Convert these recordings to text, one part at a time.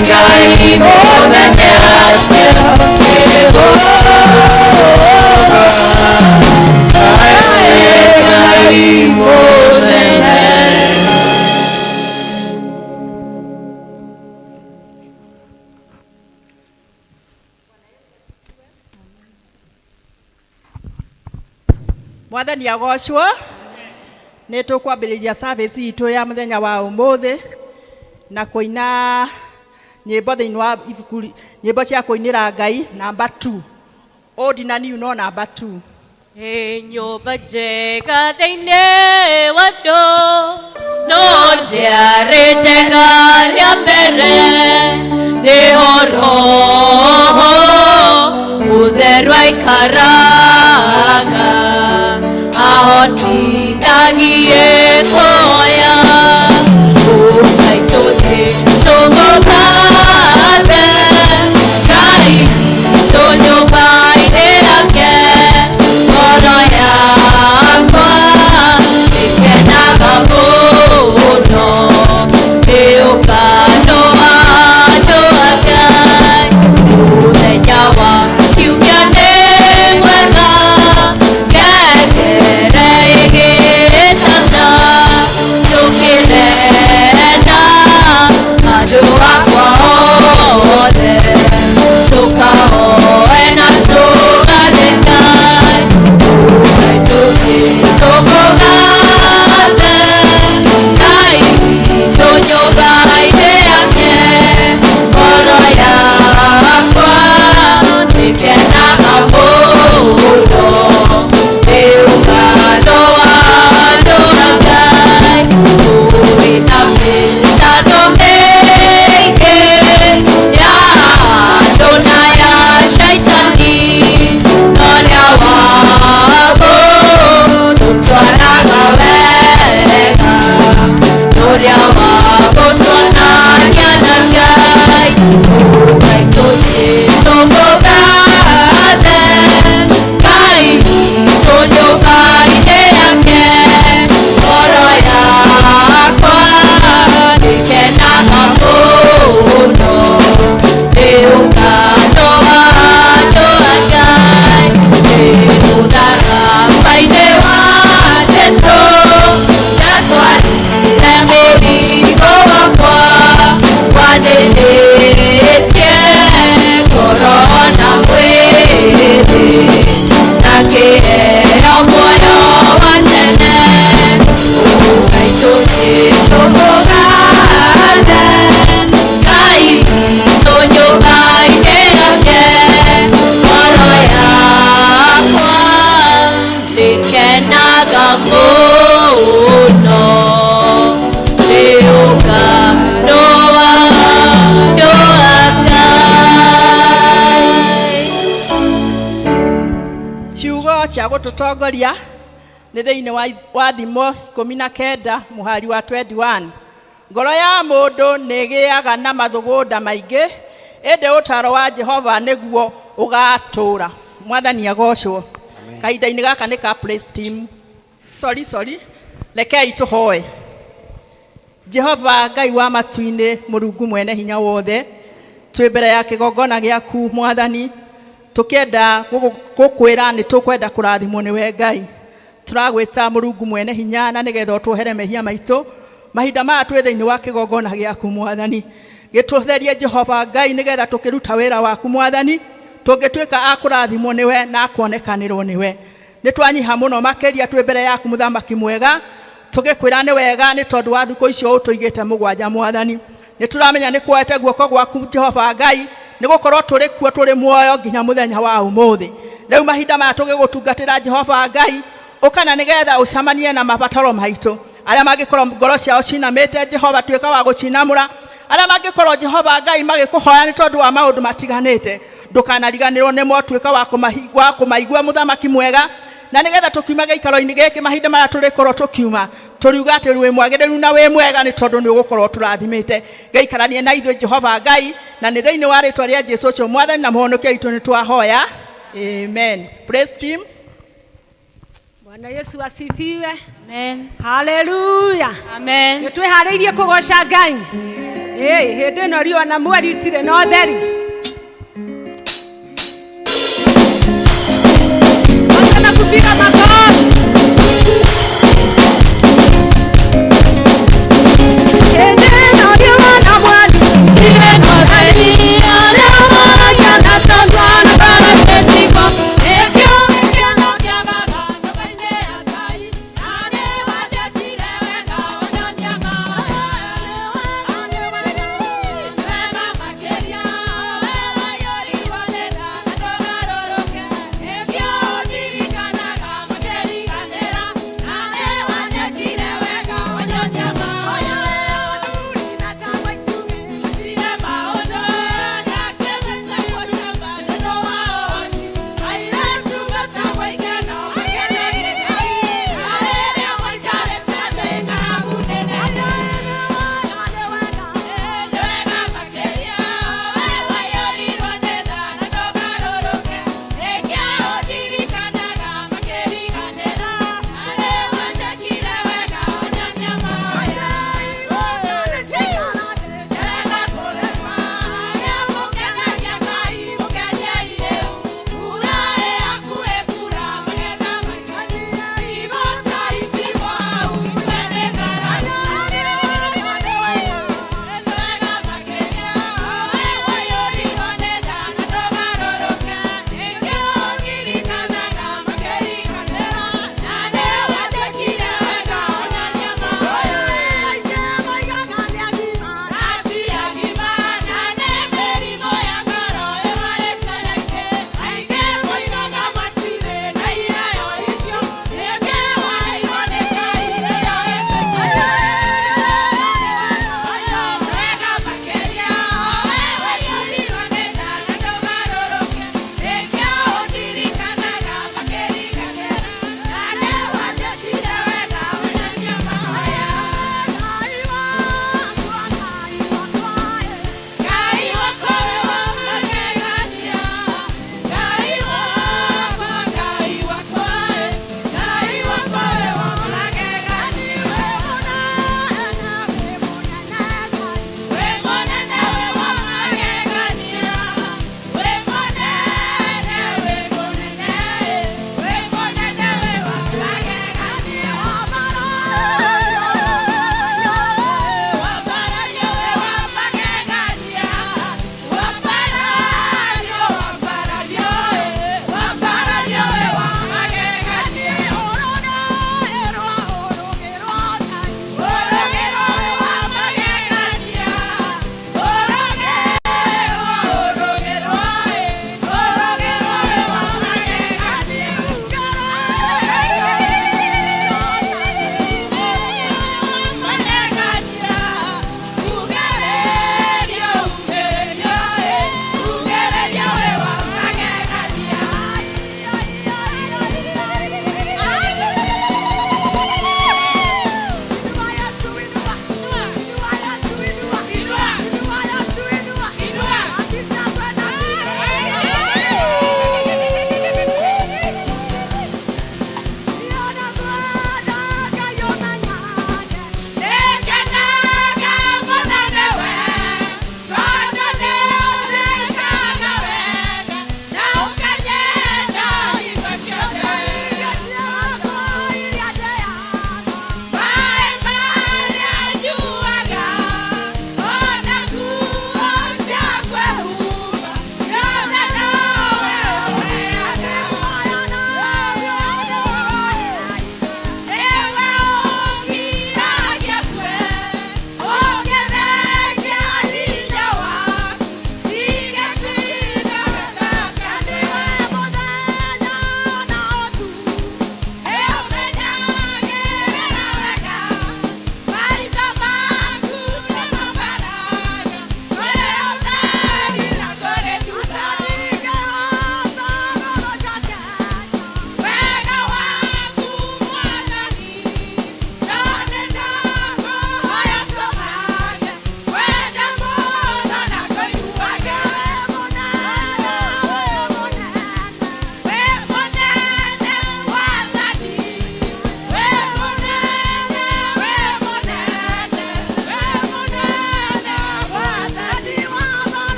Ngai mũnene atĩa Kaĩ Ngai mũnene. Mwathani agocwo. Nĩ tũkwambĩrĩria service itũ ya mũthenya wa ũmũthĩ na kũina nyĩmbo thĩinĩ wa ibuku nyĩmbo cia kũinĩra Ngai namba 2, old na new, no namba 2. Ĩ nyũmba njega thĩinĩ wa andũ, no ndĩarĩ njega rĩa mbere, nĩho Roho Mũtheru aikaraga, ahotithagie kuoya. Ũkai tũthiĩ tũmũgathe Ngai witũ nyũmba-inĩ yake, ngoro yakwa ĩkenaga mũno nĩ ũngano wa andũ a Ngai. Mũthenya wa kiumia nĩ mwega, ngengere ĩgĩtana, tũkĩre na andũ akwa othe, tũkahoe na tũgathe Ngai. Ũkai tũthiĩ tũmũgathe Ngai witũ nyũmba-inĩ yake, ngoro yakwa ĩkenaga mũno nĩ ũngano wa andũ a Ngai. Kũrĩ na mĩtato mĩingĩ ya andũ na ya shaitani, no nĩa wagũtũtwaraga wega, ũrĩa wagũtuonania na Ngai. Ũkai tũthiĩ tũmũgathe Ngai witũ nyũmba-inĩ yake, ngoro yakwa ĩkenaga mũno nĩ ũngano wa andũ a Ngai. Nĩ mũtharaba-inĩ wa Jesũ ndatwarire mũrigo wakwa, wanĩrĩtie ngoro na mwĩrĩ, na kĩheo muoyo wa tene. Ũkai tũthiĩ tũmũgathe Ngai witũ nyũmba-inĩ yake, ngoro yakwa ĩkenaga mũno nĩ ũngano wa andũ a Ngai. Ciugo cia gũtũtongoria nĩ thĩinĩ wa Thimo 19 mũhari wa 21: ngoro ya mũndũ nĩ ĩgĩaga na mathũgũnda maingĩ, ĩndĩ ũtaro wa Jehova nĩguo ũgatũũra. Mwathani agocwo. Kahinda-inĩ gaka nĩ ka praise team. Sorry, sorry, rekei tũhoe. Jehova Ngai wa matu-inĩ, Mũrungu mwene hinya wothe, twĩ mbere ya kĩgongona gĩaku, Mwathani, tũkĩenda gũkwĩra nĩ tũkwenda kũrathimwo nĩwe. Ngai, tũragwĩta Mũrungu mwene hinya na nĩgetha ũtuohere mehia maitũ. Mahinda maya twĩ thĩinĩ wa kĩgongona gĩaku, Mwathani, gĩtũtherie, Jehova Ngai, nĩgetha tũkĩruta wĩra waku, Mwathani, tũngĩtuĩka a kũrathimwo nĩwe na akuonekanĩrwo nĩwe. Nĩ twanyiha mũno makĩria twĩ mbere yaku, mũthamaki mwega, tũgĩkwĩra nĩ wega nĩ tondũ wa thukũ icio ũtũigĩte 7. Mwathani, nĩ tũramenya nĩ kuoete guoko gwaku, Jehova Ngai, nĩ gũkorwo tũrĩ kuo, tũrĩ muoyo nginya mũthenya wa ũmũthĩ. Rĩu mahinda maya tũgĩgũtungatĩra, Jehova Ngai, ũkana nĩgetha ũcemanie na mabataro maitũ. Arĩa mangĩkorwo ngoro ciao cinamĩte, Jehova, tuĩka wa gũcinamũra. Arĩa mangĩkorwo, Jehova Ngai, magĩkũhoya nĩ tondũ wa maũndũ matiganĩte, ndũkanariganĩrwo nĩmo, tuĩka wa kũmaigua, mũthamaki mwega, na nĩgetha tũkiuma gĩikaro-inĩ gĩkĩ, mahinda marĩa tũrĩkorwo tũkiuma, tũriuga atĩ wĩ mwagĩrĩru na wĩ mwega nĩ tondũ nĩ ũgũkorwo tũrathimĩte. Gĩikaranie na ithuĩ, Jehova Ngai, na nĩ thĩinĩ wa rĩtwa rĩa Jesu ũcio mwathani na mũhonokia witũ nĩ twahoya, amen. Praise team. Bwana Yesu asifiwe. Amen. Haleluya. Amen. Nĩ twĩharĩirie kũgoca Ngai. Ĩĩ, hĩndĩ ĩno riũa na mweri itirĩ na ũtheri. Anza na kupiga makofi. Hĩndĩ ĩno riũa na mweri itirĩ na ũtheri, arĩa makĩona tondũ ona kana gĩtiko. Nĩkĩo gĩkeno kĩagaga nyũmba-inĩ ya Ngai, na nĩwanjĩkire wega wanyonia maũndũ mega makĩria.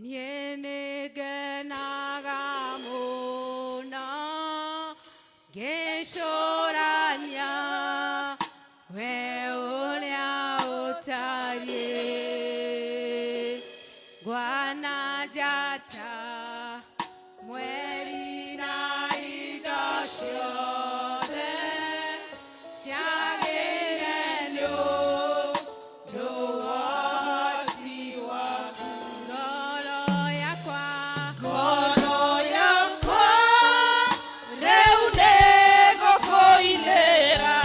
Niĩ nĩngenaga mũno ngĩcũrania we ũrĩa ũtariĩ. Ngwana njata, mweri na indo ciothe ciagĩire nĩ ũndũ wa ũhoti waku. Ngoro yakwa, Ngoro yakwa rĩu nĩngũkũinĩra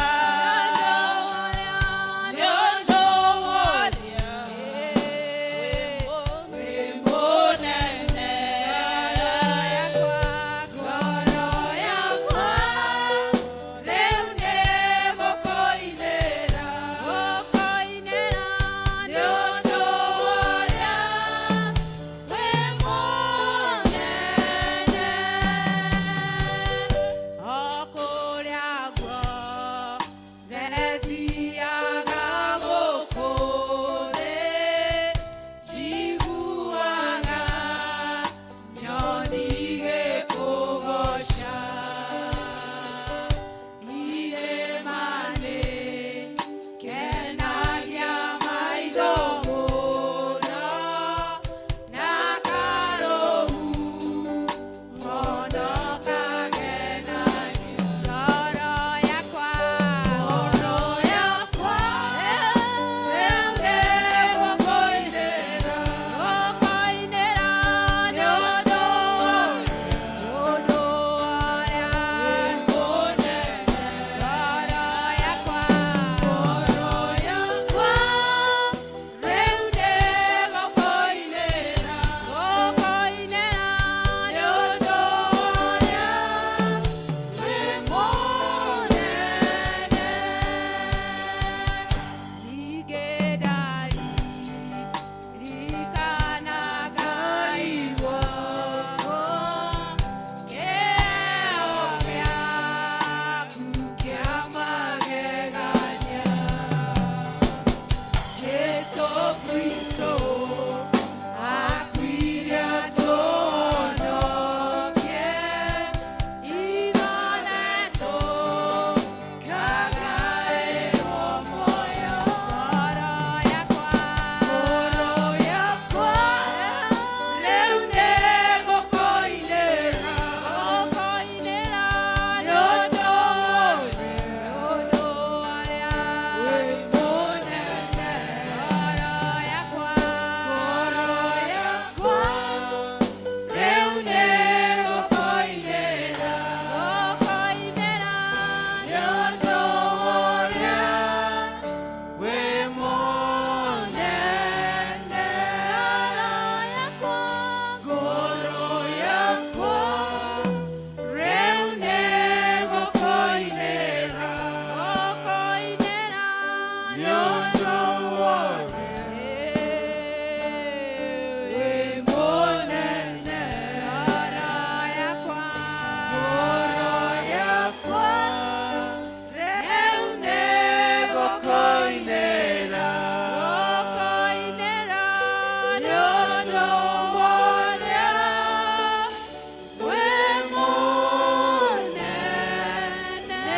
nĩ ũndũ wa ũrĩa wĩ mũnene. Ngoro yakwa rĩu nĩngũkũinĩra nĩ ũndũ wa ũrĩa wĩ mũnene. O kũrĩa guothe Thiaga gũkũ thĩ, njiguaga nyoni igĩkũgooca. Irĩma-nĩ kenagia maitho mũno, na karũhuho no kagenagia. Ngoro yakwa, Ngoro yakwa rĩu nĩngũkũinĩra gũkũinĩra nĩ ũndũ wa ũndũ ũrĩa mũnene. Ngoro yakwa, Ngoro yakwa rĩu nĩngũkũinĩra gũkũinĩra nĩ ũndũ ũrĩa wĩ mũnene. Ningĩ ndaririkana Ngai wakwa, kĩheo gĩaku Kĩa magegania, Jesũ Kristo akuire atũhonokie, ithuothe tũkagaĩrwo muoyo. Ngoro yakwa, Ngoro yakwa rĩu nĩngũkũinĩra gũkũinĩra nĩ ũndũ ũndũ ũrĩa wĩ mũnene. Ngoro yakwa, Ngoro yakwa rĩu nĩngũkũinĩra gũkũinĩra nĩ ũndũ ũrĩa wĩ mũnene. Ngoro yakwa, Ngoro yakwa rĩu nĩngũkũinĩra gũkũinĩra nĩ ũndũ ũrĩa wĩ mũnene. Ngoro yakwa, Ngoro yakwa rĩu nĩngũkũinĩra gũkũinĩra nĩ ũndũ ũrĩa wĩ mũnene.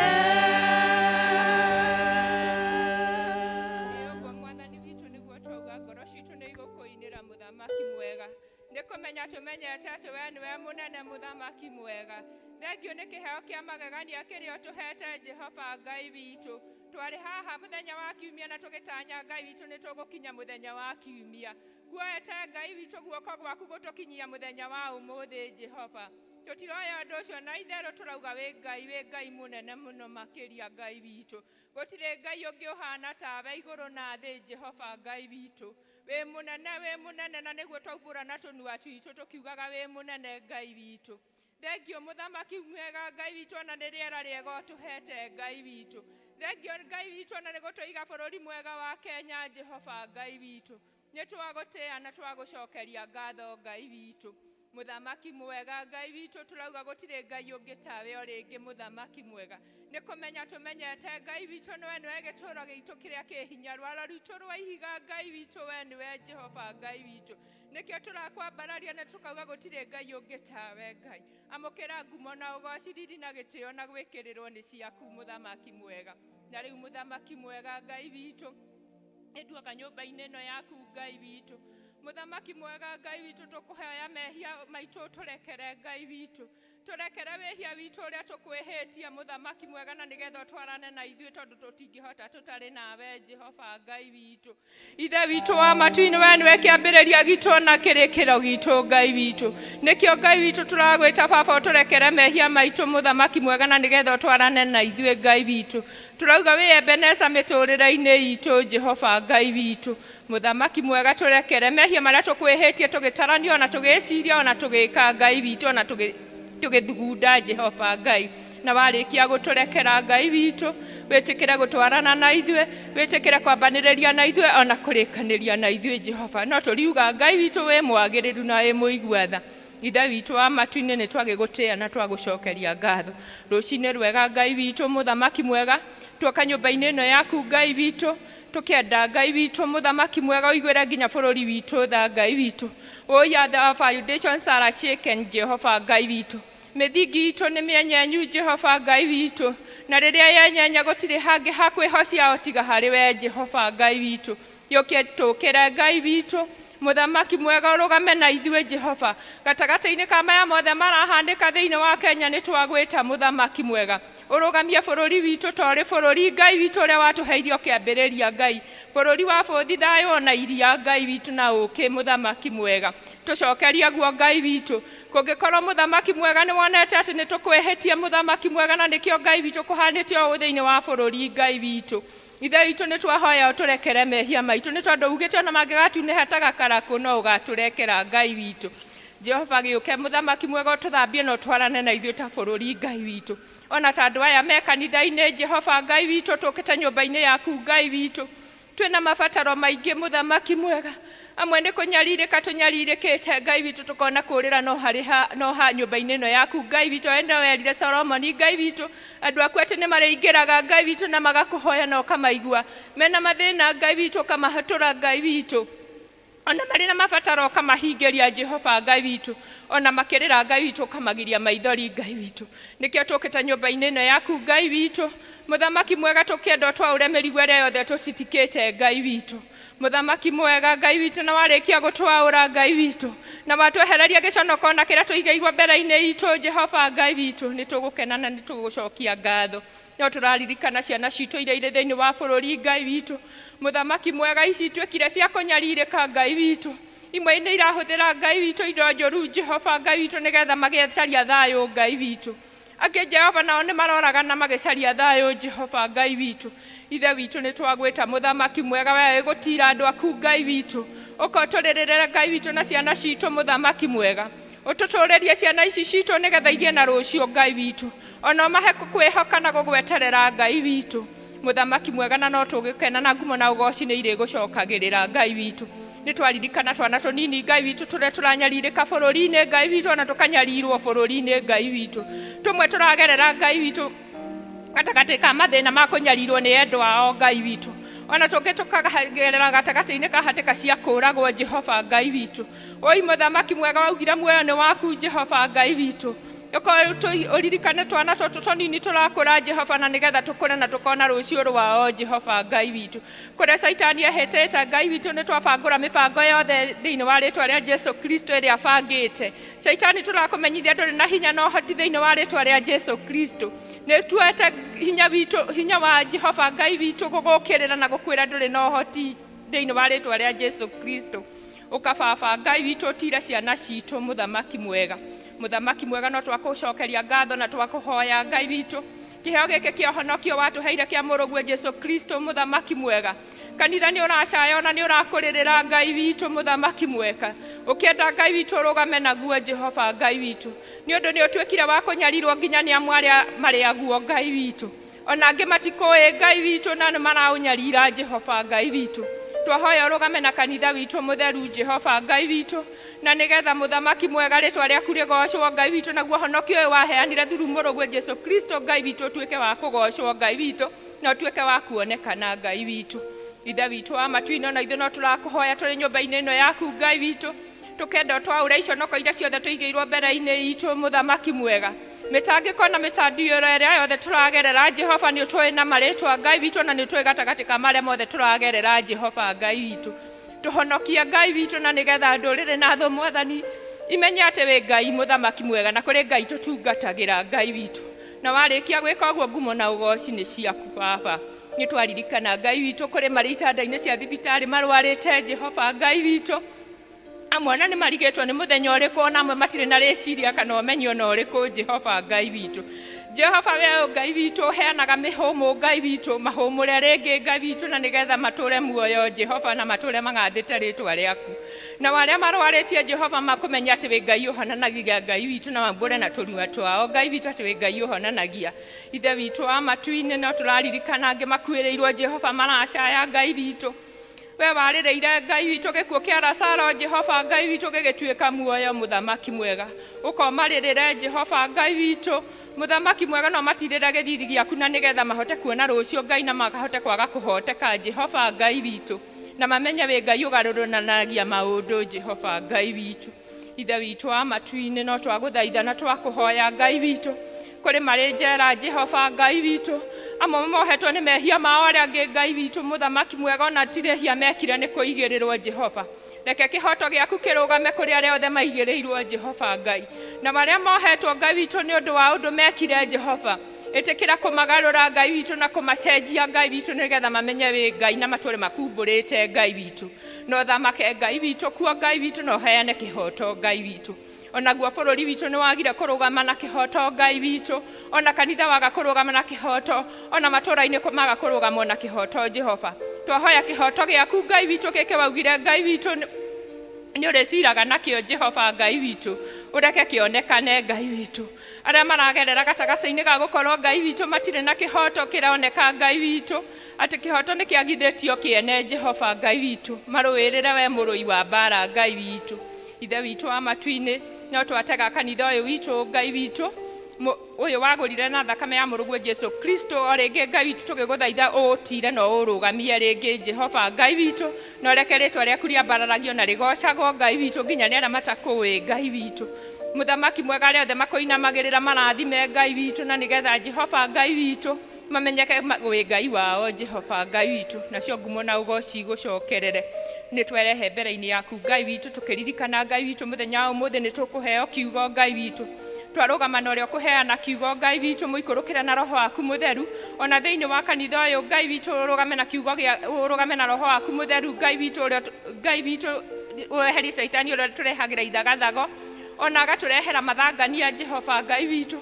Nĩ ũguo Mwathani witũ, nĩguo twauga ngoro citũ nĩ igũkũinĩra, mũthamaki mwega. Nĩ kũmenya tũmenyete atĩ we nĩwe mũnene, mũthamaki mwega. Thengiũ nĩ kĩheo kĩa magegania kĩrĩa ũtũhete, Jehova Ngai witũ. Twarĩ haha mũthenya wa kiumia na tũgĩtanya, Ngai witũ, nĩ tũgũkinya mũthenya wa kiumia. Kuoete Ngai witũ guoko gwaku gũtũkinyia mũthenya wa ũmũthĩ, Jehova. Tũtiroya ũndũ ũcio na itherũ. Tũrauga wĩ Ngai, wĩ Ngai mũnene mũno makĩria. Ngai witũ, gũtirĩ Ngai ũngĩ ũhana tawe igũrũ na thĩ. Jehova Ngai witũ, wĩ mũnene, wĩ mũnene, na nĩguo twaubũra na tũnua twitũ tũkiugaga wĩ mũnene, Ngai witũ. Thengio, mũthamaki mwega, Ngai witũ, ona nĩ rĩera rĩega ũtũhete, Ngai witũ. Thengio, Ngai witũ, ona nĩ gũtũiga bũrũri mwega wa Kenya. Jehova Ngai witũ, nĩ twagũtĩa na twagũcokeria ngatho, Ngai witũ, mũthamaki mwega. Ngai witũ, tũrauga gũtirĩ Ngai ũngĩ tawe o rĩngĩ, mũthamaki mwega. Nĩ kũmenya tũmenyete, Ngai witũ, nĩwe nĩwe gĩtũũro gitũ kĩrĩa kĩ hinya, rwaro rwitũ rwa ihiga. Ngai witũ, we nĩwe Jehova Ngai witũ. Nĩkĩo tũrakwambararia na tũkauga gũtirĩ Ngai ũngĩ tawe Ngai. Amũkĩra ngumo na ũgoci, riri na gĩtĩo na gwĩkĩrĩrwo nĩ ciaku mũthamaki mwega. Na rĩu mũthamaki mwega Ngai witũ, ĩtuoka nyũmba-inĩ ĩno yaku Ngai witũ. Mũthamaki mwega Ngai witũ, tũkũhoya mehia maitũ tũrekere Ngai witũ. Tũrekere wĩhia witũ ũrĩa tũkwĩhĩtie mũthamaki mwega, na nĩgetha ũtwarane na ithuĩ tondũ tũtingĩhota tũtarĩ nawe Jehova Ngai witũ. Ithe witũ wa matu-inĩ, we nĩwe kĩambĩrĩria gitũ na kĩrĩkĩro gitũ Ngai witũ. Nĩkĩo Ngai witũ tũragwĩta baba ũtũrekere mehia maitũ mũthamaki mwega, na nĩgetha ũtwarane na ithuĩ Ngai witũ. Tũrauga wĩ Ebeneza mĩtũrĩre-inĩ itũ Jehova Ngai witũ. Mũthamaki mwega tũrekere mehia marĩa tũkwĩhĩtie tũgĩtarania ona tũgĩciria ona tũgĩka Ngai witũ ona tũgĩthugunda Jehova Ngai. Na warĩkia gũtũrekera Ngai witũ, wĩtĩkĩre gũtwarana na ithuĩ, wĩtĩkĩre kwambanĩrĩria na ithuĩ ona kũrĩkanĩria na ithuĩ Jehova. No tũriuga Ngai witũ wĩ mwagĩrĩru na wĩ mũigua tha. Ithe witũ wa matu-inĩ nĩ twagĩgũtĩĩa na twagũcokeria ngatho. Rũcinĩ rwega Ngai witũ mũthamaki mwega, tuoka nyũmba-inĩ ĩno yaku Ngai witũ, tũkĩenda Ngai witũ mũthamaki mwega ũiguĩre nginya bũrũri witũ tha Ngai witũ. Ũi the foundations are shaken Jehova Ngai witũ. Mĩthingi itũ nĩ mĩenyenyu Jehova Ngai witũ, na rĩrĩa yenyenya gũtirĩ hangĩ ha kwĩhocia o tiga harĩ we Jehova Ngai witũ. Gĩũke tũkĩre Ngai witũ, mũthamaki mwega ũrũgame na ithuĩ Jehova. Gatagatĩ-inĩ ka maya mothe marahanĩka thĩinĩ wa Kenya nĩ twagwĩta mũthamaki mwega. Ũrũgamie bũrũri witũ ta ũrĩ bũrũri Ngai witũ ũrĩa watũheire ũkĩambĩrĩria Ngai. Bũrũri wa bũthi thayũ ona iria Ngai witũ na ũkĩ mũthamaki mwega. Tũcokerie guo Ngai witũ. Kũngĩkorwo mũthamaki mwega nĩ wonete atĩ nĩ tũkwĩhĩtie mũthamaki mwega, na nĩkĩo Ngai witũ kũhanĩte ũũ thĩinĩ wa bũrũri Ngai witũ. Ithe witũ nĩ twahoya ũtũrekere mehia maitũ nĩ tondũ ugĩte ona mangĩgatunĩha ta gakarakũ no ũgatũrekera Ngai witũ. Jehova gĩũke mũthamaki mwega ũtũthambie na ũtwarane na ithuĩ ta bũrũri Ngai witũ. Ona ta andũ aya me kanitha-inĩ Jehova Ngai witũ, tũkĩte nyũmba-inĩ yaku Ngai witũ. Twĩna mabataro maingĩ mũthamaki mwega. Amwe nĩ kũnyarirĩka tũnyarirĩkĩte Ngai witũ, tũkona kũrĩra no harĩ ha no ha nyũmba-inĩ ĩno yaku Ngai witũ. We nĩwe werire Solomoni Ngai witũ, andũ aku atĩ nĩ marĩingĩraga Ngai witũ na magakũhoya na ũkamaigua. Mena mathĩna Ngai witũ ũkamahatũra Ngai witũ. Ona marĩ na mabataro ũkamahingĩria Jehova Ngai witũ. Ona makĩrĩra Ngai witũ ũkamagiria maithori Ngai witũ. Nĩkĩo tũkĩte nyũmba-inĩ ĩno yaku Ngai witũ. Mũthamaki mwega tũkĩenda ũtwaũre mĩrigo ĩrĩa yothe tũtitikĩte Ngai witũ. Mũthamaki mwega Ngai witũ, na warĩkia gũtwaũra Ngai witũ, na watwehereria gĩconoko ona kĩrĩa tũigĩirwo mbere-inĩ itũ Jehova Ngai witũ, nĩ tũgũkena na nĩ tũgũcokia ngatho. No tũraririkana ciana citũ iria irĩ thĩinĩ wa bũrũri Ngai witũ. Mũthamaki mwega, ici ituĩkire cia kũnyarirĩka Ngai witũ. Imwe nĩ irahũthĩra Ngai witũ indo njũru Jehova Ngai witũ nĩgetha magĩcaria thayũ Ngai witũ. Angĩ Jehova nao nĩ maroragana magĩcaria thayũ Jehova Ngai witũ. Ithe witũ nĩ twagwĩta mũthamaki mwega, we gũtira andũ aku Ngai witũ. Ũka ũtũrĩrĩre Ngai witũ na ciana citũ mũthamaki mwega. Ũtũtũrĩrie ciana ici citũ nĩgetha igĩe na rũciũ Ngai witũ. Ona ũmahe kwĩhoka na gũgweterera Ngai witũ. Mũthamaki mwega, na no tũgĩkena na ngumo na ũgoci nĩ irĩgũcokagĩrĩra Ngai witũ. Nĩ twaririkana twana tũnini Ngai witũ tũrĩa tũranyarirĩka bũrũri-inĩ Ngai witũ, ona tũkanyarirwo bũrũri-inĩ Ngai witũ. Tũmwe tũragerera Ngai witũ gatagatĩ ka mathĩna ma kũnyarirwo nĩ endwa ao Ngai witũ. Ona tũngĩ tũkagerera gatagatĩ-inĩ ka hatĩka cia kũragwo Jehova Ngai witũ. Oi mũthamaki mwega, waugire muoyo nĩ waku Jehova Ngai witũ. Ũririkane twana tũtũ tũnini tũrakũra Jehova, na nĩgetha tũkũre na tũkona rũciũ rwao Jehova Ngai witũ. Kũrĩa Caitani ehĩtĩte Ngai witũ, nĩ twabangũra mĩbango yothe thĩinĩ wa rĩtwa rĩa Jesu Kristo ĩrĩa abangĩte. Caitani tũrakũmenyithia ndũrĩ na hinya na ũhoti thĩinĩ wa rĩtwa rĩa Jesu Kristo. Nĩ tuoete hinya witũ, hinya wa Jehova Ngai witũ gũgũkĩrĩra na gũkwĩra ndũrĩ na ũhoti thĩinĩ wa rĩtwa rĩa Jesu Kristo. Ũkababa Ngai witũ ũtire ciana citũ mũthamaki mwega. Mũthamaki mwega, no twakũcokeria ngatho na twakũhoya Ngai witũ. Kĩheo gĩkĩ kĩa ũhonokio watũheire kĩa mũrũguo Jesu Kristo mũthamaki mwega. Kanitha nĩ ũracaya ona nĩ ũrakũrĩrĩra Ngai witũ mũthamaki mwega. Ũkĩenda Ngai witũ ũrũgame naguo Jehova Ngai witũ. Nĩ ũndũ nĩ ũtuĩkire wa kũnyarirwo nginya nĩ amwe arĩa marĩaguo Ngai witũ. Ona angĩ matikũĩ Ngai witũ na nĩ maraũnyarira Jehova Ngai witũ. Twahoya ũrũgame na kanitha witũ mũtheru Jehova Ngai witũ, na nĩgetha mũthamaki mwega rĩtwa rĩaku rĩgocwo Ngai witũ, naguo ũhonokio ũyũ waheanire through mũrũguo Jesu Kristo Ngai witũ ũtuĩke wa kũgocwo Ngai witũ, na ũtuĩke wa kuonekana Ngai witũ. Ithe witũ wa matu-inĩ, ona ithuĩ no tũrakũhoya tũrĩ nyũmba-inĩ ĩno yaku Ngai witũ. Tũkenda twaũre iconoko iria ciothe tũigĩirwo mbere-inĩ itũ, mũthamaki mwega. Mĩtangĩko na mĩtandiũro ĩrĩa yothe tũragerera, Jehova, nĩ ũtũĩ na marĩtwa, Ngai witũ, na nĩ ũtũĩ gatagatĩ ka marĩa mothe tũragerera, Jehova Ngai witũ. Tũhonokie, Ngai witũ, na nĩgetha ndũrĩrĩ na thũ, Mwathani, imenye atĩ wĩ Ngai mũthamaki mwega na kũrĩ Ngai tũtungatagĩra, Ngai witũ. Na warĩkia gwĩka ũguo, ngumo na ũgoci nĩ ciaku, Baba. Nĩ twaririkana, Ngai witũ, kũrĩ marĩ itanda-inĩ cia thibitarĩ marwarĩte, Jehova Ngai witũ. Amwe ona nĩ marigĩtwo nĩ mũthenya ũrĩkũ, ona amwe matirĩ na rĩciria kana ũmenyo ona ũrĩkũ, Jehova Ngai witũ. Jehova, we Ngai witũ ũheanaga mĩhũmũ, Ngai witũ, mahũmũre rĩngĩ, Ngai witũ, na nĩgetha matũre muoyo, Jehova, na matũre magathĩte rĩtwa rĩaku. Na arĩa marwarĩtie, Jehova, makũmenya atĩ wĩ Ngai ũhonanagia, Ngai witũ, na mambũre na tũnua twao, Ngai witũ, atĩ wĩ Ngai ũhonanagia. Ithe witũ wa matu-inĩ, no tũraririkana angĩ makuĩrĩirwo, Jehova, maracaya, Ngai witũ. We warĩrĩire, Ngai witũ, gĩkuũ kĩa Lazaro, Jehova Ngai witũ, gĩgĩtuĩka muoyo, mũthamaki mwega. Ũkomarĩrĩre, Jehova Ngai witũ, mũthamaki mwega, no matirĩre gĩthithi gĩaku na nĩgetha mahote kuona rũciũ, Ngai, na makahote kwaga kũhoteka, Jehova Ngai witũ, na mamenye wĩ Ngai ũgarũrũnanagia maũndũ, Jehova Ngai witũ. Ithe witũ wa matu-inĩ, no twagũthaitha na twakũhoya, Ngai witũ. Kũrĩ marĩ njera, Jehova Ngai witũ, amwe mohetwo nĩ mehia mao, arĩa angĩ, Ngai witũ, mũthamaki mwega, ona ti rĩhia mekire nĩ kũigĩrĩrwo. Jehova, reke kĩhoto gĩaku kĩrũgame kũrĩ arĩa othe maigĩrĩirwo, Jehova Ngai, na marĩa mohetwo, Ngai witũ, nĩ ũndũ wa ũndũ mekire. Jehova, ĩtĩkĩra kũmagarũra, Ngai witũ, na kũmacenjia, Ngai witũ, nĩgetha mamenye wĩ Ngai na matũre makumbũrĩte, Ngai witũ. Na ũthamake, Ngai witũ, kuo, Ngai witũ, na ũheane kĩhoto, Ngai witũ. Onaguo bũrũri witũ nĩ wagire kũrũgama na kĩhoto, Ngai witũ, ona kanitha waga kũrũgama na kĩhoto, ona matũũra-inĩ maga kũrũgamwo na kĩhoto. Jehova, twahoya kĩhoto gĩaku, Ngai witũ, gĩkĩ waugire, Ngai witũ, nĩ ũrĩciraga nakĩo. Jehova Ngai witũ, ũreke kĩonekane, Ngai witũ. Arĩa maragerera gatagatĩ-inĩ ga gũkorwo, Ngai witũ, matirĩ na kĩhoto kĩroneka, Ngai witũ, atĩ kĩhoto nĩ kĩagithĩtio kĩene, Jehova Ngai witũ, marũĩrĩre we mũrũi wa mbara, Ngai witũ. Ithe witũ wa matu-inĩ, no twatega kanitha ũyũ witũ, Ngai witũ, ũyũ wagũrire na thakame ya mũrũguo Jesu Kristo, o rĩngĩ, Ngai witũ, tũgĩgũthaitha ũũtire na ũũrũgamie rĩngĩ, Jehova Ngai witũ, na ũreke rĩtwa rĩaku rĩambararagio na rĩgocagwo, Ngai witũ, nginya nĩ arĩa matakũĩ, Ngai witũ. Mũthamaki mwega, arĩa othe makũinamagĩrĩra marathime, Ngai witũ, na nĩgetha, Jehova Ngai witũ, mamenyeke wĩ Ngai wao, Jehova Ngai witũ. Nacio ngumo na ũgoci gũcokerere. Nĩ twerehe mbere-inĩ yaku, Ngai witũ, tũkĩririkana, Ngai witũ, mũthenya wa ũmũthĩ nĩ tũkũheo kiugo, Ngai witũ. Twarũgama na ũrĩa ũkũheana kiugo, Ngai witũ, mũikũrũkĩre na roho waku mũtheru ona thĩinĩ wa kanitha ũyũ, Ngai witũ. Ũrũgame na kiugo gĩa ũrũgame na roho waku mũtheru, Ngai witũ, ũrĩa Ngai witũ weherie caitani ũrĩa tũrehagĩra ithagathago ona agatũrehera mathangania. Jehova Ngai witũ,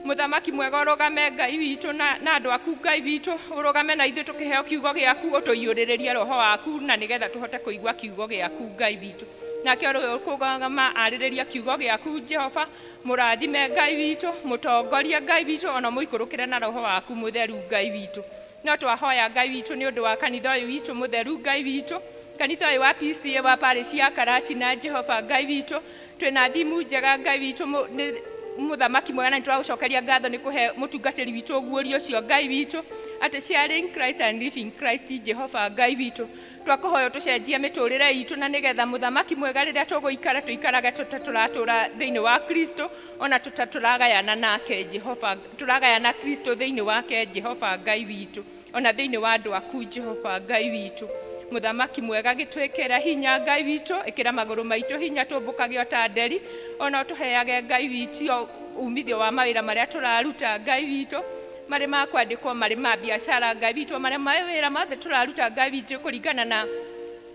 mũthamaki mwega, ũrũgame, Ngai witũ, na andũ aku, Ngai witũ. Ũrũgame na ithuĩ tũkĩheo kiugo gĩaku, ũtũiyũrĩrĩrie roho waku na nĩgetha tũhote kũigua kiugo gĩaku, Ngai witũ. Nake ũrĩa ũkũgama arĩrĩria kiugo gĩaku, Jehova, mũrathime, Ngai witũ, mũtongorie, Ngai witũ, ona mũikũrũkĩre na roho waku mũtheru, Ngai witũ. No twahoya, Ngai witũ, nĩ ũndũ wa kanitha ũyũ witũ mũtheru, Ngai witũ, kanitha ũyũ wa PCA wa parish ya Karatina. Jehova Ngai witũ, twĩna thimu njega, Ngai witũ, nĩ mũthamaki mwega, na nĩ tũragũcokeria ngatho nĩ kũhe mũtungatĩri witũ ũguũrio ũcio, Ngai witũ, atĩ sharing Christ and living Christ. Jehova Ngai witũ, twakũhoya tũcenjie mĩtũrĩre itũ na nĩgetha, mũthamaki mwega, rĩrĩa tũgũikara tũikarage tũta tũratũra thĩinĩ wa Kristo, ona tũta tũragayana nake, Jehova, tũragayana Kristo thĩinĩ wake, Jehova Ngai witũ, ona thĩinĩ wa andũ aku. Jehova Ngai witũ, mũthamaki mwega, gĩtwĩkĩra hinya, Ngai witũ, ĩkĩra magũrũ maitũ hinya tũmbũkage o ta nderi, ona ũtũheage, Ngai witũ, umithio wa mawĩra marĩa tũraruta, Ngai witũ, marĩ ma kwandĩkwo, marĩ ma biacara, Ngai witũ, marĩa mawĩra mothe tũraruta, Ngai witũ, kũringana na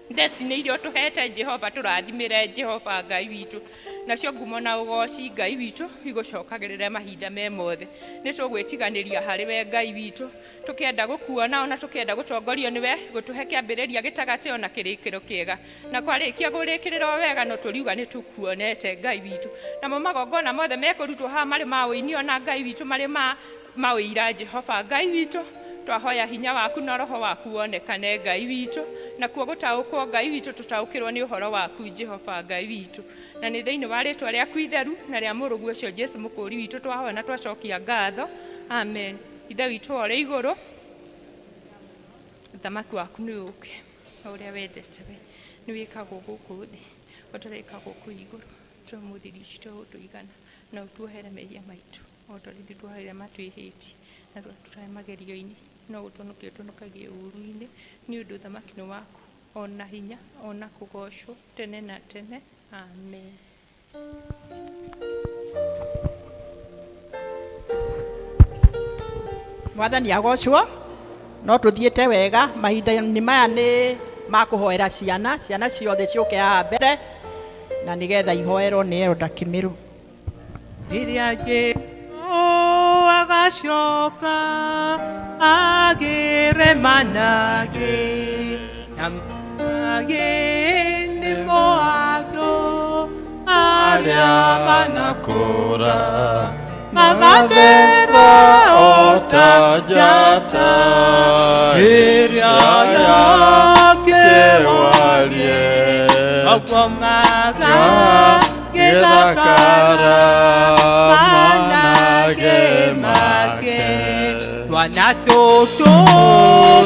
destiny iria ũtũhete. Jehova, tũrathimĩre, Jehova Ngai witũ. Nacio ngumo na ũgoci, Ngai witũ, igũcokagĩrĩre mahinda me mothe. Nĩ tũgwĩtiganĩria harĩ we, Ngai witũ, tũkĩenda gũkuona ona tũkĩenda gũtongorio nĩwe, gũtũhe kĩambĩrĩria, gĩtagatĩ, ona kĩrĩkĩro kĩega, na kwarĩkia kũrĩkĩrĩra o wega no tũriuga nĩ tũkuonete, Ngai witũ. Namo magongona mothe mekũrutwo haha, marĩ ma ũini ona, Ngai witũ, marĩ ma maũira, Jehova Ngai witũ, twahoya hinya waku na roho waku wonekane, Ngai witũ, nakuo gũtaũkwo, Ngai witũ, tũtaũkĩrwo nĩ ũhoro waku, Jehova Ngai witũ. Na nĩ thĩinĩ wa rĩtwa rĩaku itheru na rĩa mũrũguo ũcio Jesu mũkũũri witũ twahoya na twacokia ngatho, amen. Ithe witũ ũrĩ igũrũ, ũthamaki waku nĩ ũũke, o ũrĩa wendete we nĩ wĩkagwo gũkũ thĩ. O ta ũrĩa ĩkagwo kũu igũrũ. Tũhe ũmũthĩ irio citũ ũtũigana, na ũtuohere mehia maitũ o ta ũrĩa ithuĩ tuohagĩra matwĩhĩtie, na ndũgatũtware magerio-inĩ, no ũtũhonokie ũtũhonokagie ũũru-inĩ, nĩ ũndũ ũthamaki nĩ waku, ona hinya, ona kũgoocwo tene na tene. Amen. Mwathani agocwo. No tũthiĩte wega. Mahinda-inĩ maya nĩ ma kũhoera ciana, ciana ciothe ciũke haha mbere na nĩgetha ihoerwo nĩ Elder Kĩmĩrũ. Rĩrĩa Jesũ agacoka agĩre managĩ na managĩ nĩmo andũ arĩa manakũra magathera o ta njata ĩrĩa yakĩwarie okomaga gĩthakara manage make twana tũtũ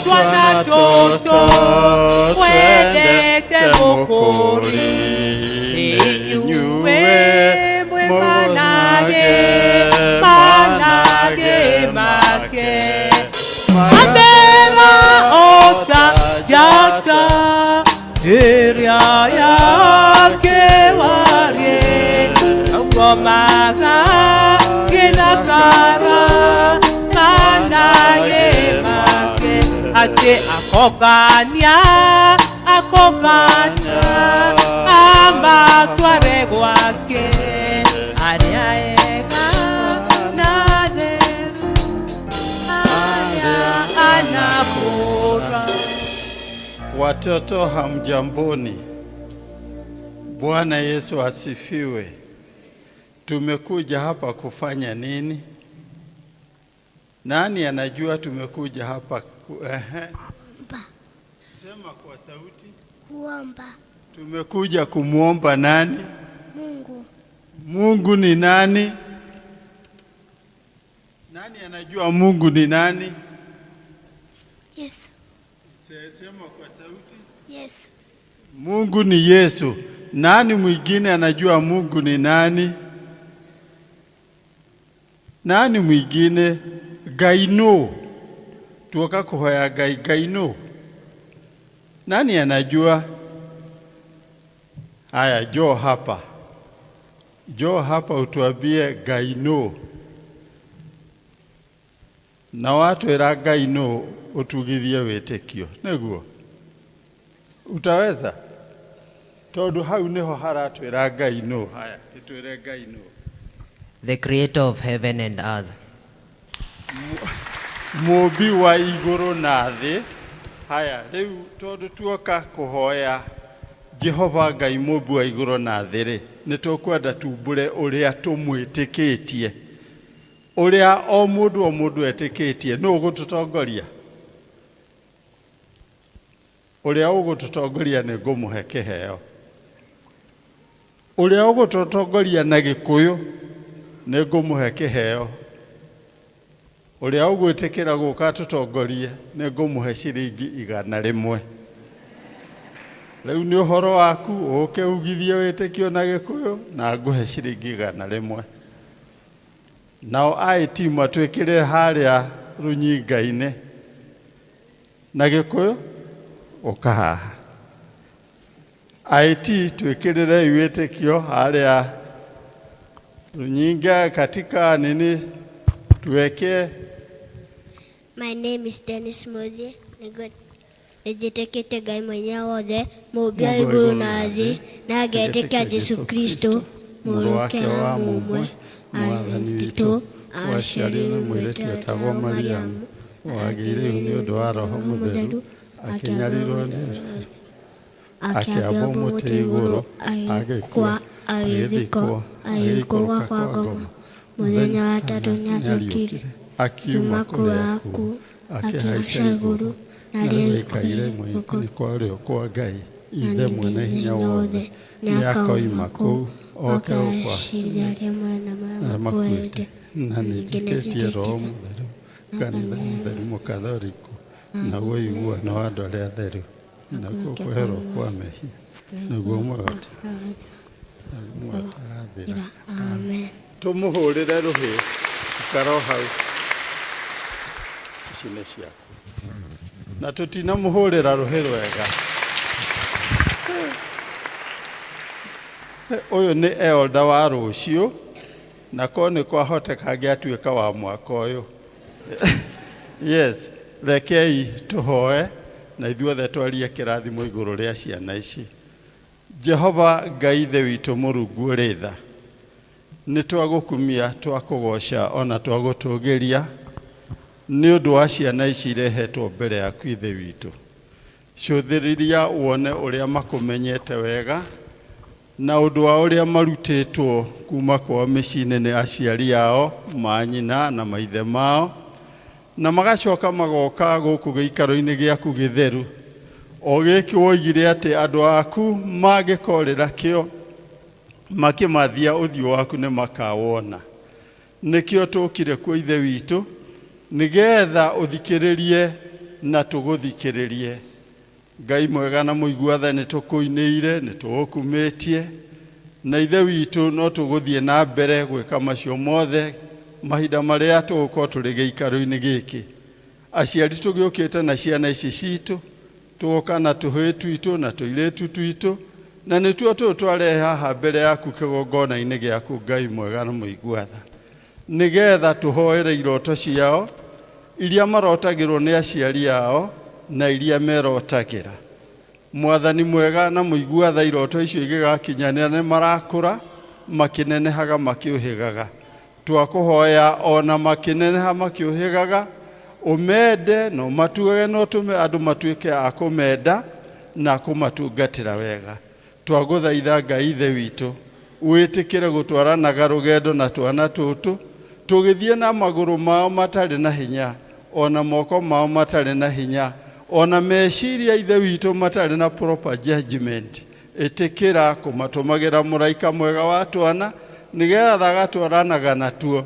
twana tũtũ twendete mũkũri inyuĩ mwĩ manage manage make Matera ota njata ĩrĩa yakĩwarie okomaga gĩthakara manage make atĩ akogania akogania amatware gwake arĩa ega na atheru arĩa anakũra. Watoto hamjamboni. Bwana Yesu asifiwe. Tumekuja hapa kufanya nini? Nani anajua tumekuja hapa? Ehe. Sema kwa sauti. Kuomba. Tumekuja kumwomba nani? Mungu. Mungu ni nani? Nani anajua Mungu ni nani? Yesu. Sema kwa sauti. Yesu. Mungu ni Yesu. Nani mwingine anajua Mungu ni nani? Nani mwingine? Ngai nũ? Tuoka kuhoya Ngai, Ngai nũ? Nani anajua? Haya, njoo hapa. Njoo hapa utuambie Ngai nũ. Na watwĩra Ngai nũ ũtugithie wĩtĩkio. Nĩguo? Utaweza? Tondũ hau nĩho haratwĩra Ngai nũ. Haya, gĩtwĩre Ngai nũ. The creator of heaven and earth. Mũmbi wa igũrũ na thĩ. Haya, rĩu tondũ tuoka kũhoya Jehova Ngai mũmbi wa igũrũ na thĩ rĩ, nĩ tũkwenda tumbũre ũrĩa tũmwĩtĩkĩtie, ũrĩa o mũndũ o mũndũ etĩkĩtie. Nũ ũgũtũtongoria? Ũrĩa ũgũtũtongoria nĩ ngũmũhe kĩheo. Ũrĩa ũgũtũtongoria na Gĩkũyũ nĩ ngũmũhe kĩheo. Ũrĩa ũgwĩtĩkĩra gũka tũtongorie nĩ ngũmũhe ciringi 100. Rĩu nĩ ũhoro waku ũke ugithie wĩtĩkio na Gĩkũyũ na ngũhe ciringi 100. Nao IT matwĩkĩre harĩa rũnyinga-inĩ na Gĩkũyũ ũka haha. IT twĩkĩrĩre wĩtĩkio harĩa runyinga katika nini tuweke. My name is Dennis Mothe. Nĩnjĩtĩkĩtie Ngai mwenye wothe, mũũmbi wa igũrũ na thĩ, na ngetĩkia Jesũ Kristo, mũrũ wake wa mũmwe, Mwathani witũ, waciarirwo nĩ mũirĩtu wetagwo Mariamu, wagĩire ihu nĩ ũndũ wa Roho Mũtheru, akĩnyarirwo nĩ akĩambwo mũtĩ igũrũ, agĩkua, agĩthikwo, agĩikũrũka kwa ngoma. Mũthenya wa tatũ nĩariũkire, akiuma kũrĩa akuũ, akĩhaica igũrũ, na rĩu aikaire guoko-inĩ kwa ũrĩo kwa Ngai Ithe mwene hinya wothe. Nĩakoima kũu oke gũkwa agaciirithia arĩa muoyo na arĩa arĩa makuĩte. makuĩte. Na nĩnjĩtĩkĩtie Roho Mũtheru, kanitha mũtheru mũkathoriku, naguo ũiguano wa andũ arĩa atheru, nakuo kweherwo kwa mehia, Naguo muoyo ũtagathira. Amen. Tũmũhũrĩre rũhĩ. Ikara o hau. Ici nĩ ciaku. Na tũtinamũhũrĩra rũhĩ rwega. Ũyũ nĩ elder wa rũciũ na korwo nĩ kwahoteka angĩatuĩka wa mwaka ũyũ. Yes, rekei tũhoe na ithuothe twarie kĩrathimo igũrũ rĩa ciana ici. Jehova Ngai Ithe witũ Mũrungu ũrĩ tha, nĩ twagũkumia, twakũgoca ona twagũtũgĩria nĩ ũndũ wa ciana ici irehetwo mbere yaku Ithe witũ. Cũthĩrĩria wone ũrĩa makũmenyete wega na ũndũ wa ũrĩa marutĩtwo kuma kwao mĩciĩ-inĩ nĩ aciari ao, manyina na maithe mao, na magacoka magoka gũkũ gĩikaro-inĩ gĩaku gĩtheru, o gĩkĩ woigire atĩ andũ aku mangĩkorĩra kĩo makĩmathia ũthiũ waku nĩ makawona. Nĩkĩo tũkire kuo Ithe witũ, nĩgetha ũthikĩrĩrie na tũgũthikĩrĩrie. Ngai mwega na mũigua tha, nĩ tũkũinĩire, nĩ tũgũkumĩtie, na Ithe witũ no tũgũthiĩ na mbere gwĩka macio mothe mahinda marĩa tũgũkorwo tũrĩ gĩikaro-inĩ gĩkĩ. Aciari tũgĩũkĩte na ciana ici citũ, tũgoka na tũhĩĩ twitũ na tũirĩtu twitũ, na nĩtuo tũũ twarehe haha mbere yaku kĩgongona-inĩ gĩaku Ngai mwega na mũigua tha, nĩgetha tũhoere iroto ciao iria marotagĩrwo nĩ aciari ao na iria merotagĩra. Mwathani mwega na mũigua tha, iroto icio igĩgakinyanĩra nĩ marakũra makĩnenehaga makĩũhĩgaga. Twakũhoya ona makĩneneha makĩũhĩgaga, ũmende na ũmatuage na ũtũme andũ matuĩke a kũmenda na kũmatungatĩra wega. Twagũthaitha Ngai Ithe witũ, wĩtĩkĩre gũtwaranaga rũgendo na twana tũtũ, tũgĩthiĩ na magũrũ mao matarĩ na hinya, ona moko mao matarĩ na hinya, ona meciria Ithe witũ matarĩ na proper judgment. Ĩtĩkĩra kũmatũmagĩra mũraika mwega wa twana, nĩgetha agatwaranaga natuo,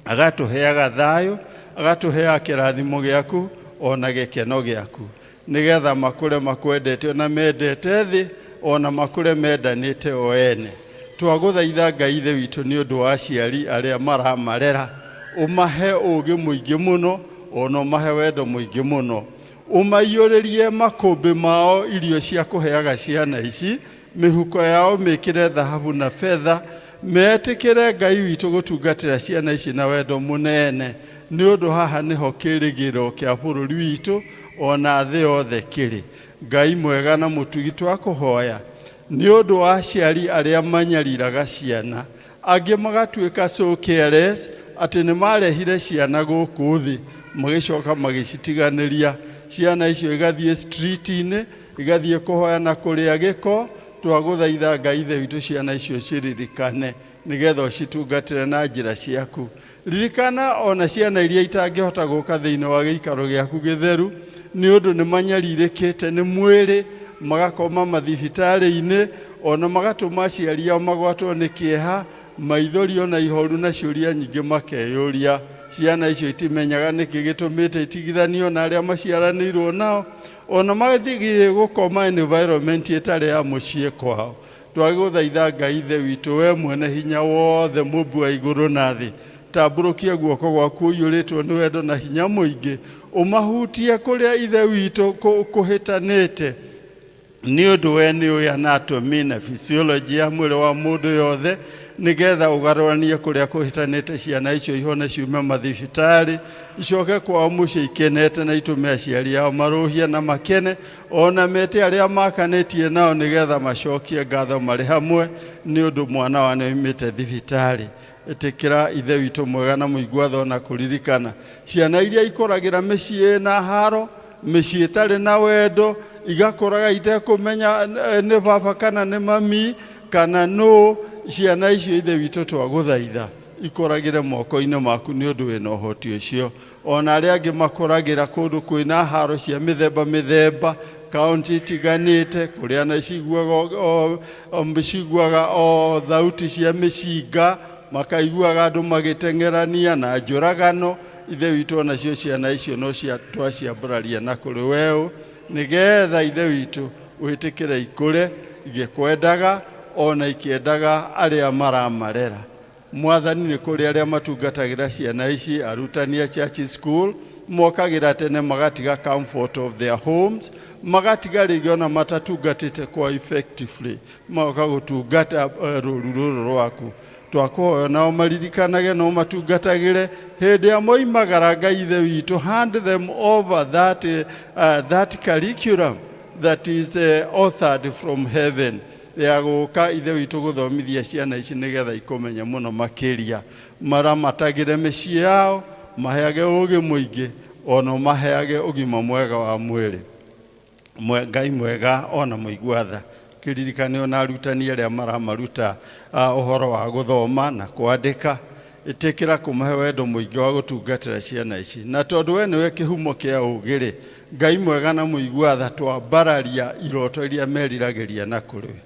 agatũheaga thayũ, agatũheaga kĩrathimo gĩaku ona gĩkeno gĩaku, nĩgetha makũre makwendete ona mendete thĩ, ona makũre mendanĩte o ene. Twagũthaitha Ngai Ithe witũ nĩ ũndũ wa aciari arĩa maramarera, ũmahe ũũgĩ mũingĩ mũno, ona ũmahe wendo mũingĩ mũno. Ũmaiyũrĩrie makũmbĩ mao irio cia kũheaga ciana ici, mĩhuko yao mĩkĩre thahabu na betha, metĩkĩre Ngai witũ gũtungatĩra ciana ici na wendo mũnene, nĩ ũndũ haha nĩho kĩrĩgĩro kĩa bũrũri witũ ona thĩ yothe kĩrĩ. Ngai mwega na mũtugi, twakũhoya nĩ ũndũ wa aciari arĩa manyariraga ciana, angĩ magatuĩka so careless atĩ nĩ marehire ciana gũkũ thĩ magĩcoka magĩcitiganĩria. Ciana icio igathiĩ street-inĩ, igathiĩ kũhoya na kũrĩa gĩko. Twagũthaitha Ngai Ithe witũ ciana icio ciririkane, nĩgetha ũcitungatĩre na njĩra ciaku. Ririkana ona ciana iria itangĩhota gũka thĩinĩ wa gĩikaro gĩaku gĩtheru, nĩ ũndũ nĩ manyarirĩkĩte nĩ mwĩrĩ, magakoma mathibitarĩ-inĩ, ona magatũma aciari ao magwatwo nĩ kĩeha, maithori ona ihoru na ciũria nyingĩ makeyũria. Ciana icio itimenyaga nĩkĩ gĩtũmĩte itigithanio na arĩa maciaranĩirwo nao, ona mathiĩ gũkoma environment ĩtarĩ ya mũciĩ kwao. Twagũthaitha Ngai Ithe witũ, we mwene hinya wothe, mũmbi wa igũrũ na thĩ, tambũrũkia guoko gwaku ũiyũrĩtwo nĩ wendo na hinya mũingĩ, ũmahutie kũrĩa Ithe witũ kũhĩtanĩte, nĩ ũndũ we nĩ ũĩ anatomy na physiology ya mwĩrĩ wa mũndũ yothe, nĩgetha ũgarũranie kũrĩa kũhĩtanĩte, ciana icio ihone ciume mathibitarĩ, icoke kwao mũciĩ ikenete, na itũme aciari ao marũhie na makene, ona mete arĩa makanĩtie nao nĩgetha macokie ngatho marĩ hamwe, nĩ ũndũ mwana wao nĩoimĩte thibitarĩ. Ĩtĩkĩra Ithe witũ mwega na mũigua tha ona kũririkana ciana iria ikũragĩra mĩciĩ ĩna haro, mĩciĩ ĩtarĩ na wendo, igakũraga itekũmenya nĩ baba kana nĩ mami kana nũ. Ciana icio Ithe witũ twagũthaitha ikũragĩre moko-inĩ maku, nĩ ũndũ wĩna ũhoti ũcio. Ona arĩa angĩ makũragĩra kũndũ kwĩna haro cia mĩthemba mĩthemba, kaunti itiganĩte, kũrĩa na ciguaga o thauti cia mĩcinga, makaiguaga andũ magĩteng'erania na njũragano. Ithe witũ onacio ciana icio no twaciambararia na kũrĩ weũ, nĩgetha Ithe witũ wĩtĩkĩre ikũre Igĩkwendaga ona ikĩendaga arĩa maramarera. Mwathani, nĩ kũrĩ arĩa matungatagĩra ciana ici, arutani a church school, mokagĩra tene magatiga comfort of their homes, magatiga rĩngĩ ona matatungatĩte kwa effectively, magoka gũtungata rũru rũrũ rwaku. Twakũhoya nao maririkanage no matungatagĩre hĩndĩ ĩrĩa moimagara. Ngai Ithe witũ, hand them over that curriculum that is authored from heaven ya gũka, Ithe witũ, gũthomithia ciana ici nĩgetha ikũmenye mũno makĩria, maramatagĩre mĩciĩ yao, maheage ũgĩ mũingĩ, ona maheage ũgima mwega wa mwĩrĩ. Ngai mwega ona mũigua tha, kĩririkane ona arutani arĩa maramaruta ũhoro wa gũthoma na kwandĩka. Ĩtĩkĩra kũmahe wendo mũingĩ wa gũtungatĩra ciana ici, na tondũ we nĩwe kĩhumo kĩa ũgĩ-rĩ, Ngai mwega na mũigua tha, twambararia iroto iria meriragĩria na kũrĩ we.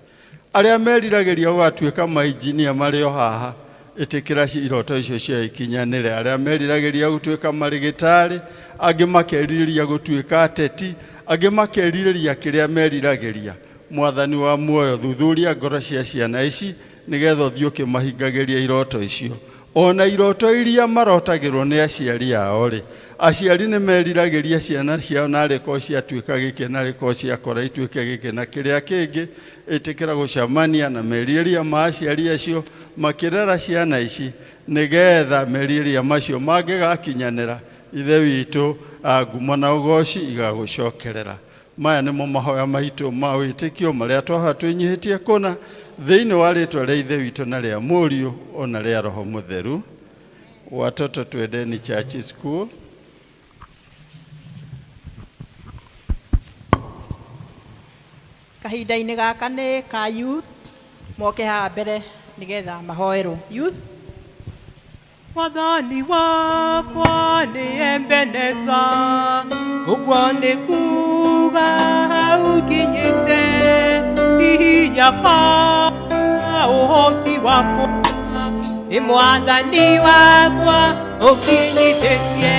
Arĩa meriragĩria gũgatuĩka mainjinia marĩ o haha, ĩtĩkĩra iroto icio ciao ikinyanĩre. Arĩa meriragĩria gũtuĩka marĩgĩtarĩ, angĩ makerirĩria gũtuĩka ateti, angĩ makerirĩria kĩrĩa meriragĩria, Mwathani wa muoyo, thuthuria ngoro cia ciana ici nĩgetha ũthiĩ ũkĩmahingagĩria iroto icio, ona iroto iria marotagĩrwo nĩ aciari ao rĩ. Aciari nĩ meriragĩria ciana ciao narĩ korwo ciatuĩka gĩkĩ, narĩ korwo ciakora ituĩke gĩkĩ na kĩrĩa kĩngĩ. Ĩtĩkĩra gũcemania na merirĩria ma aciari acio makĩrera ciana ici, nĩgetha merirĩria macio mangĩgakinyanĩra, Ithe witũ, ngumo na ũgoci igagũcokerera. Maya nĩmo mahoya maitũ ma wĩtĩkio marĩa twahoya twĩnyihĩtie kũna thĩinĩ wa rĩtwa rĩa Ithe witũ na rĩa Mũriũ ona rĩa Roho Mũtheru. Watoto, twendeni church school. Kahinda-inĩ gaka nĩ ka youth moke haha mbere nĩgetha mahoerwo. Youth. Mwathani wakwa nĩ Ebeneza, ũguo nĩ kuga hau nginyĩte, ti hinya kana ũhoti wakwa, nĩ Mwathani wakwa ũkinyithĩtie.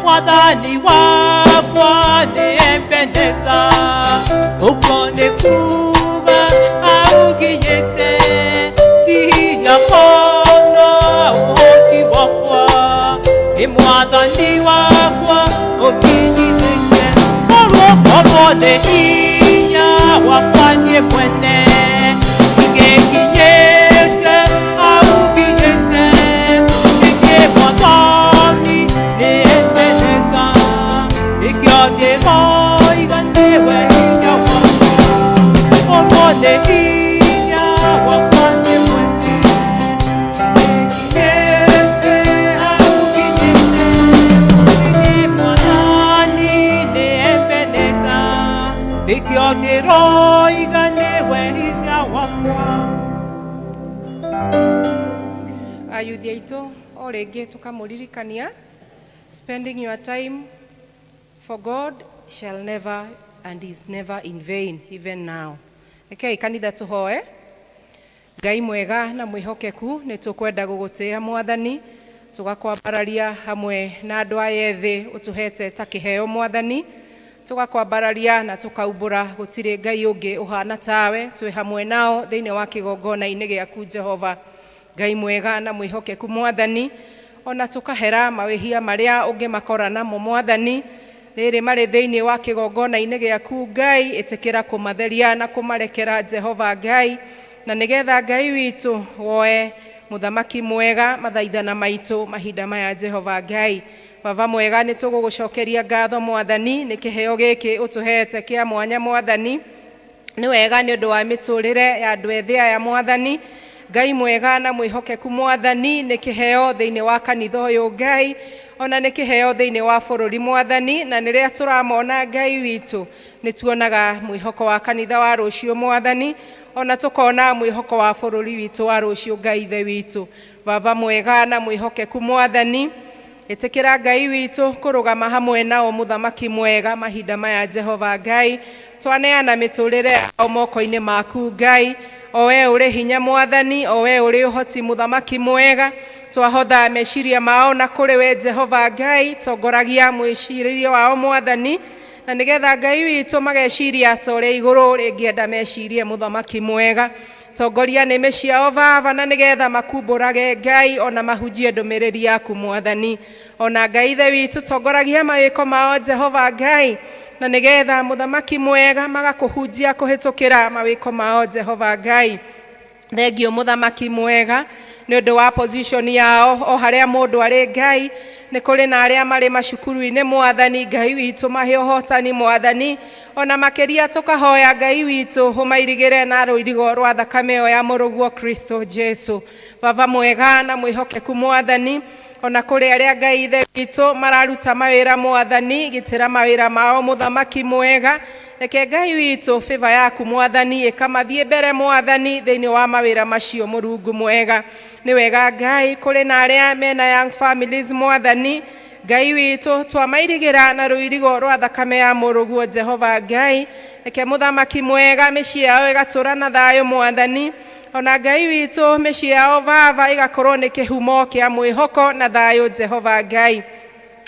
Mwathani wakwa nĩ Ebeneza, ũguo nĩ kuga hau nginyĩte, ti hinya kana ũhoti wakwa, nĩ Mwathani wakwa ũkinyithĩtie. Korwo nĩ hinya wakwa niĩ mwene, ingĩkinyĩte hau nginyĩte. Nĩkĩ Mwathani nĩ Ebeneza, nĩkĩo ndĩroiga nĩwe hinya wakwa. Korwo nĩ hinya wakwa niĩ mwene, ingĩkinyĩte hau nginyĩte. Nĩkĩ Mwathani nĩ Ebeneza, nĩkĩo ndĩroiga nĩwe hinya wakwa. Ayuthi aitũ, o rĩngĩ tũkamũririkania, spending your time for God shall never and is never in vain, even now. Rekei kanitha tũhoe. Ngai mwega na mwĩhokeku, nĩ tũkwenda gũgũtĩĩa Mwathani, tũgakwambararia hamwe na andũ aya ethĩ ũtũhete ta kĩheo. Mwathani, tũgakwambararia na tũkaumbũra gũtirĩ Ngai ũngĩ ũhana tawe. Twĩ hamwe nao thĩinĩ wa kĩgongona-inĩ gĩaku, Jehova Ngai mwega na mwĩhokeku. Mwathani, ona tũkahera mawĩhia marĩa ũngĩmakora namo. Mwathani, rĩrĩ marĩ thĩinĩ wa kĩgongona-inĩ gĩaku, Ngai, ĩtĩkĩra kũmatheria na kũmarekera, Jehova Ngai, na nĩgetha Ngai witũ woe mũthamaki mwega mathaithana maitũ mahinda maya. Jehova Ngai Baba mwega, nĩ tũgũgũcokeria ngatho, Mwathani, nĩ kĩheo gĩkĩ ũtũhete kĩa mwanya. Mwathani, nĩ wega nĩ ũndũ wa mĩtũrĩre ya andũ ethĩ aya. Mwathani Ngai mwega na mwĩhokeku, Mwathani, nĩ kĩheo thĩinĩ wa kanitha ũyũ, Ngai, ona nĩ kĩheo thĩinĩ wa bũrũri, Mwathani, na nĩrĩa tũramona, Ngai witũ, nĩ tuonaga mwĩhoko wa kanitha wa rũciũ, Mwathani, ona tũkona mwĩhoko wa bũrũri witũ wa rũciũ. Ngai Ithe witũ, Baba mwega na mwĩhokeku, Mwathani, ĩtĩkĩra Ngai witũ kũrũgama hamwe nao, mũthamaki mwega, mahinda maya. Jehova Ngai, twaneana mĩtũrĩre yao moko-inĩ maku, Ngai, o we ũrĩ hinya, Mwathani, o we ũrĩ ũhoti, mũthamaki mwega. Twahotha meciria mao na kũrĩ we, Jehova Ngai, tongoragia mwĩcirĩrie wao, Mwathani. Na nĩgetha Ngai witũ mageciria ta ũrĩa igũrũ rĩngĩenda mecirie mũthamaki mwega. Tongoria nĩmĩ ciao baba, na nĩgetha makumbũrage Ngai ona mahunjie ndũmĩrĩri yaku mwathani. Ona Ngai ithe witũ, tongoragia mawĩko mao Jehova Ngai, na nĩgetha mũthamaki mwega magakũhunjia kũhĩtũkĩra mawĩko mao Jehova Ngai. Thengio mũthamaki mwega nĩ ũndũ wa position yao o harĩa mũndũ arĩ Ngai. Nĩ kũrĩ na arĩa marĩ macukuru-inĩ mwathani Ngai witũ, mahe ũhotani mwathani. Ona makĩria tũkahoya Ngai witũ ũmairigĩre na rũirigo rwa thakame ĩyo ya mũrũguo Kristo Jesu. Baba mwega na mwĩhokeku mwathani, ona kũrĩ arĩa Ngai ithe witũ mararuta mawĩra mwathani, gitĩra mawĩra mao mũthamaki mwega. Reke Ngai witũ favor yaku mwathani ĩkamathiĩ mbere mwathani thĩinĩ wa mawĩra macio mũrungu mwega. Nĩ wega Ngai, kũrĩ na arĩa mena young families mwathani Ngai witũ, twamairigĩra na rũirigo rwa thakame ya mũrũguo Jehova Ngai. Reke mũthamaki mwega mĩciĩ yao ĩgatũra na thayũ mwathani. Ona Ngai witũ mĩciĩ yao baba ĩgakorwo nĩ kĩhumo kĩa mwĩhoko na thayũ Jehova Ngai.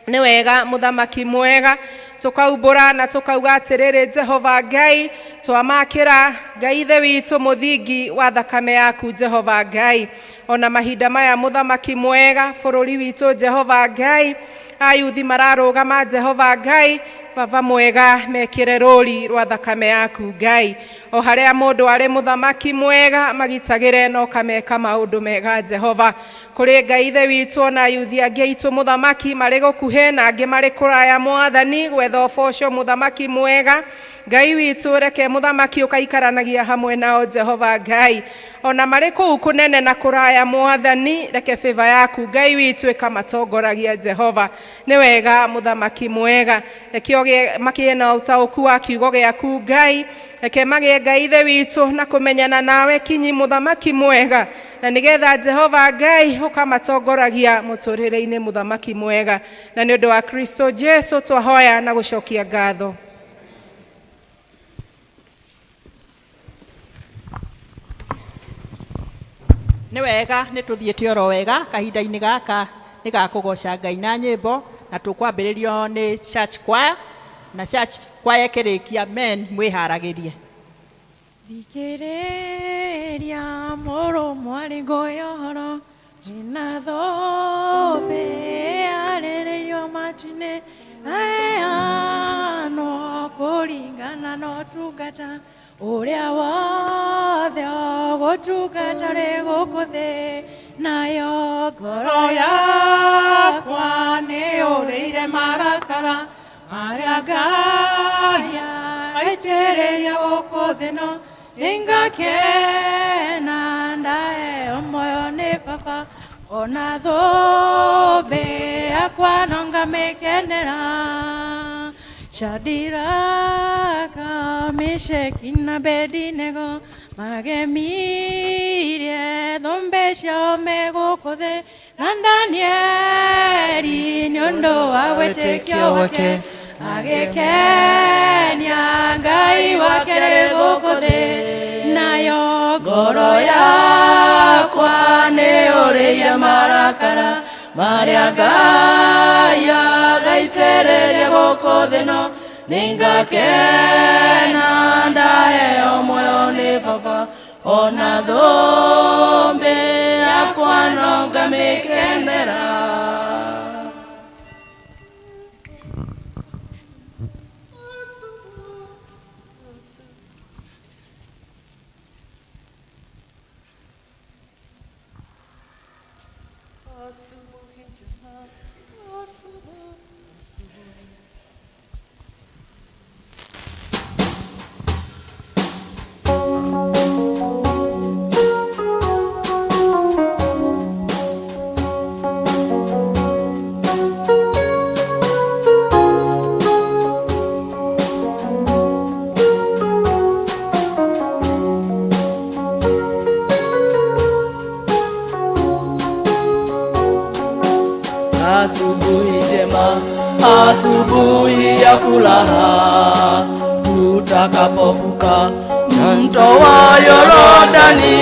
Nĩ wega mũthamaki mwega, tũkaumbũra na tũkauga atĩrĩrĩ Jehova Ngai, twamakĩra Ngai ithe witũ mũthingi wa thakame yaku Jehova Ngai. Ona mahinda maya mũthamaki mwega, bũrũri witũ Jehova Ngai, ayuthi mararũgama Jehova Ngai, baba mwega mekĩre rũri rwa thakame yaku Ngai. O harĩa mũndũ arĩ mũthamaki mwega, magitagĩre na ũkameka maũndũ mega Jehova. Kũrĩ Ngai ithe witũ ona ayuthi angĩ aitũ mũthamaki marĩ gũkuhĩ na angĩ marĩ kũraya mwathani, gwetha ũboco mũthamaki mwega. Ngai witũ reke mũthamaki ũkaikaranagia hamwe nao Jehova Ngai. Ona marĩ kũu kũnene na kũraya mwathani, reke favor yaku Ngai witũ ĩkamatongoragia Jehova. Nĩ wega mũthamaki mwega, reke makĩe na ũtaũku wa kiugo gĩaku Ngai. Reke magĩe Ngai ithe witũ na kũmenyana nawe kinyi mũthamaki mwega, na nĩgetha Jehova Ngai ũkamatongoragia mũtũrĩre-inĩ mũthamaki mwega. Na nĩ ũndũ wa Kristo Jesu twahoya na gũcokia ngatho. Nĩ wega, nĩ tũthiĩte oro wega kahinda-inĩ gaka nĩ gakũgoca Ngai na nyĩmbo, na tũkwambĩrĩrio nĩ church choir, na church choir ĩkĩrĩkia men mwĩharagĩrie. Thikĩrĩria mũrũ mwarĩ ngũĩ ũhoro, wĩna thũmbĩ yarĩrĩirio matu-inĩ, aheanwo kũringana na ũtungata ũrĩa wothe ũgũtungata rĩ gũkũ thĩ. Nayo ngoro yakwa nĩyũrĩire marakara marĩa Ngai aitĩrĩria gũkũ thĩ no nĩngakena ndaheo muoyo nĩ Baba, ona thũmbĩ yakwa no ngamĩkenera. Shadiraka, Mesheki na Abedinego magemirie thũmbĩ ciao me gũkũ thĩ, na Danieli nĩ ũndũ wa wĩtĩkio wake agĩkenia Ngai wake rĩ gũkũ thĩ. Nayo ngoro yakwa nĩyũrĩire marakara marĩa Ngai agaitĩrĩria gũkũ thĩ no nĩngakena ndaheo muoyo nĩ Baba, ona thũmbĩ yakwa no ngamĩkenera. Asubuhi njema, asubuhi, asubuhi. Asubuhi njema, asubuhi ya furaha, tutakapovuka mto wa Yorodani,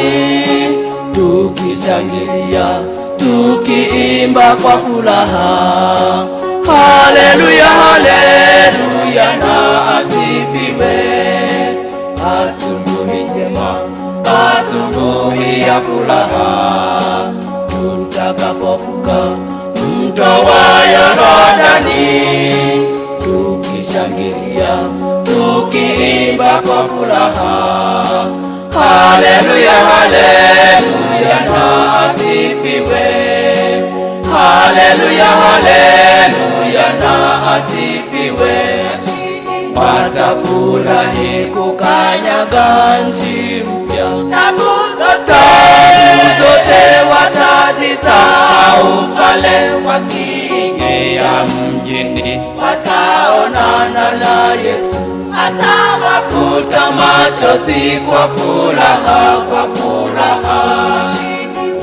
tukishangilia, tukiimba kwa furaha, Haleluya, haleluya na asifiwe. Asubuhi njema, asubuhi ya furaha, tutakapovuka mto wa Yordani, tukishangilia, tukiimba kwa furaha. Haleluya, haleluya na asifiwe. Haleluya, haleluya na asifiwe. Watafurahi kukanyaga nchi mpya, tabu zote watazisahau pale wakiingia mjini, wataonana na Yesu atawafuta machozi kwa furaha, kwa furaha.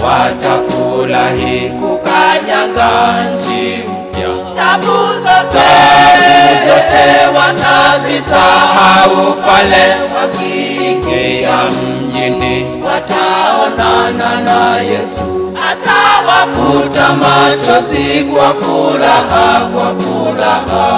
Watafurahi kukanyaga nchi mpya, tabu zote watazisahau pale wakiingia mjini, wataonana na Yesu atawafuta machozi kwa furaha, kwa furaha.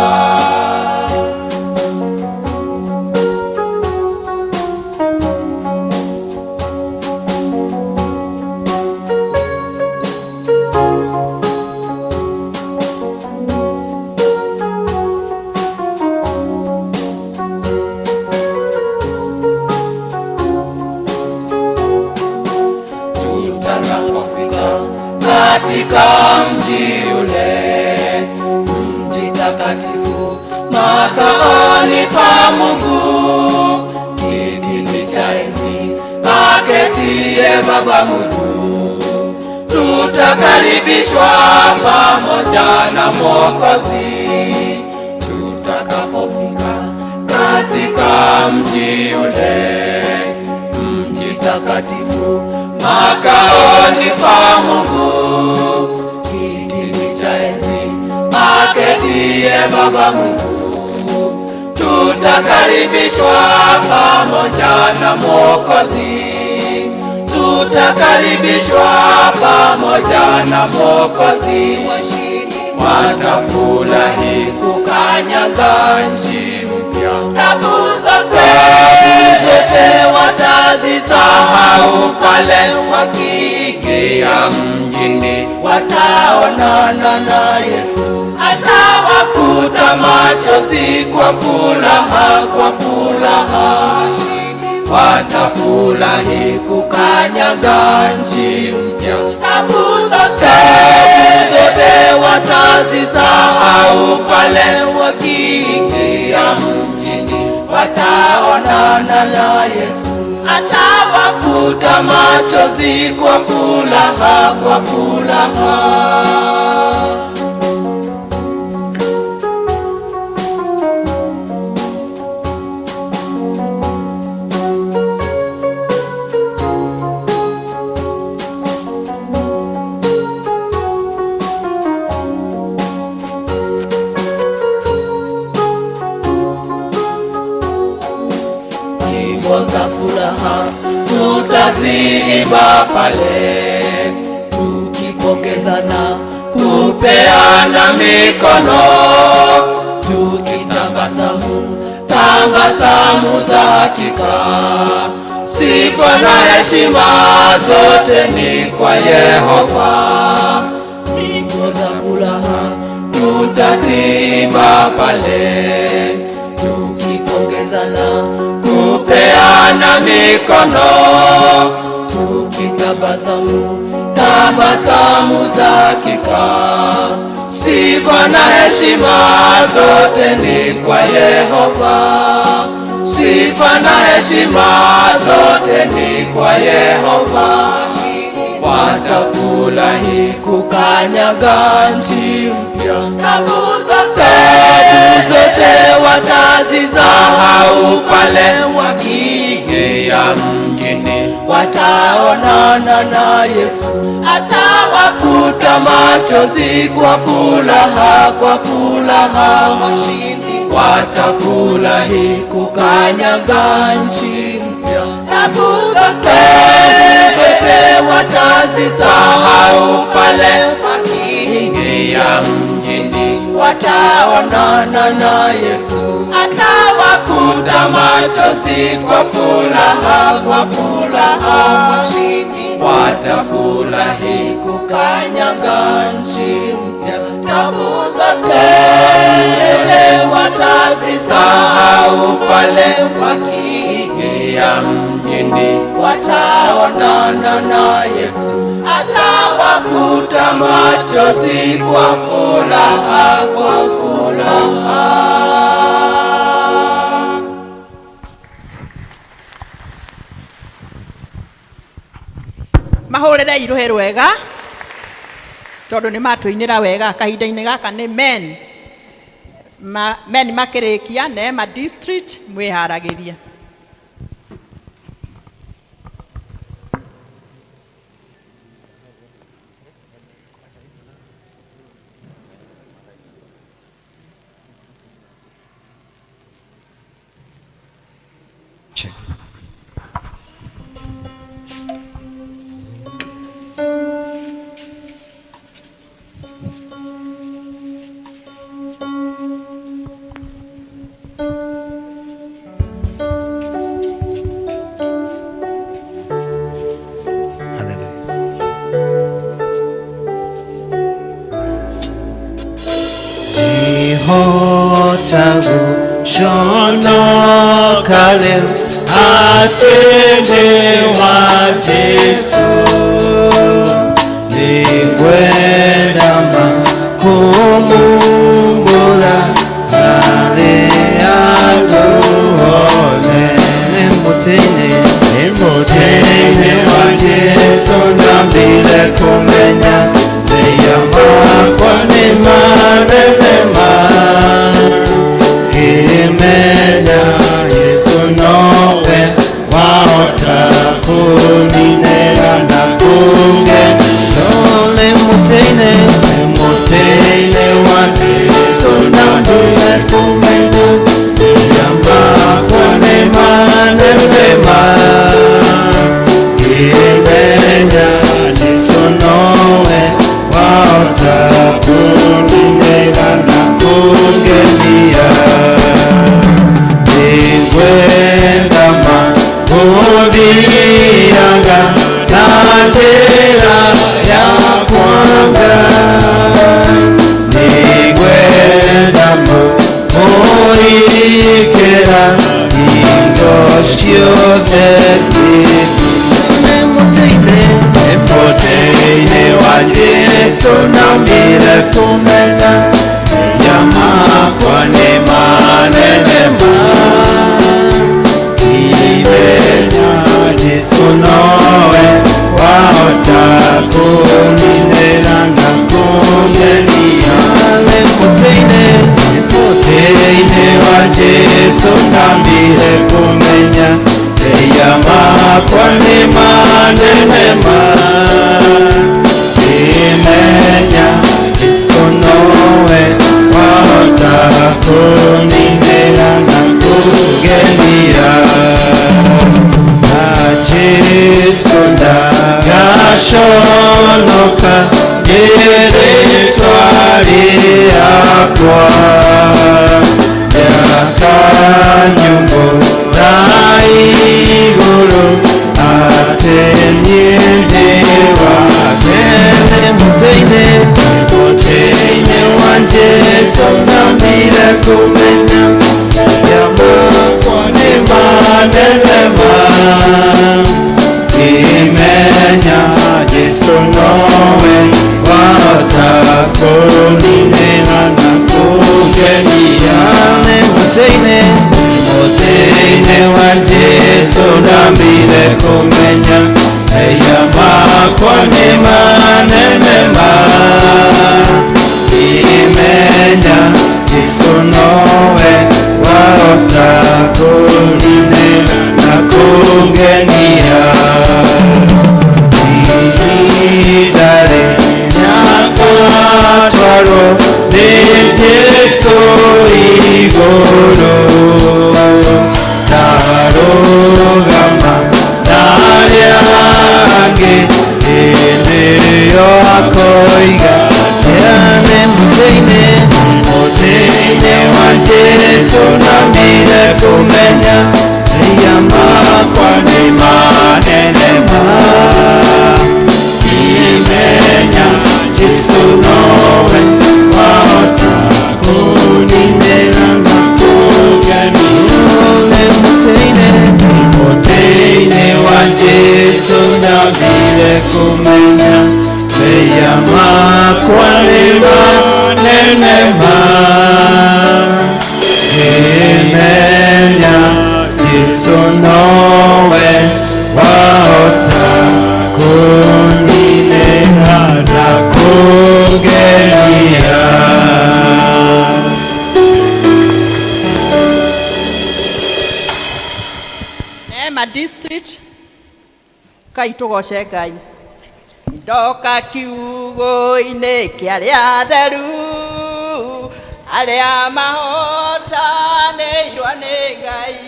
Tutakapofika katika mji ule, mji takatifu, makaoni pa Mungu, kiti cha enzi aketie Baba Mungu, tutakaribishwa pamoja na Mwokozi. Tutakapofika katika mji ule, mji takatifu, makaoni pa Mungu, kiti cha enzi aketie Baba Mungu, tutakaribishwa pamoja na Mwokozi, tutakaribishwa pamoja na Mwokozi. Watafurahi kukanyaga nchi mpya, tabu zote watazisahau pale wakiingia mjini, wataonana na Yesu atawafuta machozi kwa furaha, kwa furaha. Watafurahi kukanyaga nchi mpya, tabu zote watazisahau pale wakiingia mjini, wataonana na Yesu atawafuta machozi kwa furaha, kwa furaha. Nyimbo za furaha tutaziimba pale, tukipongezana, kupeana mikono, tukitabasamu, tabasamu za hakika. Sifa na heshima zote ni kwa Yehova. Nyimbo za furaha tutaziimba pale, tukipongezana, kupeana mikono, tukitabasamu, tabasamu za hakika. Sifa na heshima zote ni kwa Yehova. Sifa na heshima zote ni kwa Yehova. Watafurahi kukanyaga nchi mpya, tabu zote watazisahau pale wakiingia mjini, wataonana na Yesu atawafuta machozi kwa furaha, kwa furaha. Watafurahi kukanyaga nchi mpya, tabu zote watazisahau pale wakiingia mjini, wataonana Wataonana na Yesu, atawafuta machozi kwa furaha, kwa furaha. Washindi watafurahi kukanyaga nchi mpya, tabu zote watazisahau pale wakiingia mjini. Wataonana na Yesu, atawafuta machozi kwa furaha, kwa furaha. Mahũrĩre iruhĩ rwega tondũ nĩ matũinĩra wega kahinda-inĩ gaka nĩ men men makĩrĩkia Neema District mwĩharagĩrie. Check. Guconoka rĩu atĩ nĩ wa Jesũ, nĩngwenda ma kũmumbũra harĩ andũ othe. Nĩ mũtĩ-inĩ, nĩ mũtĩ-inĩ wa Jesũ ndambire kũmenya mehia makwa nĩ manene ma ngĩmenya Jesũ nowe wahota kũninĩra na kũngenia. Nĩ mũtĩ-inĩ, nĩ mũtĩ-inĩ wa Jesũ ndambire kũmenya mehia makwa nĩ manene ma ngĩmenya Jesũ nowe wahota kũninĩra na kũngenia. Nĩngwenda ma gũthiaga na njĩra ya kwa Ngai, nĩngwenda ma kũrikĩra hingo ciothe. Nĩ mũtĩ-inĩ, nĩ mũtĩ-inĩ wa Jesũ ndambire kũmenya mehia makwa nĩ manene ma ngĩmenya Jesũ nowe wahota kũninĩra na kũngenia. Nĩ mũtĩ-inĩ, nĩ mũtĩ-inĩ wa Jesũ ndambire kũmenya mehia makwa nĩ manene ma ngĩmenya Jesũ nowe wahota kũninĩra na kũngenia. Na Jesũ ndagaconoka nĩ rĩĩtwa rĩakwa, ndakanyumbũra igũrũ atĩ niĩ ndĩ wake. Nĩ mũtĩ-inĩ, nĩ mũtĩ-inĩ wa Jesũ ndambire kũmenya mehia makwa nĩ manene ma ngĩmenya Jesũ nowe wahota kũninĩra na kũngenia. Nĩ mũtĩ-inĩ, nĩ mũtĩ-inĩ wa Jesũ ndambire kũmenya mehia makwa nĩ manene ma ngĩmenya Jesũ nowe wahota kũninĩra na kũngenia. Ihinda rĩrĩa twatwarwo nĩ Jesũ igũrũ, ndarũgama na arĩa angĩ hĩndĩ ĩyo akoiga atĩa. Nĩ mũtĩ-inĩ, nĩ mũtĩ Mũtĩ-inĩ wa Jesũ ndambire kũmenya mehia makwa nĩ manene ma. Ngĩmenya Jesũ nowe wahota kũnimĩra na kũngenia. Mũtĩ-inĩ wa Jesũ ndambire kũmenya mehia makwa nĩ manene ma. Ngĩmenya Jesũ nowe wahota kũnimĩra na kũngenia. Neema District kai tũgoce Ngai. Ndoka kiugo-inĩ kĩa arĩa atheru, arĩa mahotanĩirwo nĩ Ngai,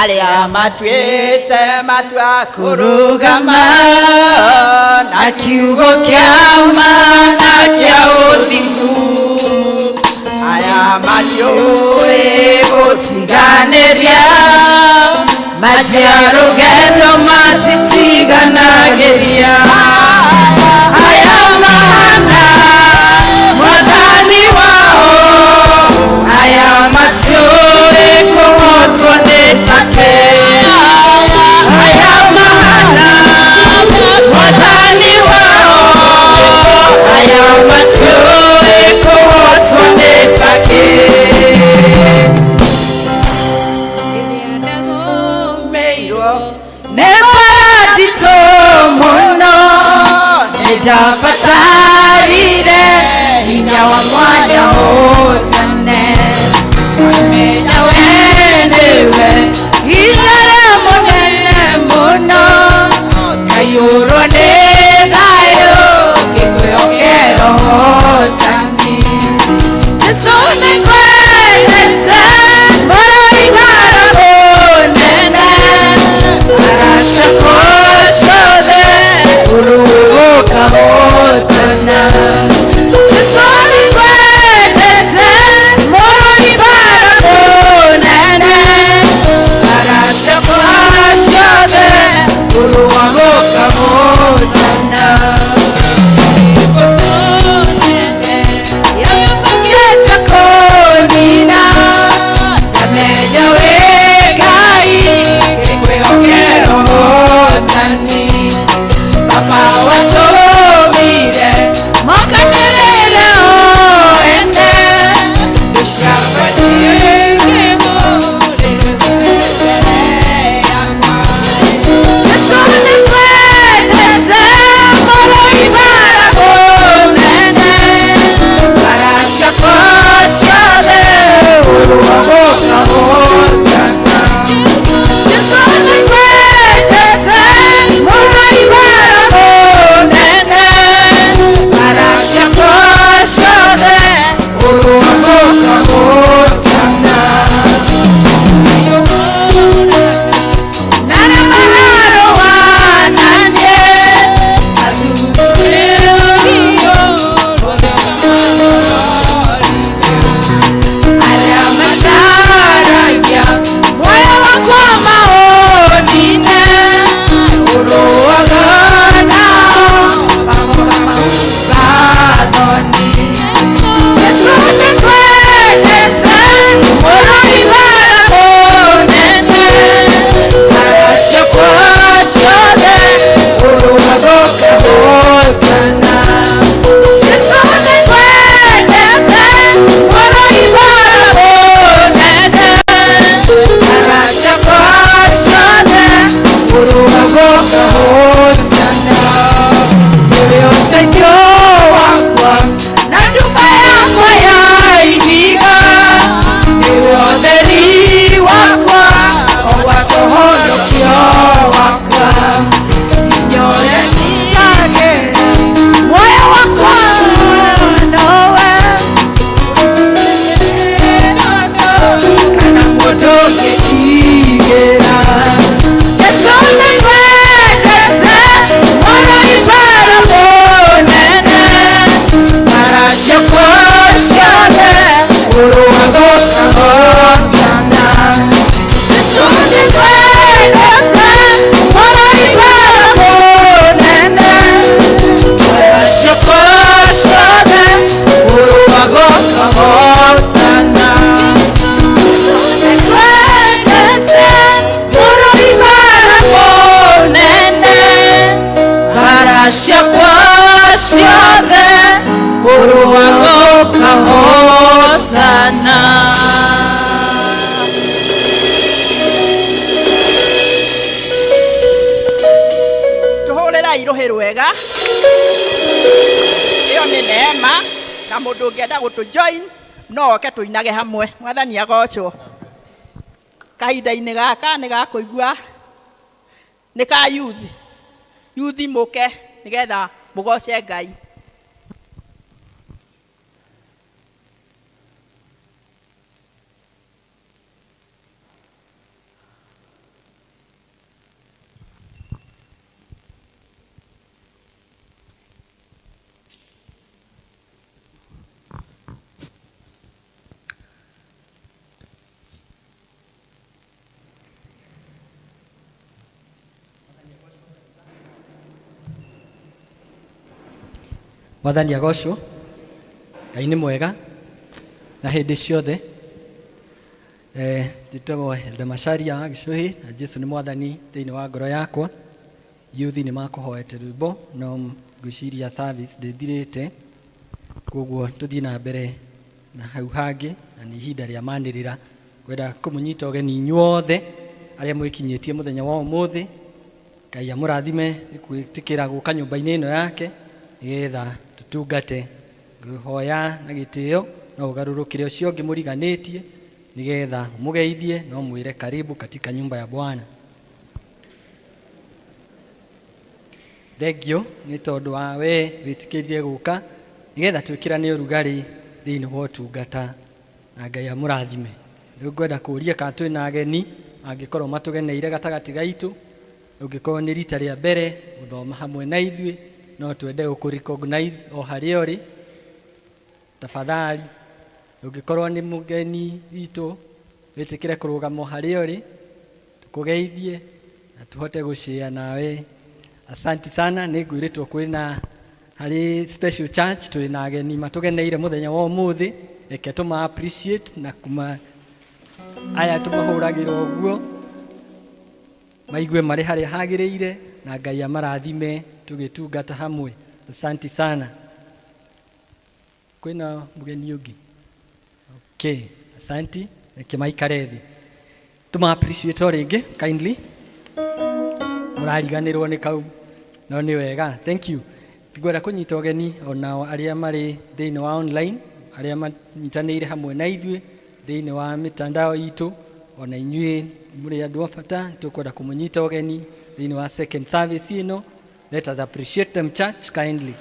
arĩa matuĩte matua kũrũgama na kiugo kĩa ma na kĩa ũthingu, aya matiũĩ gũtiganĩria, Majia rugendo matitiganagĩria. Aya mahana mwathani wao, aya matiũĩ kũhotwo nĩ take. Aya mahana mwathani wao, aya matiũĩ kũhotwo nĩ take. Meirwo Nĩ nditũ mũno, nĩndabatarire hinya wa mwanya ũtane. Menya we nĩwe hinya rĩa mũnene mũno, ngaiyũrwo nĩ thayũ ngĩkwĩhokera ũhotani. Jesũ nĩngwendete, mũraigara mũnene, aracakocothe ũrũgũkahotana. Jesũ nĩngwendete, mũraigara mũnene, aracakocothe ũrũgũkahotana. Yokĩte kũnene, Ciakwa ciothe ũrũaga ũkahotana. Tũhũrĩrai rũhĩ rwega. Ĩyo nĩ neema na mũndũ ũngĩenda gũtũ join no oke tũinage hamwe. Mwathani agocwo. Kahinda-inĩ gaka nĩ gakũigua nĩ ka youth. Youth mũke nĩgetha mũgoce Ngai. Mwathani agocwo. Ngai nĩ mwega na hĩndĩ ciothe. Njĩtagwo Elder Macharia wa Gĩcũhĩ na Jesu nĩ mwathani thĩinĩ wa ngoro yakwa. Youth nĩ makũhoete rwĩmbo no ngwĩciria service ndĩthirĩte, koguo tũthiĩ na mbere na hau hangĩ, na nĩ ihinda rĩa manĩrĩra. Ngwenda kũmũnyita ũgeni inyuothe arĩa mwĩkinyĩtie mũthenya wa ũmũthĩ. Ngai amũrathime nĩ gwĩtĩkĩra gũka nyũmba-inĩ ĩno yake nĩgetha tũtungate. Ngũhoya na gĩtĩo no ũgarũrũkĩre ũcio ũngĩ mũriganĩtie nĩgetha mũgeithie no mwĩre karibu katika nyumba ya Bwana. Thengio nĩ tondũ wa we wĩtĩkĩrire gũka nĩgetha twĩkĩrane ũrugarĩ thĩinĩ wa ũtungata, na Ngai amũrathime. Rĩu ngwenda kũũria kana twĩna ageni angĩkorwo matũgeneire gatagatĩ gaitũ. Ũngĩkorwo nĩ rita rĩa mbere gũthoma hamwe na ithuĩ, no twende gũkũ recognize o harĩa ũrĩ, tafadhali. Ũngĩkorwo nĩ mũgeni witũ, wĩtĩkĩre kũrũgama o harĩa ũrĩ, tũkũgeithie na tũhote gũshare nawe. Asanti sana. Nĩ ngwĩrĩtwo kwĩna harĩ special church twĩ na ageni matũgeneire mũthenya wa ũmũthĩ. Reke tũma appreciate na kuma aya tũmahũragĩra ũguo maigue marĩ harĩa hagĩrĩire, na Ngai amarathime tũgĩtungata hamwe. Asanti sana. Kwĩna mũgeni ũngĩ? Okay, asanti. Reke maikare thĩ, tũma appreciate o rĩngĩ kindly. Mũrariganĩrwo nĩ kau no nĩ wega. Thank you. Ngwenda kũnyita ũgeni onao arĩa marĩ thĩinĩ wa online, arĩa manyitanĩire hamwe na ithuĩ thĩinĩ wa mitandao itũ. Ona inyuĩ mũrĩ andũ a bata, tũkwenda kũmũnyita ũgeni thĩinĩ wa second service ĩno. Let us appreciate them, church, kindly.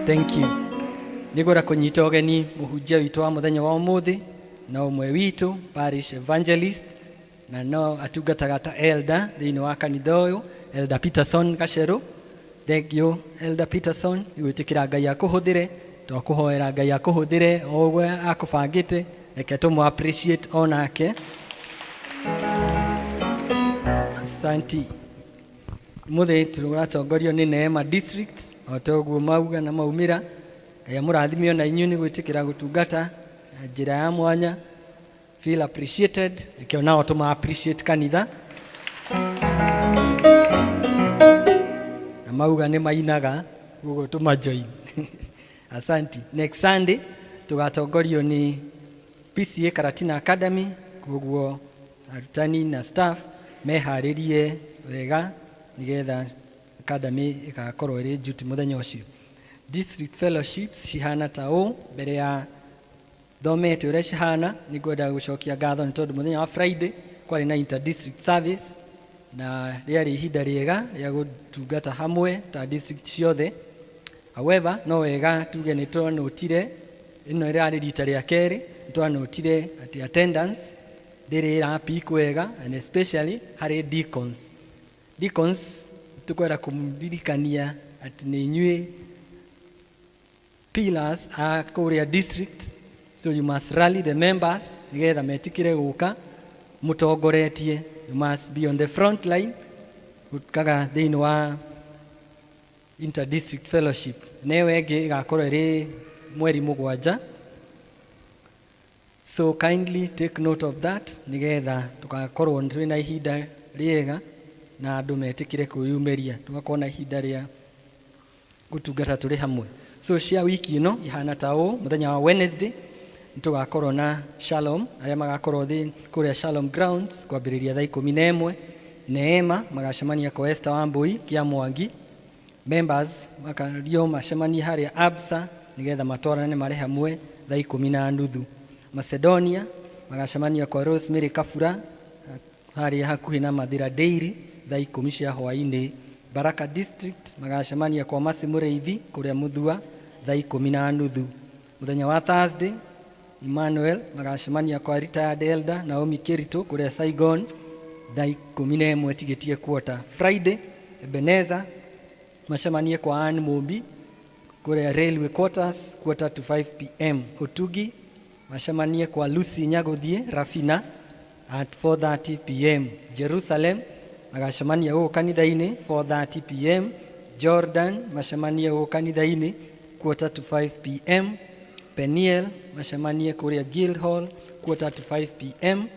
Thank you. Nĩngwenda kũnyita ũgeni mũhunjia witũ wa mũthenya wa ũmũthĩ, na ũmwe witũ parish evangelist na no atungataga ta elder thĩinĩ wa kanitha ũyũ, Elder Peterson Gacerũ. Thank you, Elder Peterson, nĩ gwĩtĩkĩra Ngai akũhũthĩre. Twakũhoera Ngai akũhũthĩre o ũguo akũbangĩte. Reke tũmũ appreciate onake. Asanti. Mũthĩ tũratongorio nĩ Neema District o ta ũguo mauga na maumĩra. Ngai amũrathime ona inyuĩ nĩ gwĩtĩkĩra gũtungata na njĩra ya mwanya. Feel appreciated. Reke onao tũma appreciate kanitha na mauga nĩ mainaga, koguo tũma join. Asanti. Next Sunday tũgatongorio nĩ PCA Karatina Academy, koguo arutani na staff meharĩrie wega nĩgetha academy ĩgakorwo ĩrĩ duty mũthenya ũcio. District fellowships cihana ta ũũ. Mbere ya thomete ũrĩa cihana, nĩ ngwenda gũcokia ngatho nĩ tondũ mũthenya wa Friday kwarĩ na inter-district service na rĩarĩ ihinda rĩega rĩa gũtungata hamwe ta district ciothe. However, no wega tuge nĩ twanotire ĩno ĩrarĩ rita rĩa kerĩ, nĩ twanotire atĩ attendance ndĩrĩ ĩra peak wega, and especially harĩ deacons. Deacons, tũkwenda kũmũririkania atĩ nĩ inyuĩ pillars a kũrĩa district, so you must rally the members nĩgetha metĩkĩre gũka mũtongoretie. You must be on the front line gũkaga thĩinĩ wa inter-district fellowship. Na ĩyo ĩngĩ ĩgakorwo ĩrĩ mweri 7, so kindly take note of that nĩgetha tũgakorwo twĩna ihinda rĩega. Na andũ metĩkĩre kwĩyumĩria, tũgakorwo na ihinda rĩa gũtungata tũrĩ hamwe. So cia wiki ĩno ihana ta ũũ: mũthenya wa Wednesday nĩtũgakorwo na Shalom, arĩa magakorwo thĩ kũrĩa Shalom Grounds kwambĩrĩria thaa 11. Neema magacemania kwa Esther Wambui kĩa Mwangi. Members makario macemanie harĩa Absa nĩgetha matwarane marĩ hamwe thaa 10:30. Macedonia magacemania kwa Rosemary Kabura harĩa hakuhĩ na Mathira Dairy thaa 10 cia hwaĩ-inĩ. Baraka District magacemania kwa Masi Mũrĩithi kũrĩa Mũthua thaa 10:30. Mũthenya wa Thursday, Emmanuel magacemania kwa retired elder Naomi Keritu kũrĩa Saigon thaa 11 tigĩtie quarter. Friday, Ebeneza macemanie kwa Ann Mumbi kũrĩa Railway Quarters 4:45 p.m. Utugi macemanie kwa Lucy Nyaguthie Rafina at 4:30 p.m. Jerusalem magacemania gũkũ kanitha-inĩ 4:30 p.m. Jordan macemanie gũkũ kanitha-inĩ 4:45 p.m. Peniel macemanie kũrĩa Guildhall 4:45 p.m.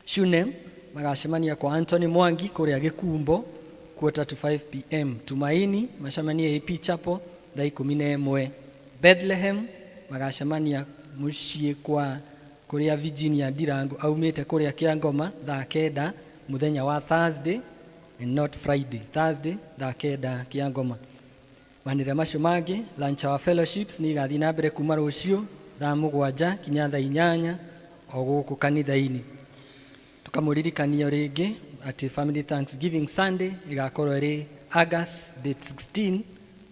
Shunem magacemania kwa Anthony Mwangi kũrĩa Gĩkumbo 4:45 p.m. Tumaini macemanie AP Chapel thaa 11. Bethlehem magacemania mũciĩ kwa kũrĩa Virginia Ndirango aumĩte kũrĩa Kĩangoma thaa 9 mũthenya wa Thursday and not Friday, Thursday thaa 9 Kĩangoma. Manĩrĩa macio mangĩ, lunch hour fellowships nĩ igathiĩ na mbere kuma rũciũ thaa 7 kinya thaa 8 o gũkũ kanitha-inĩ. Tũkamũririkania rĩngĩ atĩ Family Thanksgiving Sunday ĩgakorwo ĩrĩ August date 16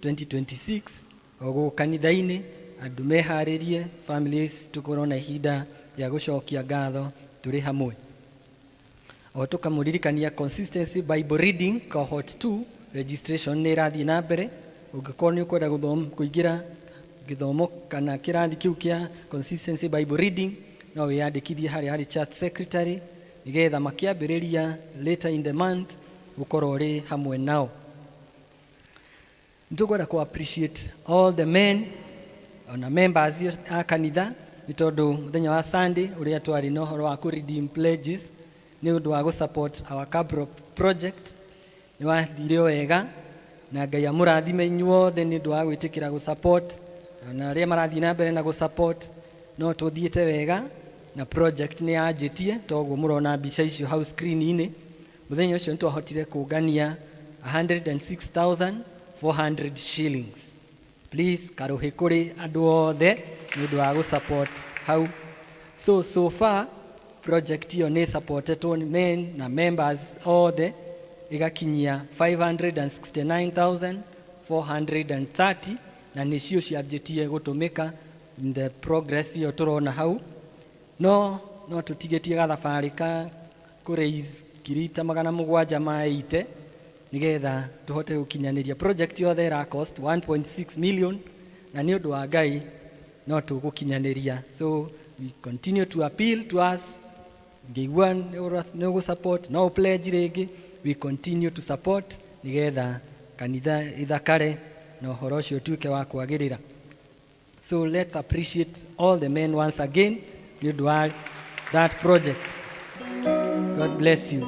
2026 o gũkũ kanitha-inĩ. Andũ meharĩrie, families tũkorwo na ihinda rĩa gũcokia ngatho tũrĩ hamwe. O tũkamũririkania Consistency Bible Reading cohort 2 registration nĩ ĩrathiĩ na mbere. Ũngĩkorwo nĩ ũkwenda kũingĩra gĩthomo kana kĩrathi kĩu kĩa Consistency Bible Reading, no wĩyandĩkithie harĩa harĩ church secretary nĩgetha makĩambĩrĩria later in the month ũkorwo ũrĩ hamwe nao. Nĩtũkwenda kũ appreciate all the men ona members a kanitha, nĩ tondũ mũthenya wa Sunday ũrĩa twarĩ na ũhoro wa kũ redeem pledges nĩ ũndũ wa gũ support our Cabro project nĩ wathire wega, na Ngai amũrathime inyuothe nĩ ũndũ wa gwĩtĩkĩra gũ support na arĩa marathiĩ na mbere na gũ support. No tũthiĩte wega na project nĩ yanjĩtie toguo mũrona mbica icio hau screen-inĩ. Mũthenya ũcio nĩ twahotire kũngania 106,400 shillings. Please, karũhĩ kũrĩ andũ othe nĩ ũndũ wa gũ support hau. So far project ĩyo nĩ supportetwo nĩ men na members othe ĩgakinyia 569,430, na nĩcio cianjĩtie gũtũmĩka in the progress ĩyo tũrona hau. No tũtigĩtie gathabarĩ ka kũ raise 780,000 nĩgetha tũhote gũkinyanĩria project yothe. Ĩra cost 1.6 million, na nĩ ũndũ wa Ngai no tũgũkinyanĩria. So we continue to appeal to us, ngĩigua nĩ ũgũ support, no pledge rĩngĩ, we continue to support nĩgetha kanitha ithakare na ũhoro ũcio ũtuĩke wa kwagĩrĩra. So let's appreciate all the men once again nĩ ũndũ wa that project. God bless you.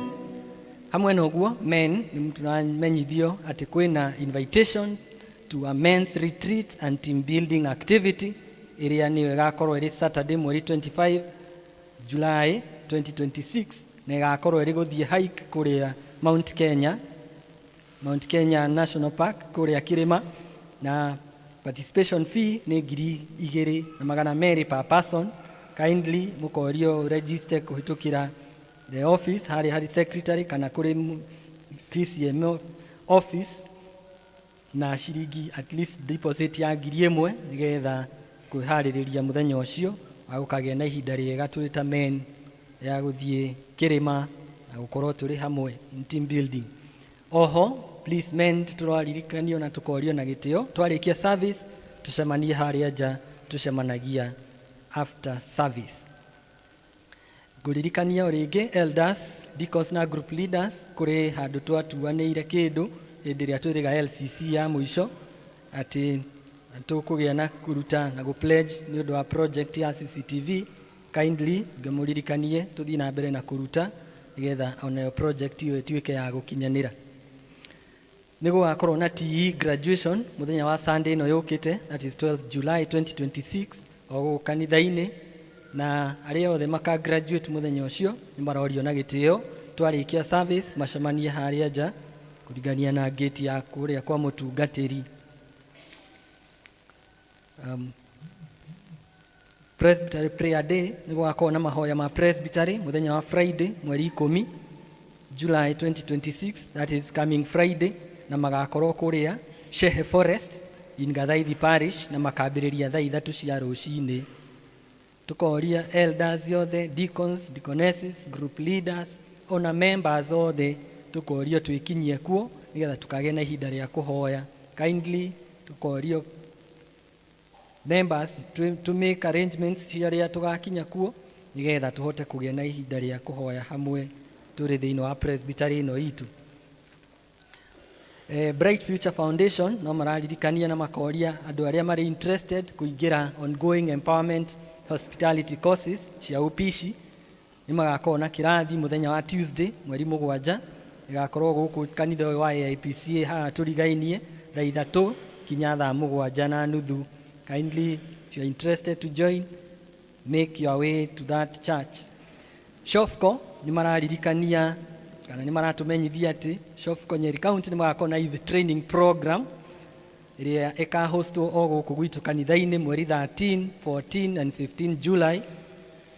Hamwe na ũguo, men nĩ tũramenyithio atĩ kwĩna invitation to a men's retreat and team building activity ĩrĩa nĩyo ĩgakorwo ĩrĩ Saturday mweri 25 July 2026, na ĩgakorwo ĩrĩ gũthiĩ hike kũrĩa Mount Kenya, Mount Kenya National Park kũrĩa kĩrĩma, na participation fee nĩ 2,200 per person. Kindly mũkorio register kũhĩtũkĩra the office harĩa harĩ secretary kana kũrĩ PCM office na ciringi at least deposit ya 1,000 nĩgetha kwĩharĩrĩria mũthenya ũcio wa gũkagĩa na ihinda rĩega tũrĩ ta men ya gũthiĩ kĩrĩma na gũkorwo tũrĩ hamwe in team building. Oho, please men, tũraririkanio na tũkorio na gĩtĩo twarĩkia service tũcemanie harĩa nja tũcemanagia after service. Ngũririkania o rĩngĩ elders, deacons na group leaders, kũrĩ handũ twatuanĩire kĩndũ hĩndĩ ĩrĩa twĩrĩga LCC ya mũico atĩ tũkũgĩa na kũruta na gũ pledge nĩ ũndũ wa project ya CCTV. Kindly ngĩmũririkanie tũthiĩ na mbere na kũruta. nĩgetha onayo project ĩyo ĩtuĩke ya gũkinyanĩra. Nĩ gũgakorwo na TE graduation mũthenya wa Sunday ĩno yũkĩte, that is 12 July 2026, o gũkũ kanitha-inĩ, na arĩa othe maka graduate mũthenya ũcio nĩ marorio na gĩtĩo twarĩkia service macemanie harĩa nja kũringania na gate ya kũrĩa kwa mũtungatĩri. Presbytery Prayer Day, nĩ gũgakorwo na mahoya ma Presbytery mũthenya wa Friday mweri 10 July 2026, that is coming Friday, na magakorwo kũrĩa Shehe Forest in Gathaithi Parish, na makambĩrĩria thaa 3 cia rũcinĩ. Tũkoria elders othe, deacons, deaconesses, group leaders, ona members othe, tũkorio twĩkinyie kuo nĩgetha tũkagĩa na ihinda rĩa kũhoya. Kindly tũkorio members to make arrangements cia rĩa tũgakinya kuo nĩgetha tũhote kũgĩa na ihinda rĩa kũhoya hamwe tũrĩ thĩinĩ wa presbytery ĩno itũ. Bright Future Foundation no mararirikania na makoria andũ arĩa marĩ interested kũingĩra ongoing empowerment hospitality courses cia upishi, nĩ magakorwo na kĩrathi mũthenya wa Tuesday mweri 7, ĩgakorwo gũkũ kanitha ũyũ wa AIPCA haha tũrigainie thaa 3 kinya thaa 7:30. Kindly, if you are interested to join, make your way to that church. Shofco nĩ mararirikania kana nĩ maratũmenyithia atĩ Shofco Nyeri County nĩ magakorwo na youth training program ĩrĩa ĩkahostwo o gũkũ gwitũ kanitha-inĩ mweri 13, 14 and 15 July,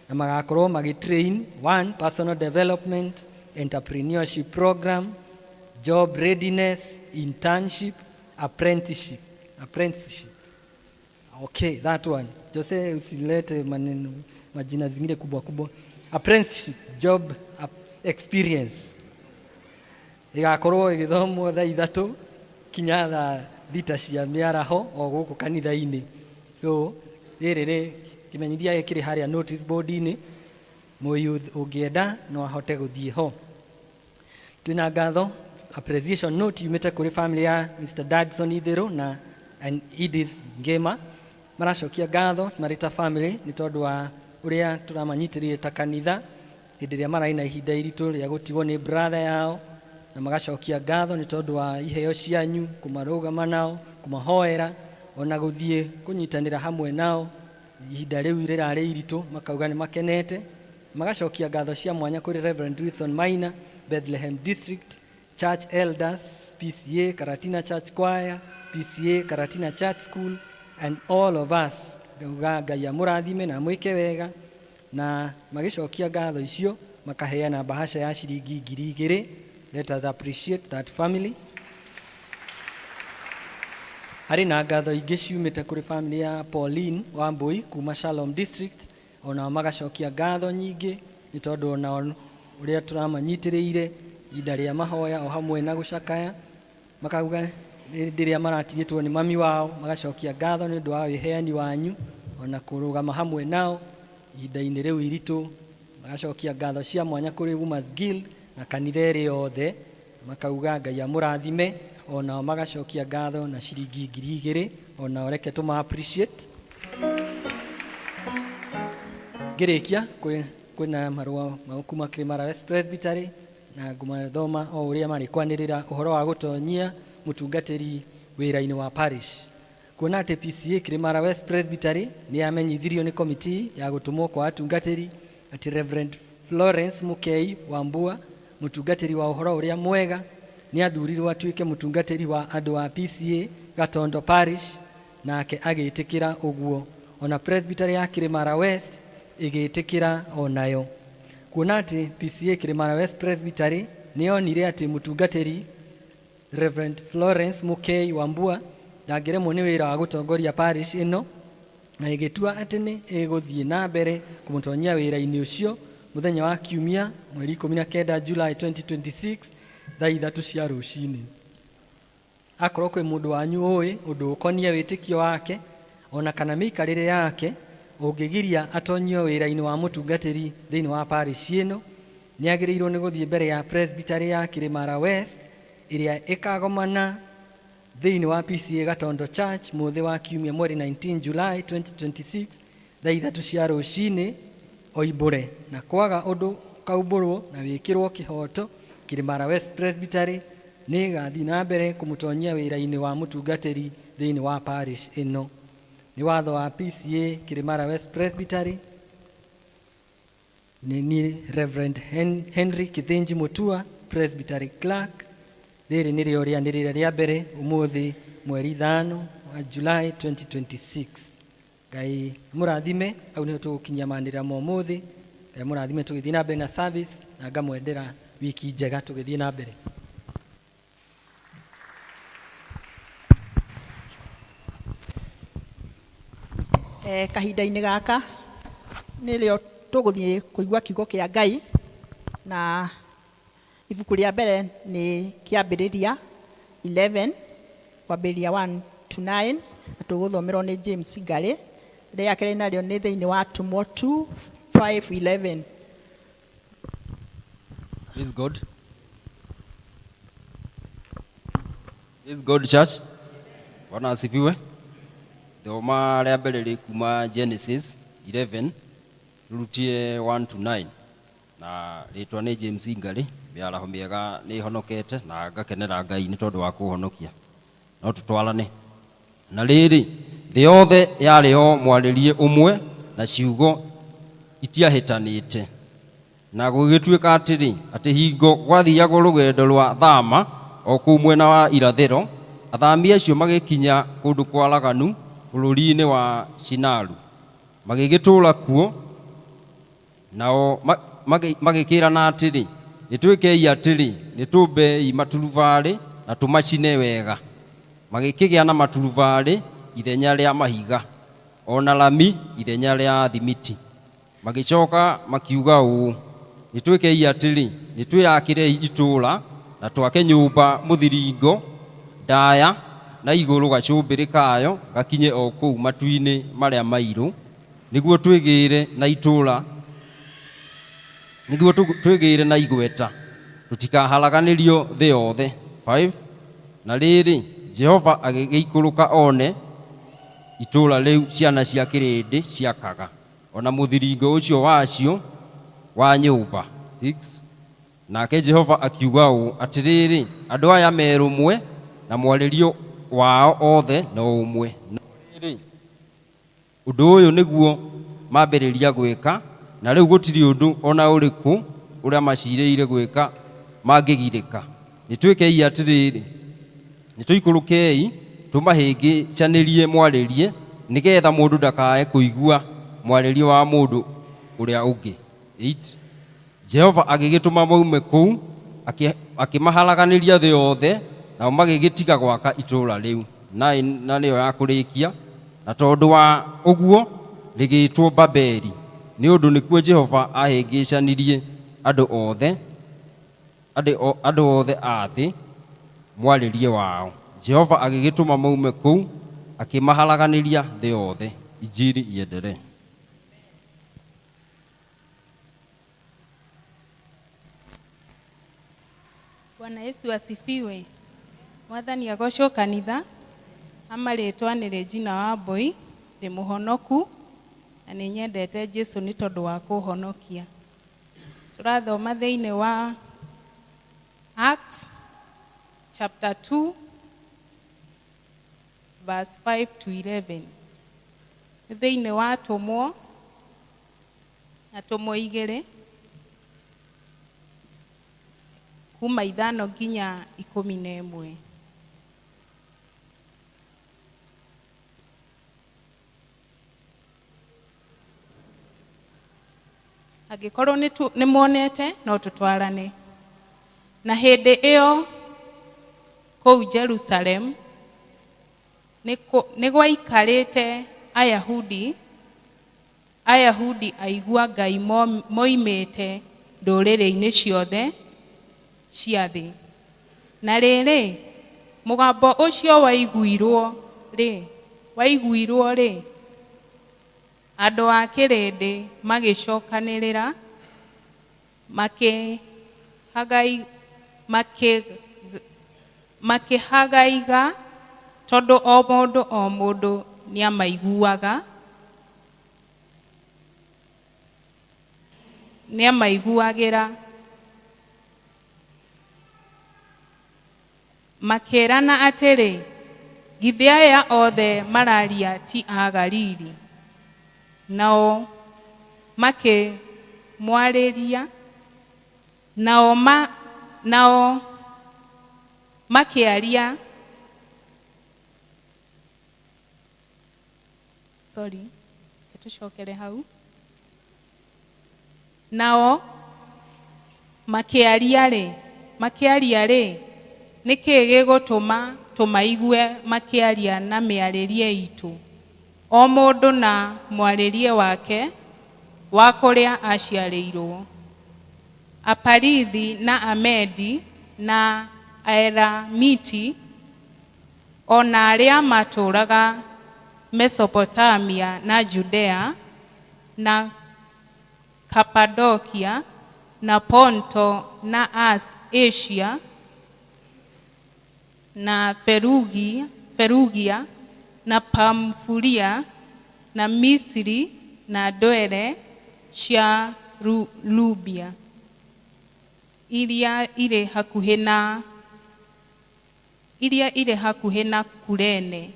na magakorwo magĩtrain one personal development, entrepreneurship program, job readiness, internship, apprenticeship. Okay, that one. Jose, usilete maneno majina zingine kubwa kubwa. Apprenticeship, job experience. Igakorwo igithomwo thaa 3 kinya thaa 6 cia mĩaraho o gũkũ kanitha-inĩ. So rĩrĩ nĩ kĩmenyithia gĩkĩrĩ harĩa notice board-inĩ, mũ youth ũngĩenda no ahote gũthiĩ ho. Twĩna ngatho appreciation note yumĩte kũrĩ family ya Mr. Dadson Itherũ na and Edith Ngema. Maracokia ngatho marĩ ta family nĩ tondũ wa ũrĩa tũramanyitĩrĩire ta kanitha hĩndĩ ĩrĩa mararĩ na ihinda iritũ rĩa gũtigwo nĩ brother yao, na magacokia ngatho nĩ tondũ wa iheo cianyu, kũmarũgama nao, kũmahoera, ona gũthiĩ kũnyitanĩra hamwe nao ihinda rĩu rĩrarĩ iritũ, makauga nĩ makenete. Magacokia ngatho cia mwanya kũrĩ Reverend Wilson Maina, Bethlehem District Church Elders, PCA Karatina Church Choir, PCA Karatina Church School, and all of us. Ngauga Ngai amũrathime na amwĩke wega. Na magĩcokia ngatho icio makaheana bahasha ya ciringi 2000. Let us appreciate that family. Harĩ na ngatho ingĩ ciumĩte kũrĩ family ya Pauline Wambui kuma Shalom District, onao magacokia ngatho nyingĩ nĩ tondũ onao ũrĩa tũramanyitĩrĩire ihinda rĩa mahoya o hamwe na gũcakaya, makauga hĩndĩ ĩrĩa maratigĩtwo nĩ mami wao, magacokia ngatho nĩ ũndũ wa wĩheani wanyu ona kũrũgama hamwe nao ihinda-inĩ rĩu iritũ. Magacokia ngatho cia mwanya kũrĩ Women's Guild na kanitha ĩrĩ yothe, makauga Ngai amũrathime. Onao magacokia ngatho na ciringi 2000, onao reke tũma appreciate. Ngĩrĩkia, kwĩna marũa ma kuma Kĩrĩmara West Presbytery, na ngũmathoma o ũrĩa marĩ kwanĩrĩra ũhoro wa gũtonyia mũtungatĩri wĩra-inĩ wa parish. Kuona atĩ PCA Kĩrĩmara West Presbytery nĩ yamenyithirio nĩ komiti ya gũtũmwo kwa atungatĩri atĩ Reverend Florence Mukei Wambua, mũtungatĩri wa ũhoro ũrĩa mwega, nĩ athurirwo atuĩke mũtungatĩri wa andũ a PCA Gatondo Parish, nake agĩtĩkĩra ũguo. Ona Presbytery ya Kĩrĩmara West ĩgĩtĩkĩra onayo. Kuona atĩ PCA Kĩrĩmara West Presbytery nĩ yonire atĩ mũtungatĩri Reverend Florence Mukei Wambua ndangĩremwo nĩ wĩra wa gũtongoria parish ĩno, na ĩgĩtua atĩ nĩ ĩgũthiĩ na mbere kũmũtonyia wĩra-inĩ ũcio mũthenya wa Kiumia mweri 19 July 2026 thaa 3 cia rũcinĩ. Akorwo kwĩ mũndũ wanyu ũĩ ũndũ ũkonie wĩtĩkio wake ona kana mĩikarĩre yake ũngĩgiria atonyio wĩra-inĩ wa mũtungatĩri thĩinĩ wa parish ĩno, nĩ agĩrĩirwo nĩ gũthiĩ mbere ya Presbytery ya Kĩrĩmara West ĩrĩa ĩkagomana thĩinĩ wa PCA Gatondo Church mũthĩ wa Kiumia mweri 19 July 2026 thaa 3 cia rũcinĩ oimbũre, na kwaga ũndũ Ũkaumbũrwo na wĩkĩrwo kĩhoto, Kĩrĩmara West Presbytery nĩ ĩgathiĩ na mbere kũmũtonyia wĩra-inĩ wa mũtungatĩri thĩinĩ wa parish ĩno. Nĩ watho wa PCA Kĩrĩmara West Presbytery. Nĩ niĩ Reverend Henry Kithinji Mutua, Presbytery Clerk. Rĩrĩ nĩrĩo rĩanĩrĩra rĩa mbere ũmũthĩ mweri 5 wa July 2026. Ngai amũrathime. Hau nĩho tũgũkinyia manĩrĩra ma ũmũthĩ. Ngai amũrathime tũgĩthiĩ na mbere na service, na ngamwendera wiki njega tũgĩthiĩ na mbere. Kahinda-inĩ gaka nĩrĩo tũgũthiĩ kũigua kiugo kĩa Ngai, na ibuku rĩa mbere nĩ Kĩambĩrĩria 11 kwambĩrĩria 1 to 9, na tũgũthomerwo nĩ James Ngarĩ. Rĩa kerĩ narĩo nĩ thĩinĩ wa Atũmwo 2 5 11. Praise God. Praise God church. Bwana asifiwe. Thoma rĩa mbere rĩ kuma Genesis 11 rutie 1 to 9, na rĩtwa nĩ James Ngari. Mĩaraho mĩega, nĩ honokete na ngakenera Ngai nĩ tondũ wa kũhonokia. No tũtwarane. Na rĩrĩ, thĩ yothe yarĩ o mwarĩrie ũmwe na ciugo itiahĩtanĩte. Na gũgĩtuĩka atĩrĩ, atĩ hingo gwathiagwo rũgendo rwa thama o kũu mwena wa irathĩro, athami acio magĩkinya kũndũ kwaraganu bũrũri-inĩ wa Shinaru, magĩgĩtũũra kuo. Nao magĩkĩrana atĩrĩ, nĩ twĩkei atĩrĩ, nĩtũmbei maturubarĩ na tũmacine wega. Magĩkĩgĩa na maturubarĩ ithenya rĩa mahiga, o na rami ithenya rĩa thimiti. Magĩcoka makiuga ũũ, nĩtwĩkei atĩrĩ, nĩtwĩyakĩrei itũũra na twake nyũmba mũthiringo ndaya na igũrũ, gacũmbĩrĩ kayo gakinye o kũu matu-inĩ marĩa mairũ, nĩguo twĩgĩre na itũũra, nĩguo twĩgĩre na igweta, tũtikaharaganĩrio thĩ yothe. 5. Na rĩrĩ, Jehova agĩgĩikũrũka one itũũra rĩu ciana cia kĩrĩndĩ ciakaga, ona mũthiringo ũcio wacio wa nyũmba. 6. Nake Jehova akiuga ũũ, atĩrĩrĩ, andũ aya me rũmwe, na mwarĩrio wao othe no ũmwe, no rĩrĩ, ũndũ ũyũ nĩguo mambĩrĩria gwĩka, na rĩu gũtirĩ ũndũ ona ũrĩkũ ũrĩa macirĩire gwĩka mangĩgirĩka. Nĩtwĩkei atĩrĩrĩ, nĩtũikũrũkei tũmahĩngĩcanĩrie mwarĩrie, nĩgetha mũndũ ndakae kũigua mwarĩrie wa mũndũ ũrĩa ũngĩ. 8. Jehova agĩgĩtũma maume kũu, akĩmaharaganĩria thĩ yothe, nao magĩgĩtiga gwaka itũũra rĩu. 9. Na nĩyo ya kũrĩkia, na tondũ wa ũguo rĩgĩtwo Babeli, nĩ ũndũ nĩkuo Jehova ahĩngĩcanirie andũ othe, andũ othe a thĩ mwarĩrie wao. Jehova agĩgĩtũma maume kũu, akĩmaharaganĩria thĩ yothe. Injiri iendelee. Bwana Yesu asifiwe. Mwathani agocwo kanitha. Amarĩtwa nĩ Regina Wambui, ndĩ mũhonoku na nĩ nyendete Jesu nĩ tondũ wa kũhonokia. Tũrathoma thĩinĩ wa Acts chapter 2 verse 5 to 11. Nĩ thĩinĩ wa Atũmwo, Atũmwo 2 kuma 5 nginya 11. Angĩkorwo nĩ muonete, no tũtwarane. Na hĩndĩ ĩyo kũu Jerusalem nĩ gwaikarĩte Ayahudi aigua Ngai moimĩte ndũrĩrĩ-inĩ ciothe cia thĩ. Na rĩrĩ, mũgambo ũcio waiguirwo rĩ, andũ a kĩrĩndĩ magĩcokanĩrĩra, makĩhagaiga, tondũ o mũndũ o mũndũ nĩamaiguaga. Nĩamaiguagĩra. Makĩĩrana atĩrĩ, Githĩ aya othe mararia ti a Galili? Nao makĩmwarĩria, nao ma, nao makĩaria sorry, tũcokere hau. Nao makĩaria-rĩ, makĩaria-rĩ, nĩ kĩĩ gĩgũtũma tũmaigue makĩaria na mĩarĩrie itũ, o mũndũ na mwarĩrie wake wa kũrĩa aciarĩirwo? Aparithi na Amedi na Aelamiti, o na arĩa matũũraga Mesopotamia na Judea na Kapadokia na Ponto na Asia na Ferugia na Pamfulia na Misiri na ndwere cia Lubia iria irĩ hakuhĩ na iria irĩ hakuhĩ na Kurene,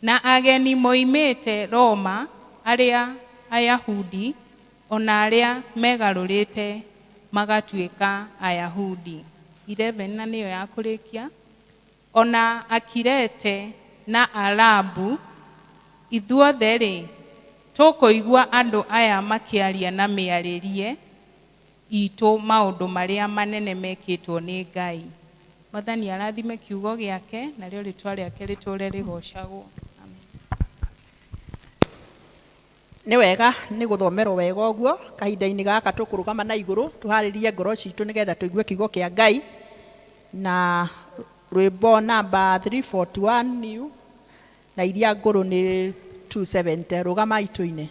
na ageni moimĩte Roma arĩa Ayahudi o na arĩa megarũrĩte magatuĩka Ayahudi. 11 na nĩyo ya kũrĩkia. O na Akirete na Arabu, ithuothe-rĩ, tũkũigua andũ aya makĩaria na mĩarĩrie itũ maũndũ marĩa manene mekĩtwo nĩ Ngai. Mwathani arathime kiugo gĩake, narĩo rĩtwa rĩake rĩtũre rĩgocagwo. Nĩ wega nĩ gũthomerwo wega ũguo kahinda-inĩ gaka tũkũrũgama na igũrũ tũharĩrie ngoro citũ nĩgetha tũigue kiugo kĩa Ngai na rwĩmbo namba 341 new na iria ngũrũ nĩ 270. Rũgama itũ-inĩ.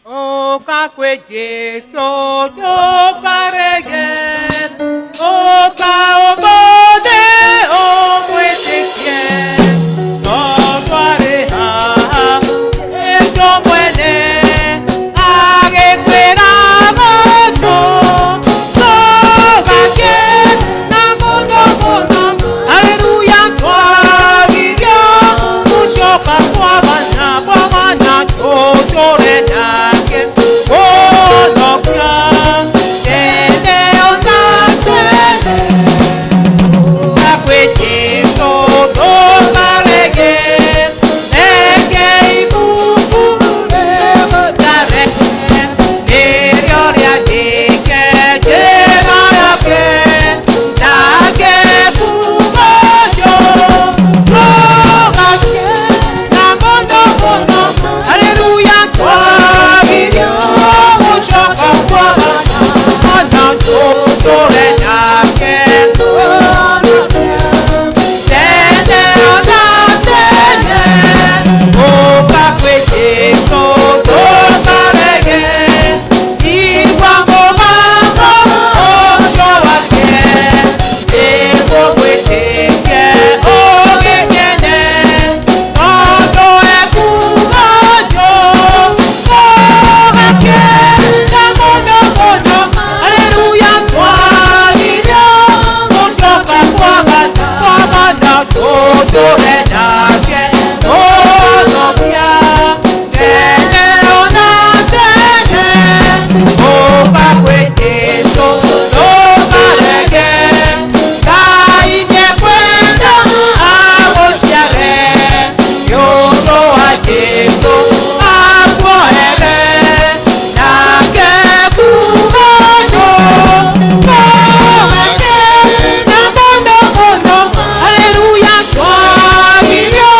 Ũka kwĩ Jesũ ndũkarege, ũka ũmũthĩ ũmwĩtĩkie, tondũ arĩ haha Jesũ mwene agĩkwĩra gũtũ ndũgakena mũno mũno. Haleluya, twagirio gũcoka kwagana kwagana tũtũre nake kũhonokia tene ona tene. Ũka kwĩ Jesũ ndũkarege, reke ibuku rĩgũtare, nĩrĩo rĩandĩke njĩra yake, nake kumacio ndũgakena mũno mũno. Haleluya, twagirio gũcoka kwagana ona tũtũre nake tene ona tene. Ũka kwĩ Jesũ ndũkarege, igua mũgambo ũcio wake, nĩguo gwĩtĩkie ũgĩkene, tondũ ekuuga ndũgakena mũno mũno. Haleluya, twagirio gũcoka kwagana kwagana tũtũre nake kũhonokia tene ona tene. Ũka kwĩ Jesũ ndũkarege, Ngai nĩekwenda agũciare, nĩ ũndũ wa Jesũ akuohere, nake kuuga ndũgakena mũno mũno. Haleluya, twagirio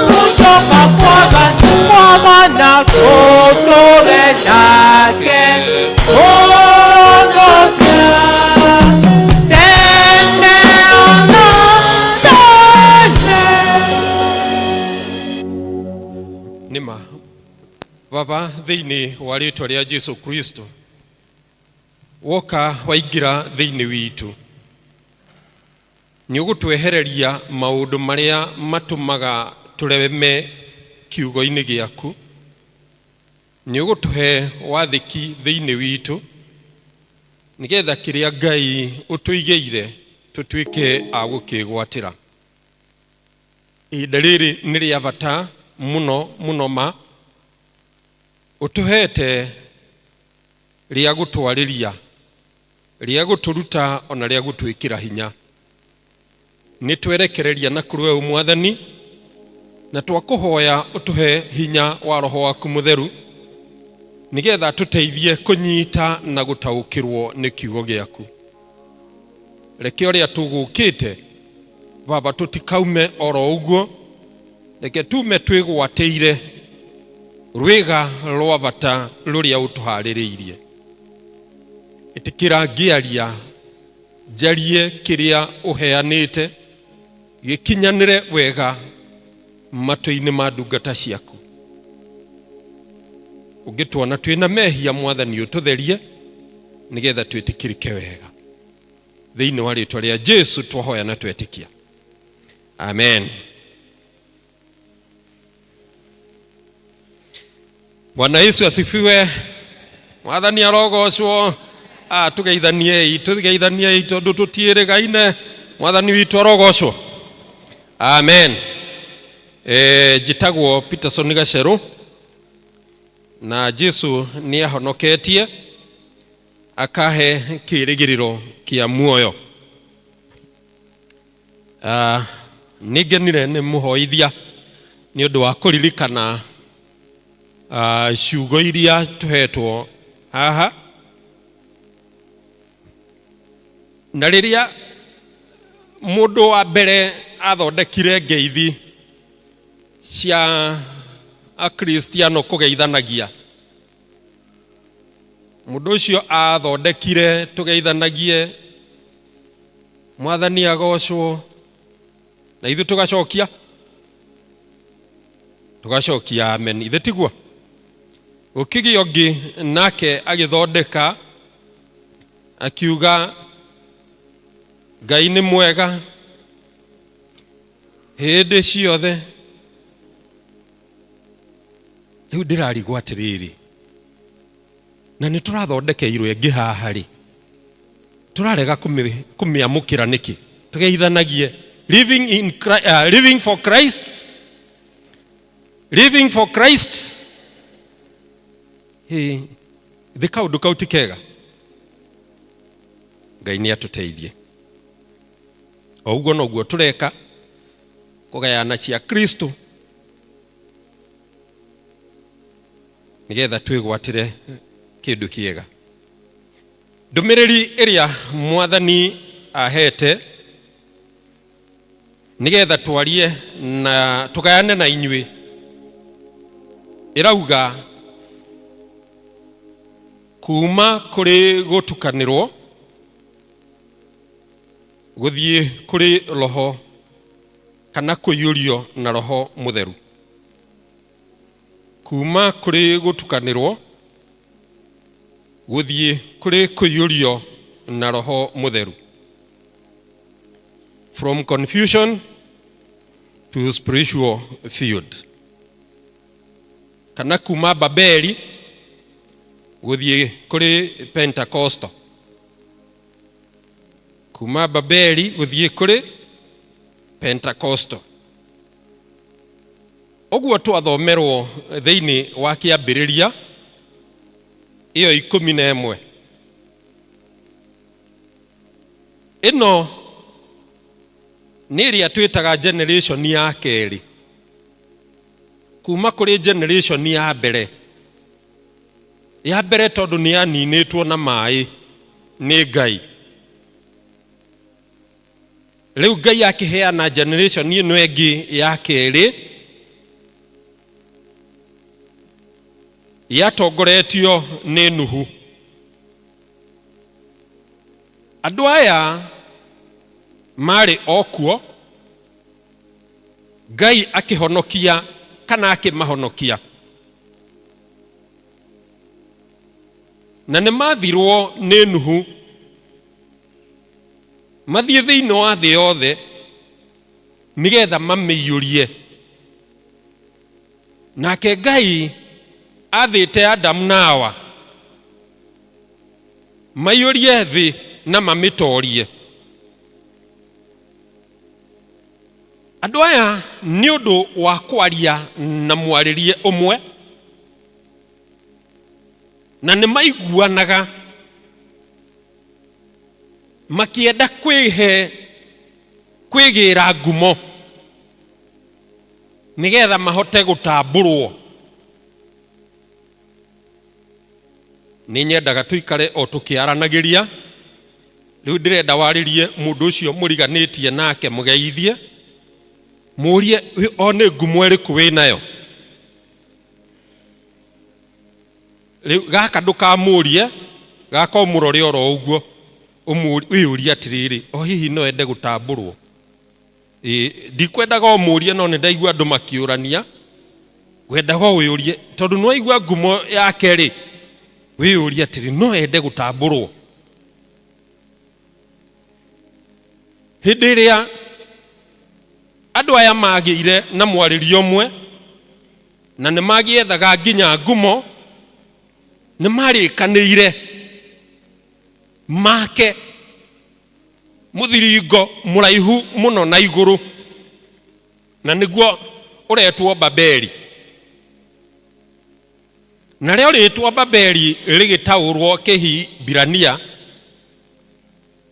gũcoka kwagana kwagana tũtũre nake kũhonokia tene ona tene. Nĩma Baba, thĩinĩ wa rĩtwa rĩa Jesu Kristo, woka waingĩra thĩinĩ witũ, nĩ ũgũtwehereria maũndũ marĩa matũmaga tũreme kiugo-inĩ gĩaku. Nĩ ũgũtũhe wathĩki thĩinĩ witũ nĩgetha kĩrĩa Ngai ũtũigĩire tũtuĩke a gũkĩgwatĩra. Ihinda rĩrĩ nĩ rĩa bata mũno mũno ma ũtũhete rĩa gũtwarĩria, rĩa gũtũruta ona rĩa gũtwĩkĩra hinya. Nĩ twerekereria na kũrĩ we Mwathani, na twakũhoya ũtũhe hinya wa Roho waku Mũtheru, nĩgetha tũteithie kũnyita na gũtaũkĩrwo nĩ kiugo gĩaku. Reke ũrĩa tũgũkĩte Baba tũtikaume oro ũguo, reke tume twĩgwatĩire rwĩga rwa bata rũrĩa ũtũharĩrĩirie. Ĩtĩkĩra ngĩaria njarie kĩrĩa ũheanĩte gĩkinyanĩre wega matũ-inĩ ma ndungata ciaku. Ũngĩtuona twĩna mehia Mwathani ũtũtherie nĩgetha twĩtĩkĩrĩke wega. Thĩinĩ wa rĩtwa rĩa Jesu twahoya na twetĩkia, amen. Bwana Yesu asifiwe. Mwathani arogocwo. Ah, tugeithaniei, tugeithaniei tondu tutiĩrĩgaine. Mwathani witũ arogocwo, amen. Njĩtagwo Peterson Gacerũ na Jesu nĩ ahonoketie akahe kĩĩrĩgĩrĩro kĩa muoyo. Nĩ ngenire nĩ mũhoithia nĩ ũndũ wa kũririkana ciugo iria tũhetwo haha, na rĩrĩa mũndũ wa mbere athondekire ngeithi cia Akristiano kũgeithanagia, mũndũ ũcio athondekire tũgeithanagie Mwathani agocwo, na ithuĩ tũgacokia amen. Ithe tiguo? Gũkĩgĩa ũngĩ nake agĩthondeka akiuga Ngai nĩ mwega hĩndĩ ciothe. Rĩu ndĩrarigwo atĩrĩrĩ, na nĩ tũrathondekeirwo ĩngĩ haha rĩ, tũrarega kũmĩamũkĩra nĩkĩ? Tũgeithanagie living in Christ, living for Christ, living for Christ. Hĩ, thĩ kaũndũ kau ti kega. Ngai nĩ atũteithie. O ũguo noguo tũreka kũgayana cia Kristo nĩgetha twĩgwatĩre kĩndũ kĩega. Ndũmĩrĩri ĩrĩa Mwathani ahete nĩgetha twarie na tũgayane na inyuĩ ĩrauga kuma kũrĩ gũtukanĩrwo gũthiĩ kũrĩ roho kana kũiyũrio na Roho Mũtheru. Kuma kũrĩ gũtukanĩrwo gũthiĩ kũrĩ kũiyũrio na Roho Mũtheru. From confusion to spiritual field. Kana kuma Babeli gũthiĩ kũrĩ Pentecostal. Kuma Babeli gũthiĩ kũrĩ Pentecostal. Ũguo twathomerwo thĩinĩ wa Kĩambĩrĩria ĩyo 11. Ĩno nĩ ĩrĩa twĩtaga generation ya kerĩ kuma kũrĩ generation ya mbere. Ya mbere tondũ nĩ yaninĩtwo na maĩ nĩ Ngai. Rĩu Ngai akĩheana generation ĩno ĩngĩ ya kerĩ yatongoretio nĩ Nuhu. Andũ aya marĩ o kuo, Ngai akĩhonokia kana akĩmahonokia, na nĩ mathirwo nĩ Nuhu mathiĩ thĩinĩ wa thĩ yothe nĩgetha mamĩiyũrie. Nake Ngai Athĩte Adamu na Awa maiyũrie thĩ na mamĩtorie. Andũ aya nĩ ũndũ wa kwaria na mwarĩrie ũmwe na nĩ maiguanaga makĩenda kwĩhe kwĩgĩra ngumo nĩgetha mahote gũtambũrwo. Nĩ nyendaga tũikare o tũkĩaranagĩria. Rĩu ndĩrenda warĩrie mũndũ ũcio mũriganĩtie nake mũgeithie, mũrie o nĩ ngumo ĩrĩkũ wĩ nayo. Rĩu gaka ndũkamũrie, gaka ũmũrore oro ũguo, wĩyũrie atĩrĩrĩ, o hihi no ende gũtambũrwo? Ĩĩ, ndikwendaga ũmũrie no nĩ ndaigua andũ makĩũrania, ngwendaga ũwĩũrie tondũ nĩ waigua ngumo yake rĩ, wĩyũrie atĩrĩ, no ende gũtambũrwo? Hĩndĩ ĩrĩa andũ aya magĩire na mwarĩrie ũmwe na nĩ magĩethaga nginya ngumo, nĩ marĩkanĩire make mũthiringo mũraihu mũno na igũrũ, na nĩguo ũretwo Babeli. Narĩo rĩtwa Babeli rĩgĩtaũrwo Kĩhibirania,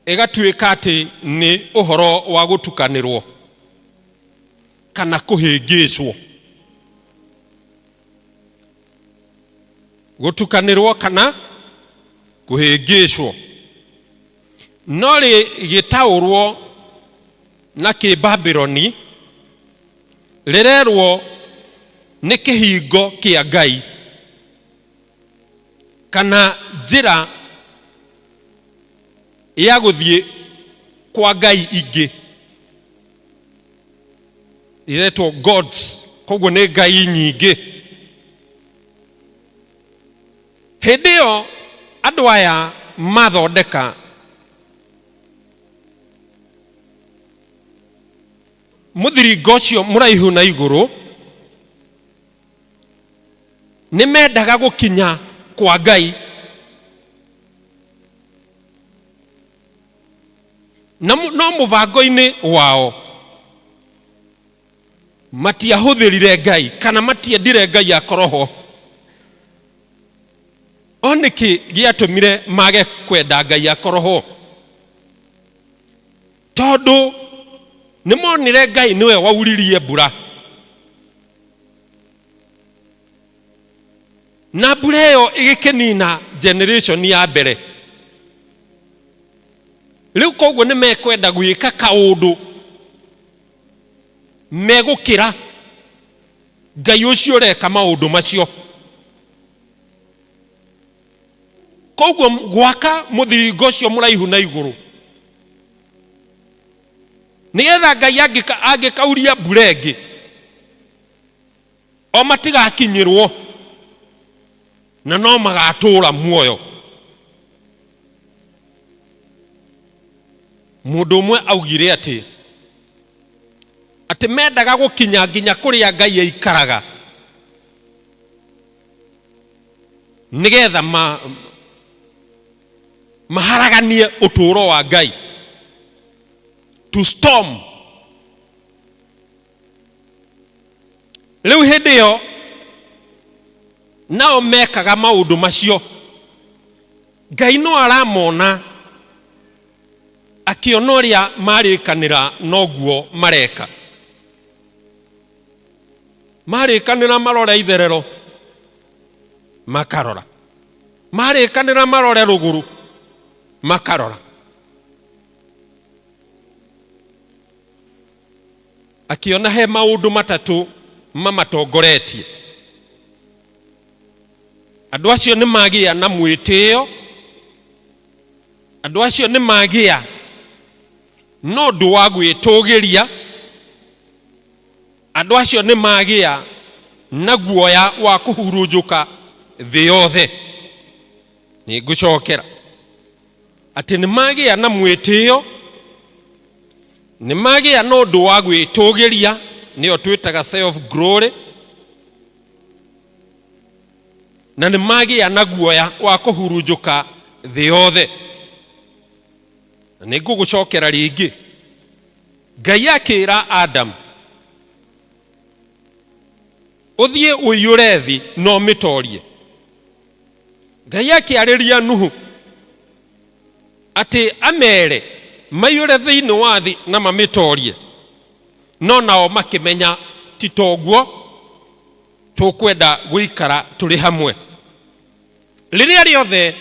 ĩgatuĩka atĩ nĩ ũhoro wa gũtukanĩrwo kana kũhĩngĩcwo. Gũtukanĩrwo kana kũhĩngĩcwo. No rĩgĩtaũrwo na Kĩbabironi, rĩrerwo nĩ kĩhingo kĩa Ngai kana njĩra ya gũthiĩ kwa ngai ingĩ iretwo gods, koguo nĩ ngai nyingĩ. Hĩndĩ ĩyo andũ aya mathondeka mũthiringo ũcio mũraihu na igũrũ, nĩ mendaga gũkinya kwa Ngai. Na no mũbango-inĩ wao matiahũthĩrire Ngai kana matiendire Ngai akorwo ho. O nĩkĩ gĩatũmire mage kwenda Ngai akorwo ho? Tondũ nĩ monire Ngai nĩwe wauririe mbura, na mbura ĩyo ĩgĩkĩnina generation ya mbere. Rĩu koguo nĩ mekwenda gwĩka kaũndũ megũkĩra Ngai ũcio ũreka maũndũ macio. Koguo gwaka mũthiringo ũcio mũraihu na igũrũ, nĩgetha Ngai angĩkauria mbura ĩngĩ o matigakinyĩrwo na no magatũũra muoyo. Mũndũ ũmwe augire atĩ mendaga gũkinya nginya kũrĩa Ngai aikaraga nĩgetha maharaganie ũtũũro wa Ngai, to storm. Rĩu hĩndĩ ĩyo nao mekaga maũndũ macio, Ngai no aramona akĩona ũrĩa marĩkanĩra noguo mareka. Marĩkanĩra marore itherero makarora, marĩkanĩra marore rũgũrũ makarora. Akĩona he maũndũ matatũ mamatongoretie. Andũ acio nĩ magĩa na mwĩtĩo, andũ acio nĩ magĩa na ũndũ wa gwĩtũgĩria, andũ acio nĩ magĩa na guoya wa kũhurunjũka thĩ yothe. Nĩ ngũcokera atĩ nĩ magĩa na mwĩtĩo, nĩ magĩa na ũndũ wa gwĩtũgĩria, nĩyo twĩtaga self glory. Na nĩ magĩa na guoya wa kũhurunjũka thĩ yothe. Na nĩ ngũgũcokera rĩngĩ. Ngai akĩra Adamu, ũthiĩ ũiyũre thĩ na ũmĩtorie. Ngai akĩarĩria Nuhu atĩ amere maiyũre thĩinĩ wa thĩ na mamĩtorie. No nao makĩmenya ti toguo tũkwenda gũikara tũrĩ hamwe. Rĩrĩa rĩothe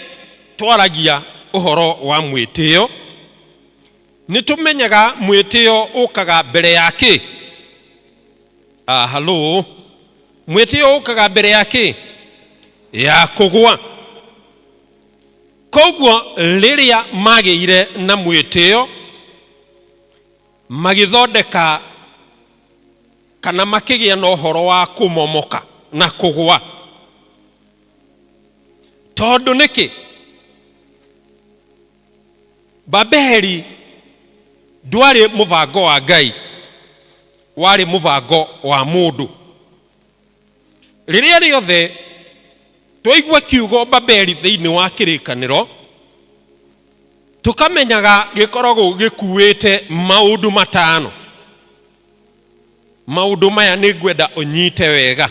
twaragia ũhoro wa mwĩtĩo, nĩ tũmenyaga mwĩtĩo ũkaga mbere ya kĩ? Ah, halo. Mwĩtĩo ũkaga mbere ya kĩ? Ya kũgwa. Koguo rĩrĩa magĩire na mwĩtĩo, magĩthondeka kana makĩgĩa na ũhoro wa kũmomoka na kũgwa. Tondũ nĩkĩ? Babeli ndwarĩ mũbango wa Ngai, warĩ mũbango wa mũndũ. Rĩrĩa rĩothe twaigua kiugo Babeli thĩinĩ wa kĩrĩkanĩro, tũkamenyaga gĩkoragwo gĩkuĩte maũndũ matano. Maũndũ maya nĩ ngwenda ũnyite wega.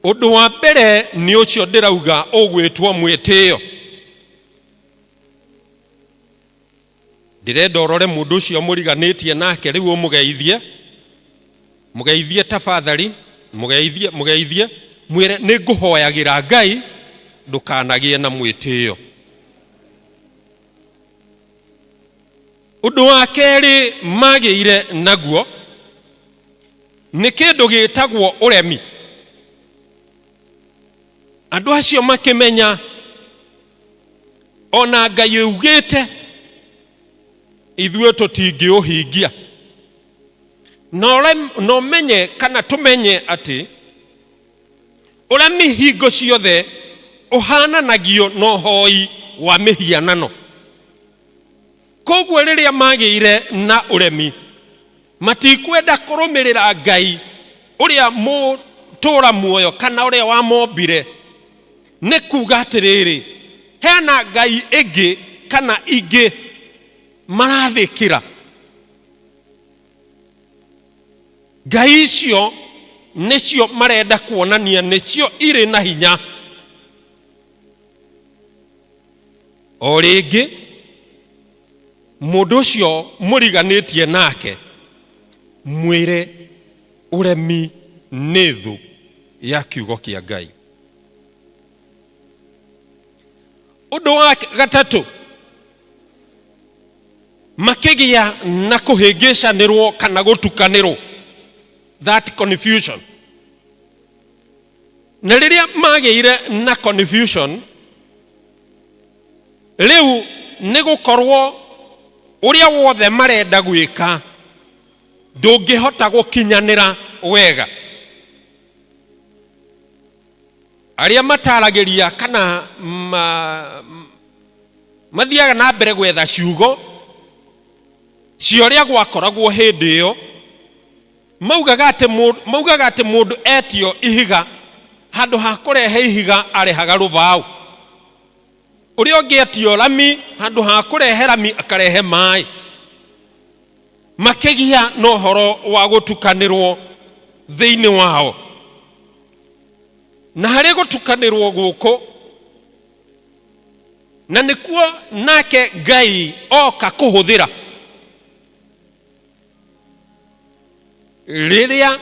Ũndũ wa mbere nĩ ũcio ndĩrauga ũgwĩtwo mwĩtĩo. Ndĩrenda ũrore mũndũ ũcio mũriganĩtie nake rĩu ũmũgeithie, mũgeithie tafadhali, mũgeithie, mũgeithie, mwĩre nĩ ngũhoyagĩra Ngai ndũkanagĩe na mwĩtĩo. Ũndũ wa kerĩ magĩire naguo nĩ kĩndũ gĩtagwo ũremi. Andũ acio makĩmenya ona Ngai augĩte ithuĩ tũtingĩũhingia. Na ũmenye kana tũmenye atĩ ũremi hingo ciothe ũhananagio na ũhoi wa mĩhianano. Koguo rĩrĩa magĩire na ũremi, matikwenda kũrũmĩrĩra Ngai ũrĩa mũtũra muoyo kana ũrĩa wamombire. Nĩ kuga atĩrĩrĩ, hena Ngai ĩngĩ kana ingĩ marathĩkĩra. Ngai icio nĩcio marenda kuonania nĩcio irĩ na hinya. O rĩngĩ mũndũ ũcio mũriganĩtie nake mwĩre ũremi nĩ thũ ya kiugo kĩa Ngai. Ũndũ wa gatatũ, makĩgĩa na kũhĩngĩcanĩrwo kana gũtukanĩrwo, that confusion. Na rĩrĩa magĩire na confusion, rĩu nĩ gũkorwo ũrĩa wothe marenda gwĩka ndũngĩhota gũkinyanĩra wega. Arĩa mataragĩria kana mathiaga na mbere gwetha ciugo cia ũrĩa gwakoragwo hĩndĩ ĩyo, maugaga atĩ maugaga atĩ mũndũ etio ihiga, handũ ha kũrehe ihiga arehaga rũbaũ. Ũrĩa ũngĩ etio rami, handũ ha kũrehe rami akarehe maĩ. Makĩgĩa na ũhoro wa gũtukanĩrwo thĩinĩ wao. Na harĩ gũtukanĩrwo gũkũ, na nĩkuo nake Ngai oka kũhũthĩra rĩrĩa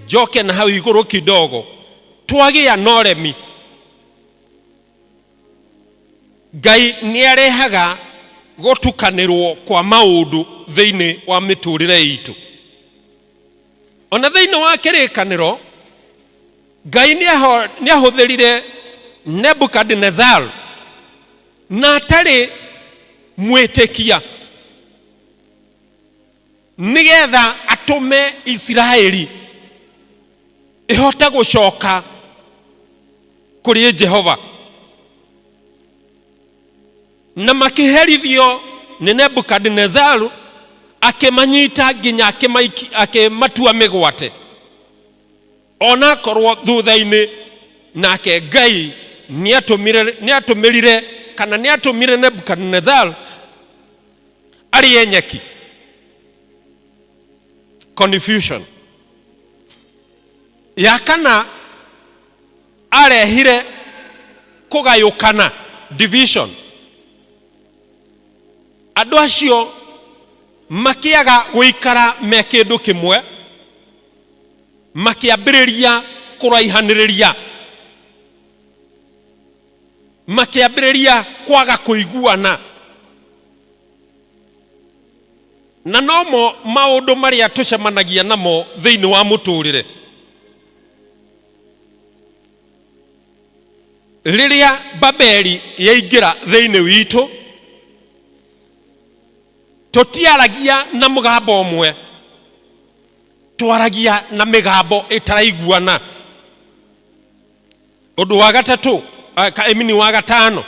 njoke na hau igũrũ kidogo, twagĩa na ũremi, Ngai nĩ arehaga gũtukanĩrwo kwa maũndũ thĩinĩ wa mĩtũrĩre itũ. Ona thĩinĩ wa kĩrĩkanĩro, Ngai nĩ ahũthĩrire Nebukadnezar na atarĩ mwĩtĩkia nĩgetha atũme Isiraeli ĩhote gũcoka kũrĩ Jehova. Na makĩherithio nĩ Nebukadnezaru, akĩmanyita nginya akĩmatua mĩgwate, onakorwo thutha-inĩ Nake Ngai nĩatũmĩrire kana nĩatũmire Nebukadnezar arĩe nyeki. Confusion. Ya kana arehire kũgayũkana, division. Andũ acio makĩaga gũikara me kĩndũ kĩmwe, makĩambĩrĩria kũraihanĩrĩria, makĩambĩrĩria kwaga kũiguana. Na nomo maũndũ marĩa tũcemanagia namo thĩinĩ wa mũtũrĩre. Rĩrĩa Babeli yaingĩra thĩinĩ witũ, tũtiaragia na mũgambo ũmwe, twaragia na mĩgambo ĩtaraiguana. Ũndũ wa gatatũ, I mean wa gatano,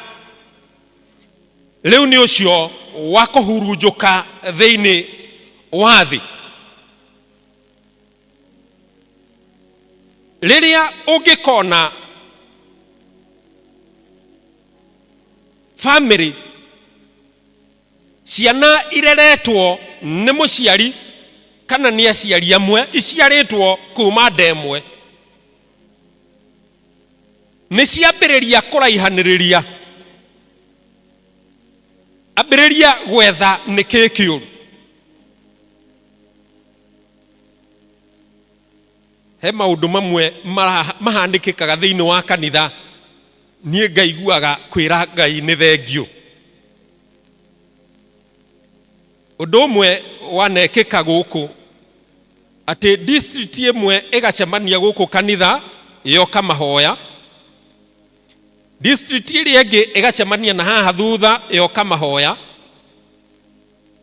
rĩu nĩ ũcio wa kũhurunjũka thĩinĩ wa thĩ. Rĩrĩa ũngĩkona family ciana ireretwo nĩ mũciari kana nĩ aciari amwe, iciarĩtwo kuma nda ĩmwe, nĩ ciambĩrĩria kũraihanĩrĩria, ambĩrĩria gwetha nĩ kĩĩ kĩũru. He maũndũ mamwe mahanĩkĩkaga thĩinĩ wa kanitha, niĩ ngaiguaga kwĩra Ngai nĩ thengiũ. Ũndũ ũmwe wanekĩka gũkũ, atĩ district ĩmwe ĩgacemania gũkũ kanitha yoka mahoya, district ĩrĩa ĩngĩ ĩgacemania na haha thutha yoka mahoya,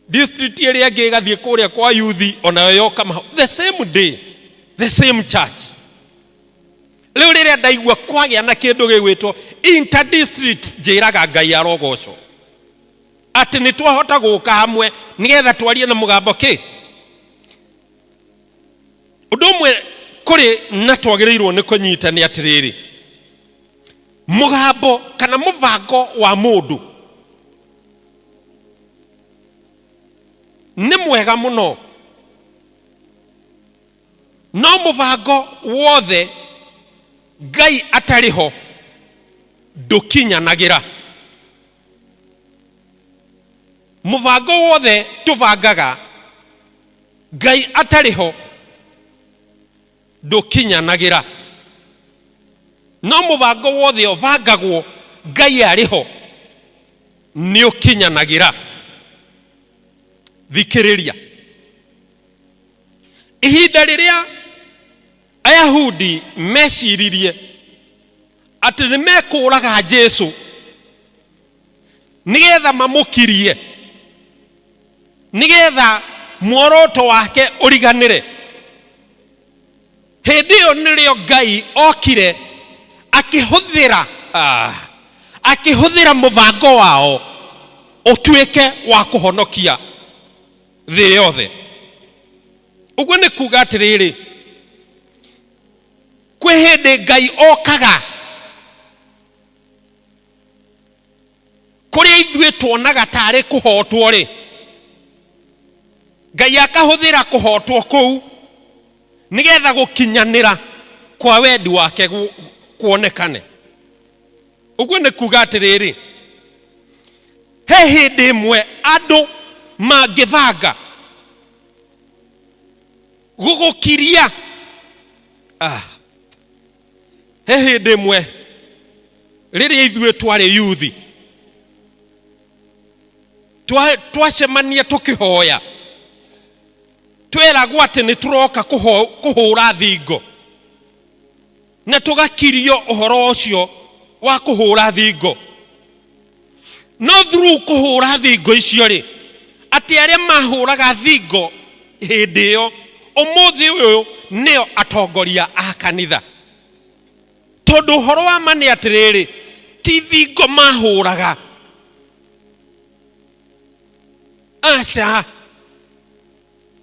district ĩrĩa ĩngĩ ĩgathiĩ kũrĩa kwa yuthi onayo yoka mahoya, the same day, the same church. Rĩu rĩrĩa ndaigua kwagĩa na kĩndũ gĩgwĩtwo inter-district, njĩraga Ngai arogocwo atĩ nĩ twahota gũka hamwe nĩgetha twarie na mũgambo kĩ. Ũndũ ũmwe kũrĩ na twagĩrĩirwo nĩ kũnyita nĩ atĩrĩrĩ, mũgambo kana mũbango wa mũndũ nĩ mwega mũno, no mũbango wothe Ngai atarĩ ho ndũkinyanagĩra. Mũbango wothe tũbangaga Ngai atarĩ ho ndũkinyanagĩra, no mũbango wothe ũbangagwo Ngai arĩ ho nĩ ũkinyanagĩra. Thikĩrĩria, ihinda rĩrĩa Ayahudi meciririe atĩ nĩ mekũũraga Jesu nĩgetha mamũkirie, nĩgetha muoroto wake ũriganĩre, hĩndĩ ĩyo nĩrĩo Ngai okire akĩhũthĩra mũbango wao ũtuĩke wa kũhonokia thĩ yothe. Ũguo nĩ kuga atĩrĩrĩ, kwĩ hĩndĩ Ngai okaga kũrĩa ithuĩ tuonaga tarĩ kũhotwo rĩ, Ngai akahũthĩra kũhotwo kũu nĩgetha gũkinyanĩra kwa wendi wake kuonekane. Ũguo nĩ kuga atĩrĩrĩ, he hĩndĩ ĩmwe andũ mangĩbanga gũgũkiria. He hĩndĩ ĩmwe rĩrĩa ithuĩ twarĩ yuthi twacemania tũkĩhoya, tweragwo atĩ nĩ tũroka kũhũra thingo, na tũgakirio ũhoro ũcio wa kũhũra thingo. No through kũhũra thingo icio rĩ, atĩ arĩa mahũraga thingo hĩndĩ ĩyo ũmũthĩ ũyũ nĩo atongoria a kanitha. Tondũ ũhoro wa ma nĩ atĩrĩrĩ, ti thingo mahũraga, aca,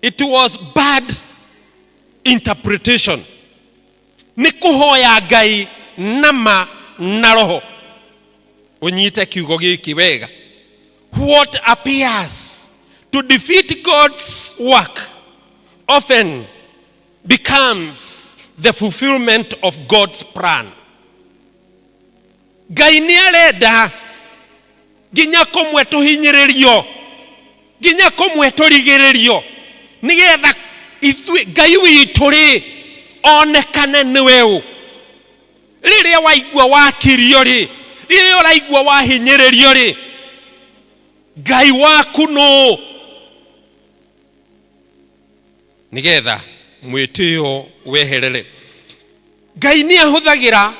it was bad interpretation. Nĩ kũhoya Ngai Na ma na roho. Ũnyite kiugo gĩkĩ wega. What appears to defeat God's work often becomes the fulfillment of God's plan. Ngai nĩ arenda nginya kũmwe tũhinyĩrĩrio, nginya kũmwe tũrigĩrĩrio, nĩgetha ithuĩ Ngai witũ rĩ onekane nĩwe ũ. Rĩrĩa waigua wakirio rĩ, rĩrĩa ũraigua wahinyĩrĩrio rĩ, Ngai waku nũ? Nĩgetha mwĩtĩo weherere. Ngai nĩ ahũthagĩra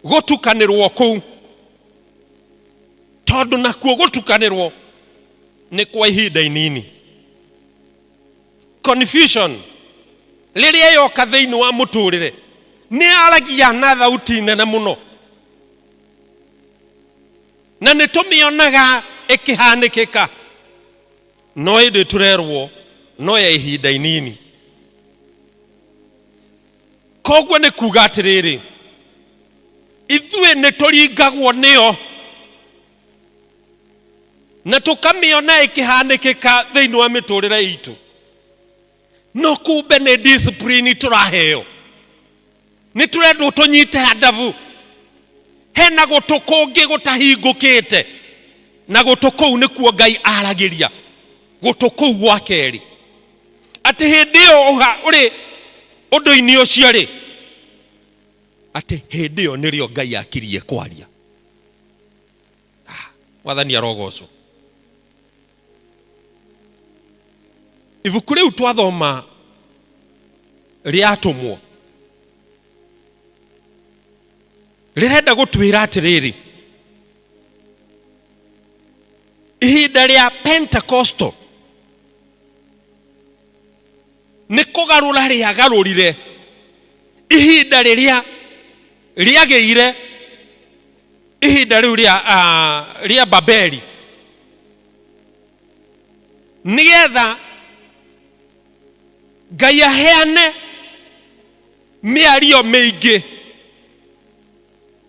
gũtukanĩrwo kũu, tondũ nakuo gũtukanĩrwo nĩ kwa ihinda inini. Confusion rĩrĩa yoka thĩinĩ wa mũtũrĩre nĩ yaragia na thauti nene mũno, na nĩ tũmĩonaga ĩkĩhanĩkĩka, no ĩndĩ tũrerwo no ya ihinda inini. Koguo nĩ kuga atĩrĩrĩ, ithuĩ nĩ tũringagwo nĩyo na tũkamĩona ĩkĩhanĩkĩka thĩinĩ wa mĩtũrĩre itũ, no kumbe nĩ discipline tũraheo. Nĩ tũrendwo tũnyite handabu. Hena gũtũ kũngĩ gũtahingũkĩte, na gũtũ kũu nĩkuo Ngai aragĩria, gũtũ kũu gwa kerĩ, atĩ hĩndĩ ĩyo ũrĩ ũndũ-inĩ ũcio rĩ, atĩ hĩndĩ ĩyo nĩrĩo Ngai akirie kwaria. Mwathani arogocwo. Ibuku rĩu twathoma rĩa Atũmwo rĩrenda gũtwĩra atĩrĩrĩ, ihinda rĩa Pentecostal nĩ kũgarũra rĩagarũrire ihinda rĩrĩa rĩagĩire, ihinda rĩu rĩa Babeli, nĩgetha Ngai aheane mĩario mĩingĩ.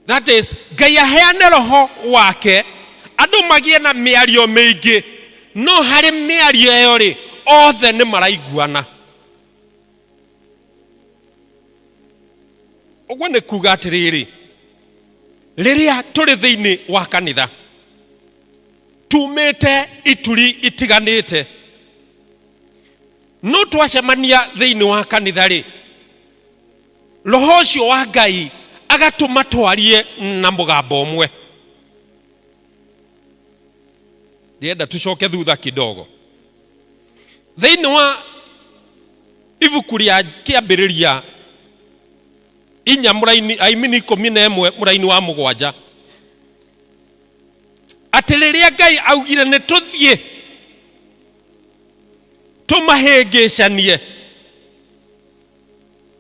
That is, Ngai aheane roho wake, andũ magĩe na mĩario mĩingĩ, no harĩ mĩario ĩyo rĩ, othe nĩ maraiguana. Ũguo nĩ kuga atĩrĩrĩ, rĩrĩa tũrĩ thĩinĩ wa kanitha tumĩte ituri itiganĩte, no twacemania thĩinĩ wa kanitha rĩ, roho ũcio wa Ngai agatũma twarie na mũgambo ũmwe. Ndĩrenda tũcoke thutha kidogo thĩinĩ wa ibuku rĩa Kĩambĩrĩria 4 mũraini, aimini 11 mũraini wa 7, atĩ rĩrĩa Ngai augire nĩ tũthiĩ tũmahĩngĩcanie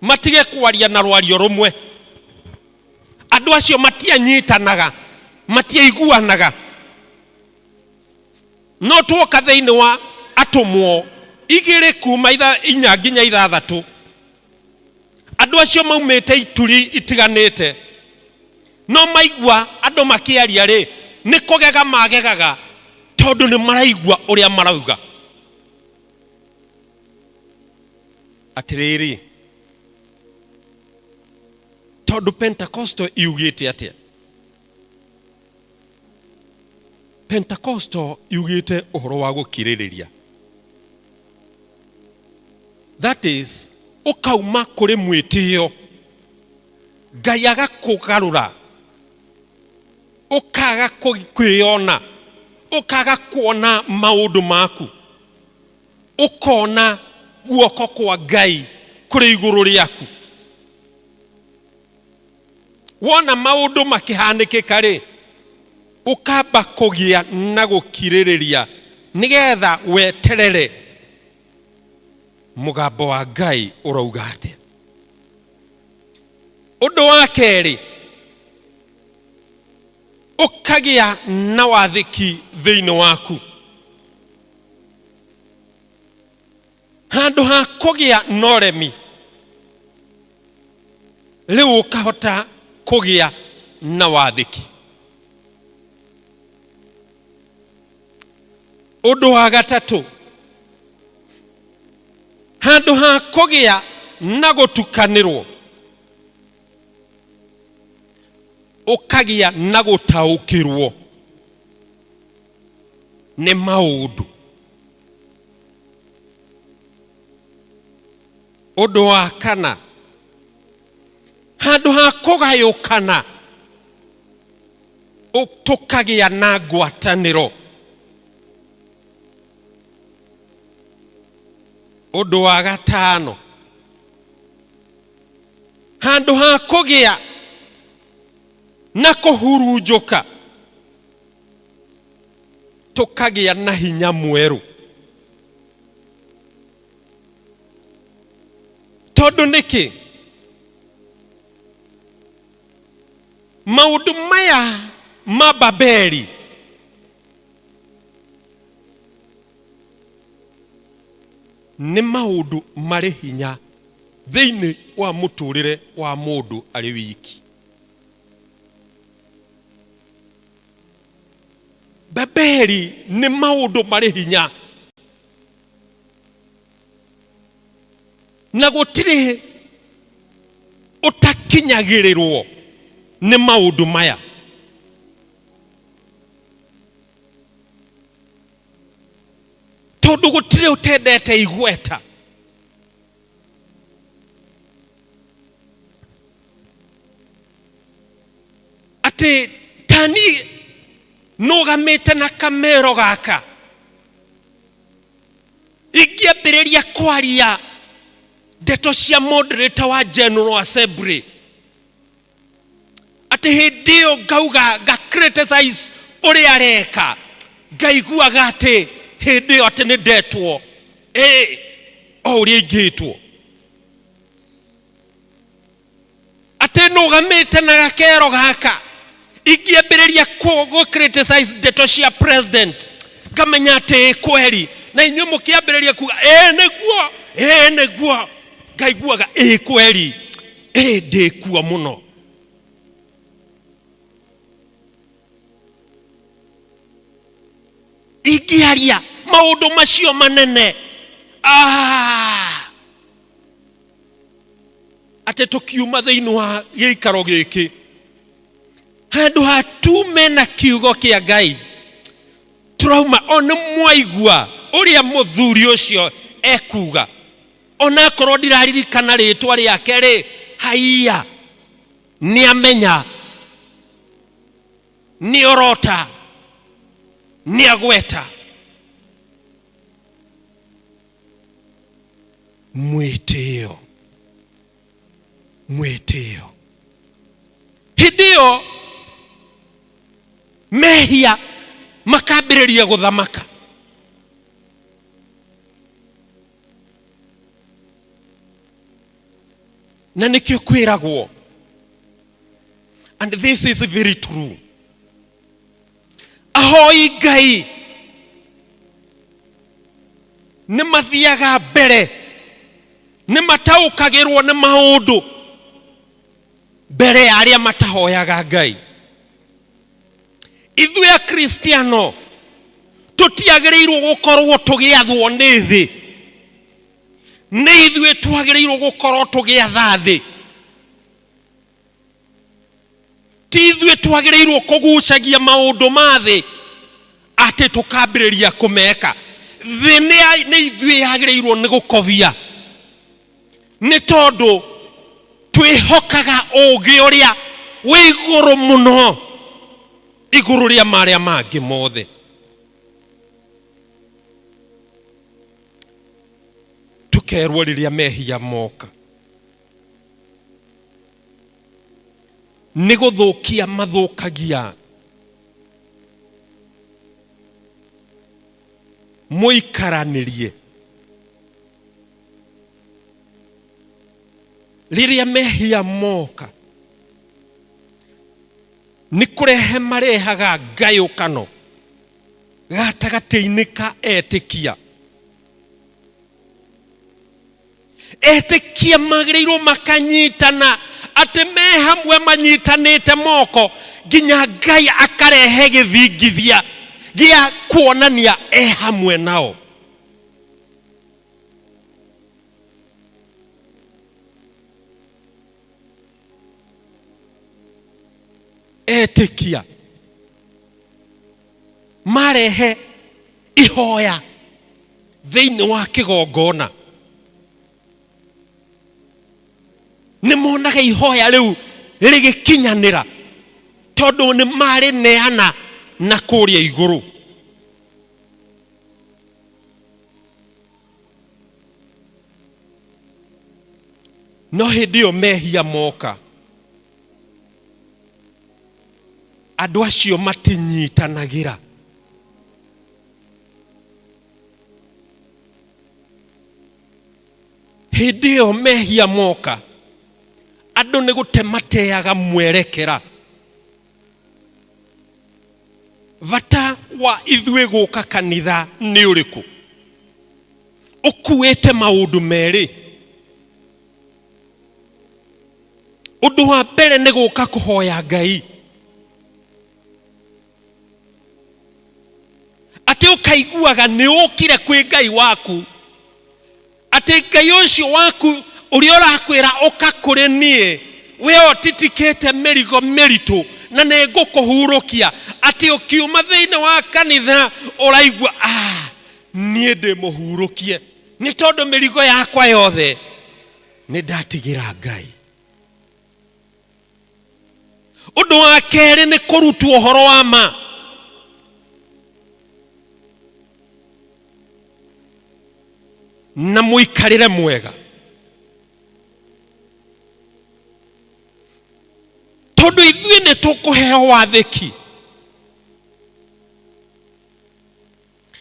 matige kwaria na rwario rũmwe, andũ acio matianyitanaga, matiaiguanaga. No tuoka thĩinĩ wa Atũmwo 2 kuma 4 nginya 6, andũ acio maumĩte ituri itiganĩte, no maigua andũ makĩaria rĩ, nĩ kũgega magegaga, tondũ nĩ maraigua ũrĩa marauga. Atĩrĩrĩ, tondũ Pentecostal yugĩte atĩa? Pentecostal yugĩte ũhoro wa gũkirĩrĩria. That is, ũkauma kũrĩ mwĩtĩo, Ngai agakũgarũra, ũkaga kwĩyona, ũkaga kuona maũndũ maku, ũkona guoko kwa Ngai kũrĩ igũrũ rĩaku. Wona maũndũ makĩhanĩkĩka rĩ, ũkamba kũgĩa na gũkirĩrĩria nĩgetha weterere mũgambo wa Ngai ũrauga atĩa. Ũndũ wa kerĩ, ũkagĩa na wathĩki thĩinĩ waku. Handũ ha kũgĩa na ũremi. Rĩu ũkahota kũgĩa na wathĩki. Ũndũ wa gatatũ, handũ ha kũgĩa na gũtukanĩrwo, ũkagĩa na gũtaũkĩrwo nĩ maũndũ. Ũndũ wa kana, handũ ha kũgayũkana, tũkagĩa na ngwatanĩro. Ũndũ wa gatano, handũ ha kũgĩa na kũhurunjũka, tũkagĩa na hinya mwerũ. Tondũ nĩkĩ? Maũndũ maya ma Babeli nĩ maũndũ marĩ hinya thĩinĩ wa mũtũrĩre wa mũndũ arĩ wiki. Babeli nĩ maũndũ marĩ hinya na gũtirĩ ũtakinyagĩrĩrwo nĩ maũndũ maya. Tondũ gũtirĩ ũtendete igweta. Atĩ tani nũgamĩte na kamero gaka, ingĩambĩrĩria kwaria ndeto cia moderator wa General Assembly, atĩ hĩndĩ ĩyo ngauga nga criticize ũrĩa areka, ngaiguaga atĩ hĩndĩ ĩyo atĩ nĩ ndetwo ĩ o ũrĩa ingĩtwo, atĩ nũgamĩte na gakero gaka, ingĩambĩrĩria gũ criticize ndeto cia president, ngamenya atĩ kweri, na inyuĩ mũkĩambĩrĩria kuga ĩ nĩguo, ĩ nĩguo, ngaiguaga ĩ kweri, ĩ ndĩkuo mũno. Ingĩaria maũndũ macio manene, atĩ tũkiuma thĩinĩ wa gĩikaro gĩkĩ, handũ ha tume na kiugo kĩa Ngai, tũrauma o nĩ mwaigua ũrĩa mũthuri ũcio ekuga, onakorwo ndiraririkana rĩtwa rĩake rĩ, haiya, nĩamenya, nĩorota, nĩagweta. Mwĩtĩo, mwĩtĩo. Hĩndĩ ĩyo mehia makambĩrĩria gũthamaka. Na nĩkĩo kwĩragwo, and this is very true, ahoi Ngai nĩ mathiaga mbere, nĩ mataũkagĩrwo nĩ maũndũ mbere ya arĩa matahoyaga Ngai. Ithuĩ Akristiano tũtiagĩrĩirwo gũkorwo tũgĩathwo nĩ thĩ, nĩ ithuĩ twagĩrĩirwo gũkorwo tũgĩatha thĩ. Ti ithuĩ twagĩrĩirwo kũgucagia maũndũ ma thĩ atĩ tũkambĩrĩria kũmeka. Thĩ nĩ ithuĩ yagĩrĩirwo nĩ gũkobia, nĩ tondũ twĩhokaga ũũgĩ ũrĩa wĩ igũrũ mũno, igũrũ rĩa marĩa mangĩ mothe. Tũkerwo rĩrĩa mehia moka nĩ gũthũkia mathũkagia mũikaranĩrie. Rĩrĩa mehia moka nĩ kũrehe marehaga ngayũkano gatagatĩ-inĩ ka etĩkia. Etĩkia magĩrĩirwo makanyitana Atĩ me hamwe manyitanĩte moko nginya Ngai akarehe gĩthingithia gĩa kuonania e hamwe nao. Etĩkia marehe ihoya thĩinĩ wa kĩgongona, nĩ monaga ihoya rĩu rĩgĩkinyanĩra tondũ nĩ marĩneana na kũrĩa igũrũ. No hĩndĩ ĩyo mehia moka, andũ acio matinyitanagĩra. Hĩndĩ ĩyo mehia moka, andũ nĩ gũte mateaga mwerekera. Bata wa ithuĩ gũka kanitha nĩ ũrĩkũ? Ũkuĩte maũndũ merĩ. Ũndũ wa mbere nĩ gũka kũhoya Ngai, atĩ ũkaiguaga nĩ ũkire kwĩ Ngai waku, atĩ Ngai ũcio waku ũrĩa ũrakwĩra ũka kũrĩ niĩ, we ũtitikĩte mĩrigo mĩritũ na nĩ ngũkũhurũkia, atĩ ũkiuma thĩinĩ wa kanitha ũraigua, ah, niĩ ndĩ mũhurũkie nĩ tondũ mĩrigo yakwa yothe nĩ ndatigĩra Ngai. Ũndũ wa kerĩ nĩ kũrutwo ũhoro wa ma. Na mũikarĩre mwega, tondũ ithuĩ nĩ tũkũheo wathĩki,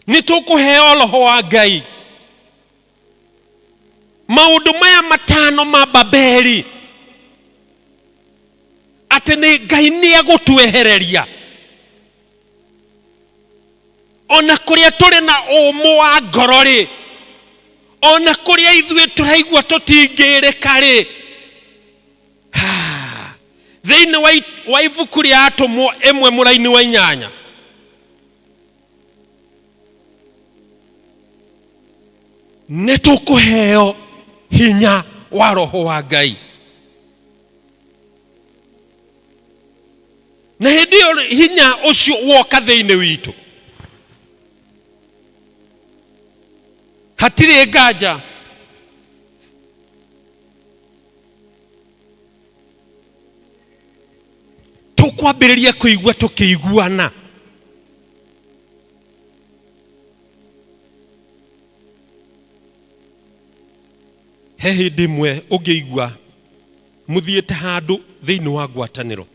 nĩ tũkũheo roho wa Ngai. Maũndũ maya matano ma Babeli, atĩ nĩ Ngai nĩ egũtwehereria ona kũrĩa tũrĩ na ũmũ wa ngoro rĩ, ona kũrĩa ithuĩ tũraigua tũtingĩrĩka rĩ. Thĩinĩ wa ibuku rĩa Atũmwo 1 mũraini wa 8, nĩ tũkũheo hinya wa roho wa Ngai, na hĩndĩ ĩyo hinya ũcio woka thĩinĩ witũ, hatirĩ nganja tũkwambĩrĩria kũigua tũkĩiguana. He hĩndĩ ĩmwe ũngĩigua mũthiĩte handũ thĩinĩ wa ngwatanĩro,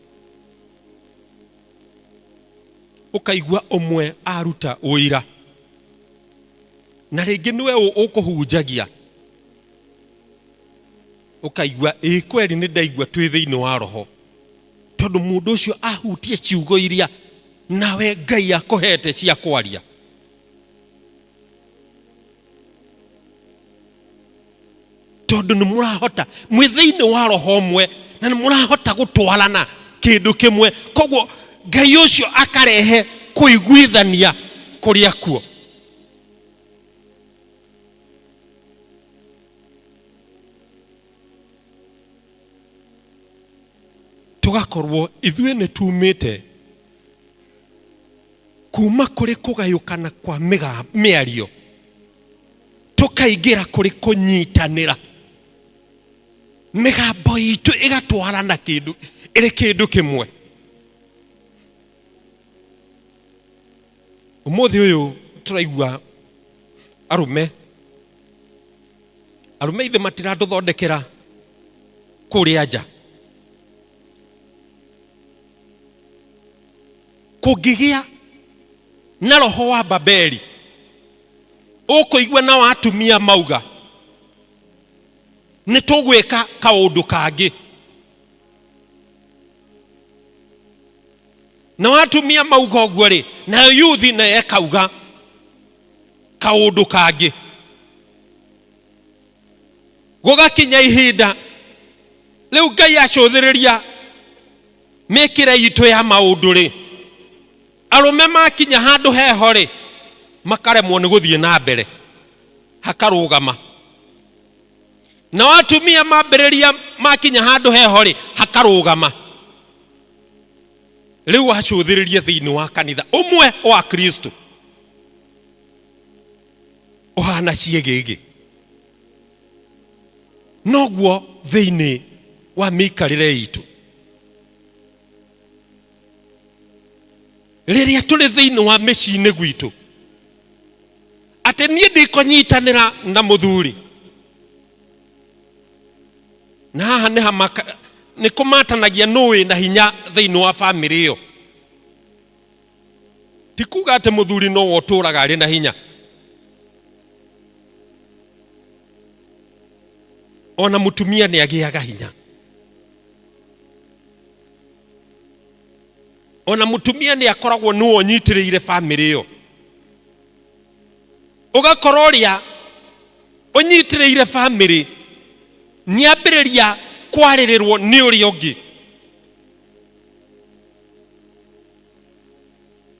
ũkaigua ũmwe aruta ũira, na rĩngĩ nĩwe ũkũhunjagia, ũkaigua ĩ kweri nĩ ndaigua twĩ thĩinĩ wa roho, tondũ mũndũ ũcio ahutie ciugo iria nawe Ngai akũhete cia kwaria. Tondũ nĩ mũrahota mwĩ thĩinĩ wa roho ũmwe na nĩ mũrahota gũtwarana kĩndũ kĩmwe, koguo Ngai ũcio akarehe kũiguithania kũrĩa kuo. Tũgakorwo ithuĩ nĩ tumĩte kuma kũrĩ kũgayũkana kwa mĩario, tũkaingĩra kũrĩ kũnyitanĩra, mĩgambo itũ ĩgatwarana kĩndũ ĩrĩ kĩndũ kĩmwe. Ũmũthĩ ũyũ tũraigua arũme ithe matiratũthondekera kũrĩa nja. Kũngĩgĩa na roho wa Babeli, ũkũigua nao atumia mauga nĩ tũgwĩka kaũndũ kangĩ, nao atumia mauga ũguo rĩ, nayo yuthi nayo ĩkauga kaũndũ kangĩ. Gũgakinya ihinda Rĩu Ngai acũthĩrĩria mĩkĩre itũ ya maũndũ rĩ, arũme makinya handũ heho rĩ, makaremwo nĩ gũthiĩ na mbere, hakarũgama. Nao atumia mambĩrĩria makinya handũ heho rĩ, hakarũgama. Rĩu wacũthĩrĩrie thĩinĩ wa kanitha ũmwe wa Kristo ũhana ciĩgĩgĩ. Noguo thĩinĩ wa mĩikarĩre itũ, rĩrĩa tũrĩ thĩinĩ wa mĩciĩ-inĩ gwitũ, atĩ niĩ ndikũnyitanĩra na mũthuri, na haha nĩ hamaka nĩ kũmatanagia nũ wĩ na hinya thĩinĩ wa bamĩrĩ ĩyo. Ti kuga atĩ mũthuri nowe ũtũraga arĩ na hinya, ona mũtumia nĩ agĩaga hinya, ona mũtumia nĩ akoragwo nĩwe ũnyitĩrĩire bamĩrĩ ĩyo. Ũgakora ũrĩa ũnyitĩrĩire bamĩrĩ nĩ ambĩrĩria kwarĩrĩrwo nĩ ũrĩa ũngĩ.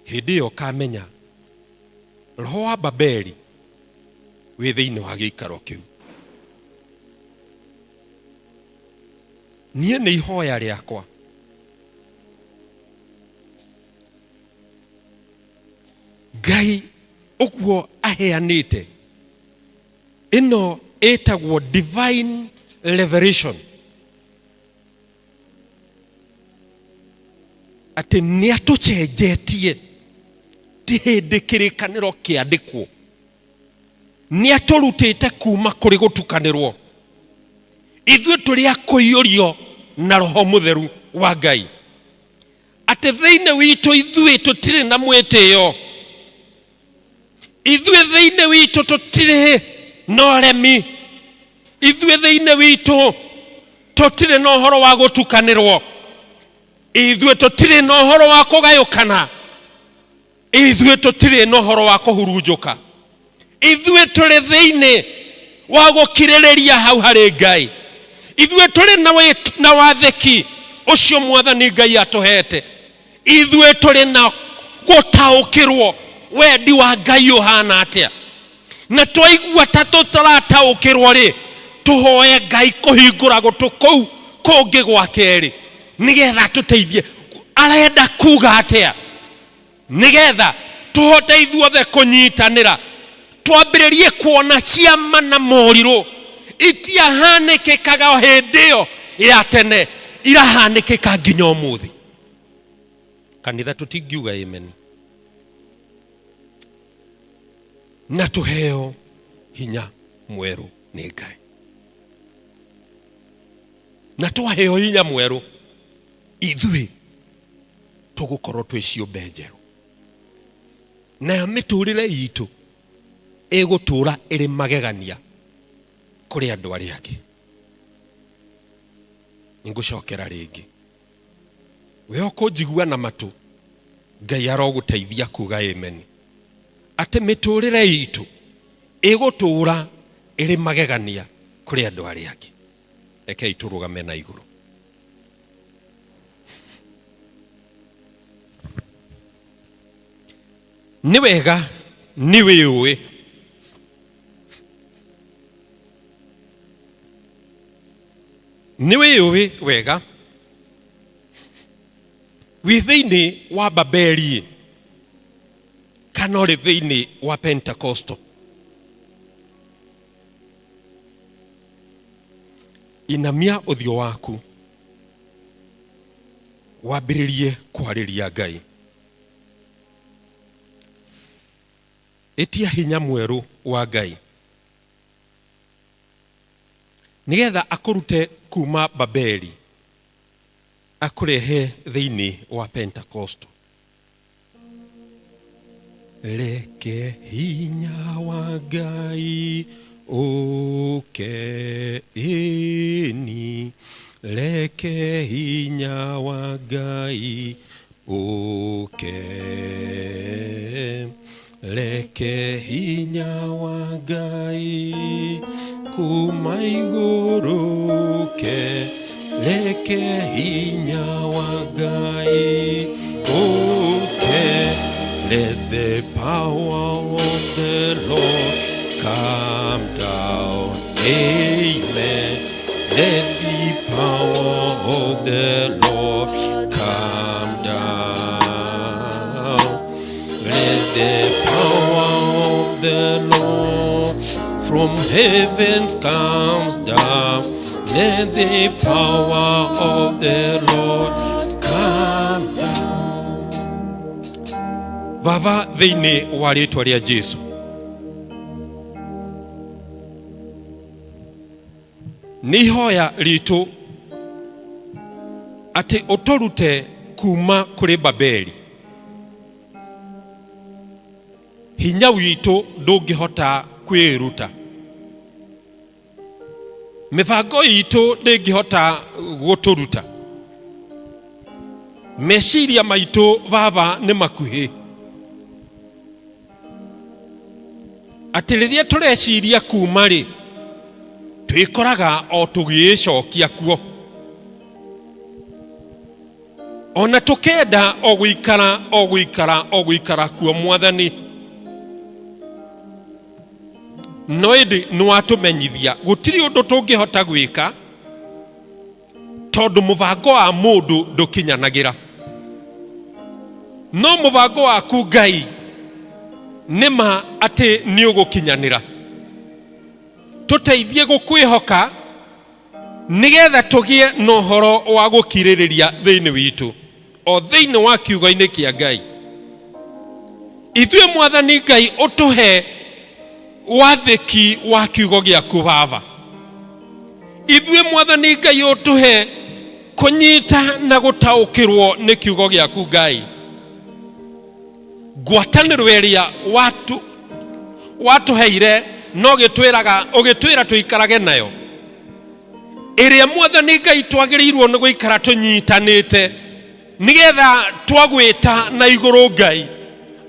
Hĩndĩ ĩyo ũkamenya roho wa Babeli wĩ thĩinĩ wa gĩikaro kĩu. Niĩ nĩ ihoya rĩakwa Ngai ũguo aheanĩte ĩno ĩtagwo divine revelation, atĩ nĩ atũcenjetie, ti hĩndĩ kĩrĩkanĩro kĩandĩkwo, nĩ atũrutĩte kuma kũrĩ gũtukanĩrwo. Ithuĩ tũrĩ a kũiyũrio na Roho Mũtheru wa Ngai, atĩ thĩinĩ witũ ithuĩ tũtirĩ na mwĩtĩo, ithuĩ thĩinĩ witũ tũtirĩ na ũremi, ithuĩ thĩinĩ witũ tũtirĩ na ũhoro wa gũtukanĩrwo, ithuĩ tũtirĩ na ũhoro wa kũgayũkana, ithuĩ tũtirĩ na ũhoro wa kũhurunjũka, ithuĩ tũrĩ thĩinĩ wa gũkirĩrĩria hau harĩ Ngai, ithuĩ tũrĩ na wathĩki ũcio Mwathani Ngai atũhete, ithuĩ tũrĩ na gũtaũkĩrwo wendi wa Ngai ũhana atĩa, na twaigua ta tũtarataũkĩrwo rĩ, tũhoe Ngai kũhingũra gũtũ kũu kũngĩ gwa kerĩ, nĩgetha tũteithie arenda kuga atĩa, nĩgetha tũhote ithuothe kũnyitanĩra, twambĩrĩrie kuona ciama na morirũ itiahanĩkĩkaga hĩndĩ ĩyo ya tene, irahanĩkĩka nginya ũmũthĩ. Kanitha tũtingiuga amen na tũheo hinya mwerũ nĩ Ngai, na twaheo hinya mwerũ ithuĩ tũgũkorwo twĩ ciũmbe njerũ, nayo mĩtũrĩre itũ ĩgũtũra ĩrĩ magegania kũrĩ andũ arĩa angĩ. Nĩngũcokera rĩngĩ, we ũkũnjigua na matũ, Ngai arogũteithia kuga amen, atĩ mĩtũrĩre itũ ĩgũtũra ĩrĩ magegania kũrĩ andũ arĩa angĩ. Rekei tũrũgame na igũrũ. Nĩ wega nĩ wĩũĩ nĩ wĩũĩ wega wĩ thĩinĩ wa Babeli kana ũrĩ thĩinĩ wa Pentecostal. Inamia ũthiũ waku wambĩrĩrie kwarĩria Ngai. Ĩtia hinya mwerũ wa Ngai nĩgetha akũrute kuma Babeli akũrehe thĩinĩ wa Pentecostal. Reke hinya wa Ngai ũke, ĩni, reke hinya wa Ngai ũke, reke hinya wa Ngai kuma igũrũ ũke. Reke hinya wa Ngai ũke. Let the power of the Lord come down. Amen. Let the power of the Lord come down. Let the power of the Lord from heavens comes down. Let the power of the Lord come down. Baba, thĩinĩ wa rĩtwa rĩa Jesu, nĩ ihoya ritũ atĩ ũtũrute kuma kũrĩ Babeli. Hinya witũ ndũngĩhota kwĩruta, mĩbango itũ ndĩngĩhota gũtũruta, meciria maitũ Baba nĩ makuhĩ, atĩ rĩrĩa tũreciria kuma rĩ, twĩkoraga o tũgĩĩcokia kuo, ona tũkenda o gũikara o gũikara o gũikara kuo Mwathani. No ĩndĩ nĩ watũmenyithia gũtirĩ ũndũ tũngĩhota gwĩka, tondũ mũbango wa mũndũ ndũkinyanagĩra, no mũbango waku Ngai nĩ ma atĩ nĩ ũgũkinyanĩra. Tũteithie gũkwĩhoka nĩgetha tũgĩe na ũhoro wa gũkirĩrĩria thĩinĩ witũ, o thĩinĩ wa kiugo-inĩ kĩa Ngai. Ithuĩ Mwathani Ngai ũtũhe wathĩki wa kiugo gĩaku Baba. Ithuĩ Mwathani Ngai ũtũhe kũnyita na gũtaũkĩrwo nĩ kiugo gĩaku Ngai. Ngwatanĩro ĩrĩa watũheire no gĩtwĩraga, ũgĩtwĩra tũikarage nayo, ĩrĩa Mwathani Ngai twagĩrĩirwo nĩ gũikara tũnyitanĩte, nĩgetha twagwĩta na igũrũ Ngai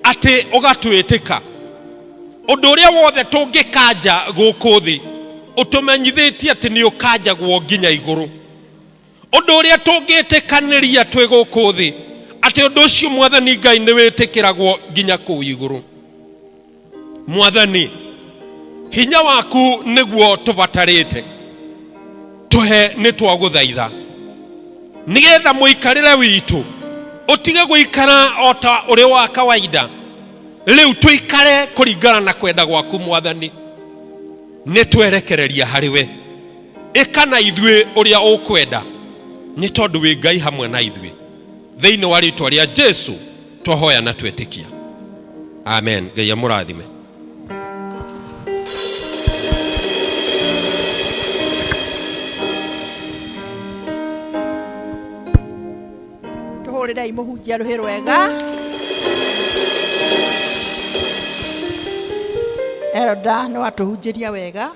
atĩ ũgatwĩtĩka. Ũndũ ũrĩa wothe tũngĩkanja gũkũ thĩ ũtũmenyithĩtie atĩ nĩ ũkanjagwo nginya igũrũ. Ũndũ ũrĩa tũngĩtĩkanĩria twĩ gũkũ thĩ atĩ ũndũ ũcio Mwathani Ngai nĩ wĩtĩkĩragwo nginya kũu igũrũ. Mwathani, hinya waku nĩguo tũbatarĩte, tũhe nĩ twagũthaitha, nĩgetha mũikarĩre witũ ũtige gũikara o ta ũrĩ wa kawaida, rĩu tũikare kũringana na kwenda gwaku Mwathani. Nĩ twerekereria harĩ we, ĩka na ithuĩ ũrĩa ũkwenda, nĩ tondũ wĩ Ngai hamwe na ithuĩ. Thĩinĩ wa rĩtwa rĩa Jesu twahoya na twetĩkia, amen. Ngai amũrathime. Tũhũrĩrei mũhunjia rũhĩ rwega. Elda nĩ watũhunjĩria wega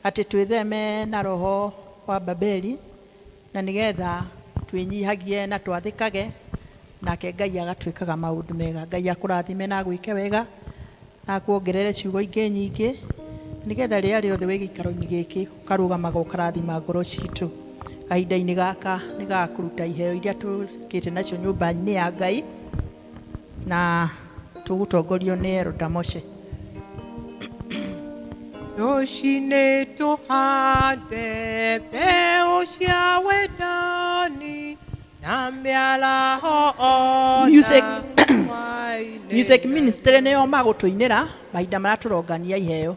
atĩ twĩtheme na roho wa Babeli, na nĩgetha twĩnyihagie na twathĩkage, nake Ngai agatwĩkaga maũndũ mega. Ngai akũrathime na agwĩke wega na akuongerere ciugo ingĩ nyingĩ, nĩgetha rĩrĩa rĩothe wĩ gĩikaro-inĩ gĩkĩ ũkarũgamaga ũkarathima ngoro citũ. Kahinda-inĩ gaka nĩ ga kũruta iheo iria tũkĩte nacio nyũmba-inĩ ya Ngai, na tũgũtongorio nĩ Elda Moshe. Rũcinĩ tũhande mbeũ cia wendani na mĩaraho ona Music hwaĩ-inĩ. Music ministry nĩo magũtũinĩra mahinda marĩa tũrongania iheo.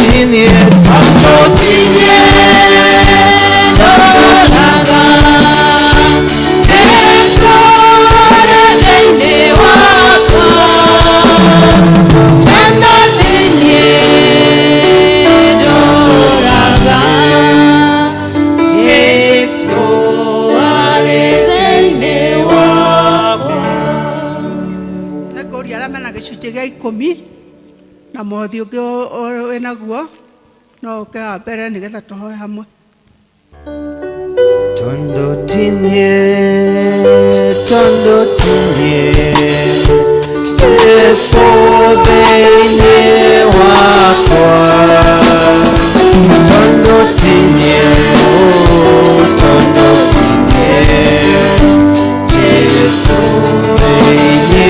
Tinie Tondo tinie Ndoraga Jesu thĩinĩ wakwa Tondo tinie Ndoraga Jesu arĩ thĩinĩ wakwa. Nĩngũria arĩa mena gĩcunjĩ gĩa ikũmi na mũhothi ũngĩ wĩnaguo no ũke haha mbere nĩgetha tũhoe hamwe. Tondo tinie, tondo tinie, Jesu thĩinĩ wakwa. Tondo tinie, oh, tondo tinie, Jesu thĩinĩ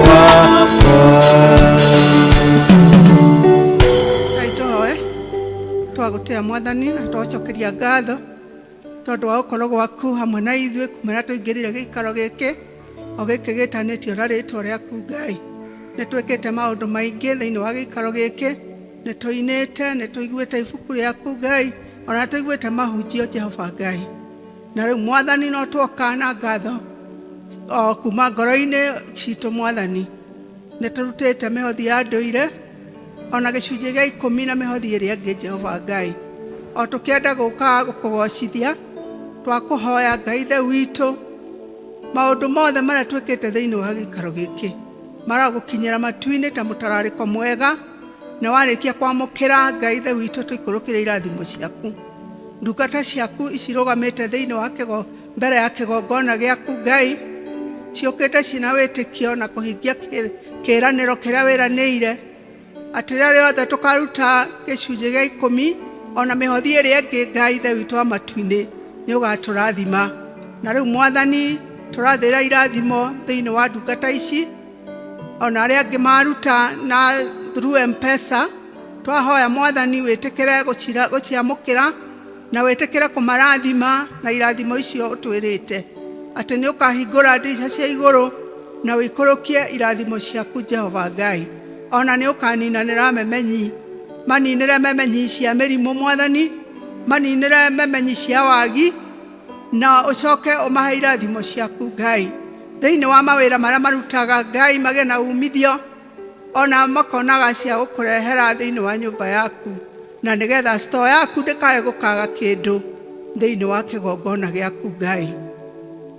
wakwa. Ngai tũhoe twagũtĩa mwathani na twagũcokeria ngatho tondũ wa gũkorwo gwaku hamwe na ithuĩ kumĩra tũingĩrire gĩikaro gĩkĩ o gĩkĩ gĩtanĩtio na rĩtwa rĩaku Ngai. Nĩ twĩkĩte maũndũ maingĩ thĩinĩ wa gĩikaro gĩkĩ, nĩ tũinĩte, nĩ tũiguĩte ibuku rĩaku Ngai, ona tũiguĩte mahunjio Jehova Ngai. Na rĩu mwathani no tuoka na ngatho o kuma ngoro-inĩ citũ mwathani. Nĩ tũrutĩte mĩhothi ya ndũire ona gĩcunjĩ gĩa ikũmi na mĩhothi ĩrĩa ĩngĩ Jehova Ngai. O tũkĩenda gũka gũkũgocithia twakũhoya Ngai Ithe witũ maũndũ mothe marĩa twĩkĩte thĩinĩ wa gĩikaro gĩkĩ maragũkinyĩra matu-inĩ ta mũtararĩko mwega, na warĩkia kwamũkĩra Ngai Ithe witũ tũikũrũkĩre irathimo ciaku. Ndungata ciaku icirũgamĩte thĩinĩ wa kĩgo mbere ya kĩgongona gĩaku Ngai, ciũkĩte ciĩna wĩtĩkio na kũhingia kĩĩranĩro kĩrĩa wĩranĩire atĩ rĩrĩa rĩothe tũkaruta gĩcunjĩ gĩa ikũmi ona mĩhothi ĩrĩa ĩngĩ Ngai Ithe witũ wa matu-inĩ nĩ ũgatũrathima. Na rĩu mwathani tũrathĩra irathimo thĩinĩ wa ndungata ici ona arĩa angĩ maruta na through M-Pesa, twahoya mwathani wĩtĩkĩre gũciamũkĩra na wĩtĩkĩre kũmarathima na irathimo icio ũtwĩrĩte atĩ nĩ ũkahingũra ndirica cia igũrũ na wĩikũrũkie irathimo ciaku Jehova Ngai. Ona nĩ ũkaninanĩra memenyi, maninĩre memenyi cia mĩrimũ mwathani, maninĩre memenyi cia wagi, na ũcoke ũmahe irathimo ciaku Ngai. Thĩinĩ wa mawĩra marĩa marutaga Ngai magĩe na umithio ona makonaga cia gũkũrehera thĩinĩ wa nyũmba yaku, na nĩgetha store yaku ndĩkae gũkaga kĩndũ thĩinĩ wa kĩgongona gĩaku Ngai.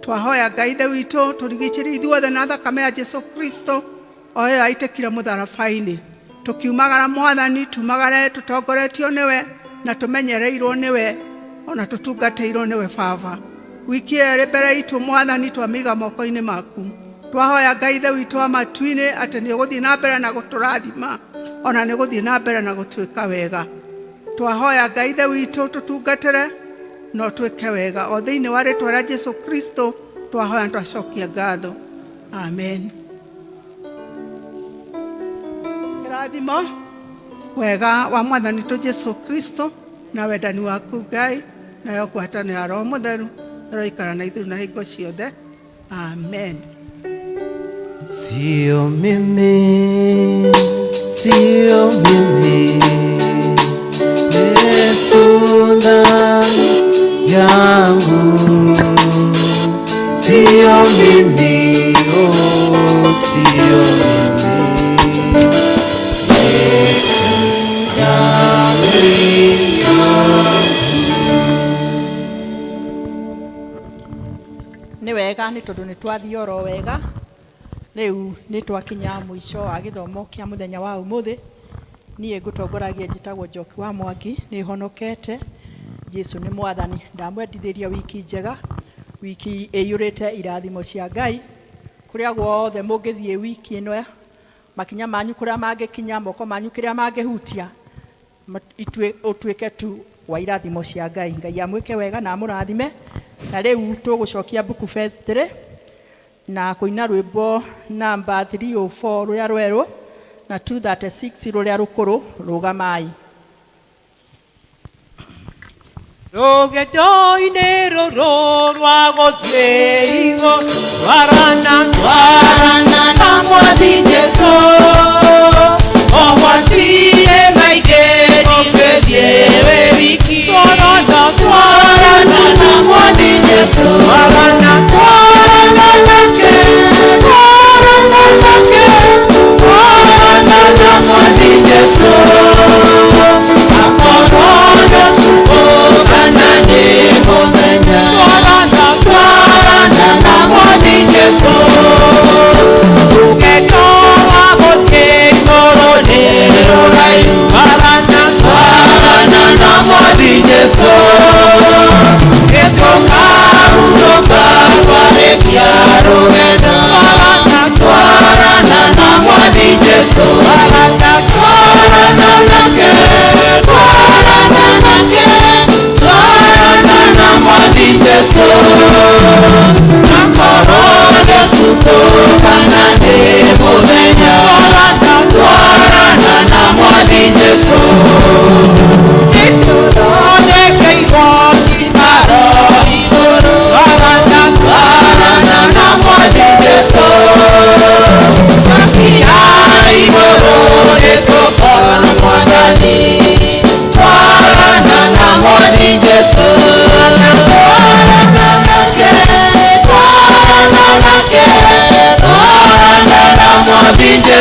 Twahoya Ngai Ithe witũ tũrigicĩrie ithuothe na thakame ya Jesu Kristo o ĩyo aitĩkire mũtharaba-inĩ. Tũkiumagara mwathani tumagare tũtongoretio nĩwe na tũmenyereirwo nĩwe ona tũtungatĩirwo nĩwe Baba. Wiki ĩyo ĩrĩ mbere itũ mwathani twamĩiga moko-inĩ maku. Twahoya Ngai Ithe witũ wa matu-inĩ atĩ nĩ ũgũthiĩ na mbere na gũtũrathima ona nĩ ũgũthiĩ na mbere na gũtuĩka wega. Twahoya Ngai Ithe witũ tũtungatĩre na ũtwĩke wega o thĩinĩ wa rĩtwa rĩa Jesu Kristo twahoya na twacokia ngatho. Amen. Kĩrathimo wega wa mwathani witũ Jesu Kristo na wendani waku Ngai nayo ngwatanĩro ya Roho Mũtheru ĩroikara na ithuĩ na hingo ciothe. Amen. Sio mimi, sio mimi, Yesu ndani yangu. Sio mimi, oh, sio mimi, Yesu ndani yangu. Nĩ wega nĩ tondũ nĩ twathiĩ oro wega. Rĩu nĩ twakinya mũico wa gĩthomo kĩa mũthenya wa ũmũthĩ. Niĩ ngũtongoragia njĩtagwo Njoki wa Mwangi, nĩ honokete. Jesu nĩ mwathani. Ndamwendithĩria wiki njega, wiki ĩiyũrĩte irathimo cia Ngai. Kũrĩa guothe mũngĩthiĩ wiki ĩno, makinya manyu kũrĩa mangĩkinya, moko manyu kĩrĩa mangĩhutia, ũtuĩke tu wa irathimo cia Ngai. Ngai amwĩke wega na amũrathime. Na rĩu tũgũcokia Book Fest 3 na kũina rwĩmbo namba 304 rũrĩa rwerũ na 236 rũrĩa rũkũrũ, rũgamai. Rũgendo-inĩ rũrũ rwa gũthiĩ igũrũ, twarana, twarana na Mwathi Jesũ. Mogwati-inĩ maingĩ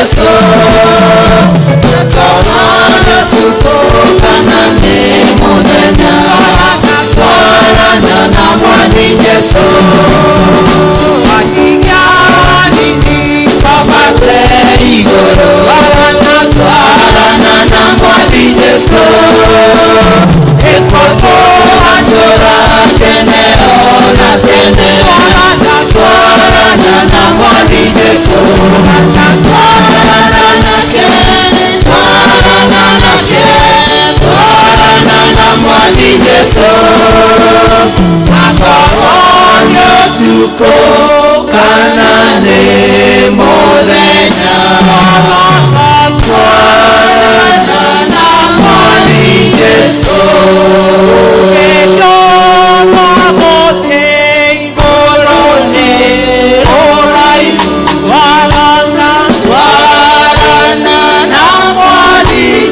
Jesu Twarana tuko kana nĩ mũthenya Twarana na Mwathi Jesu Twambate igũrũ Twarana na Mwathi Jesu Ĩtũtũratũra tene ona tene Twarana na Mwathi Jesu Twarana nake, twarana nake, twarana na Mwathi Jesu Akorwo tuko kana nĩ mũthenya Twarana na Mwathi Jesu Twarana na Mwathi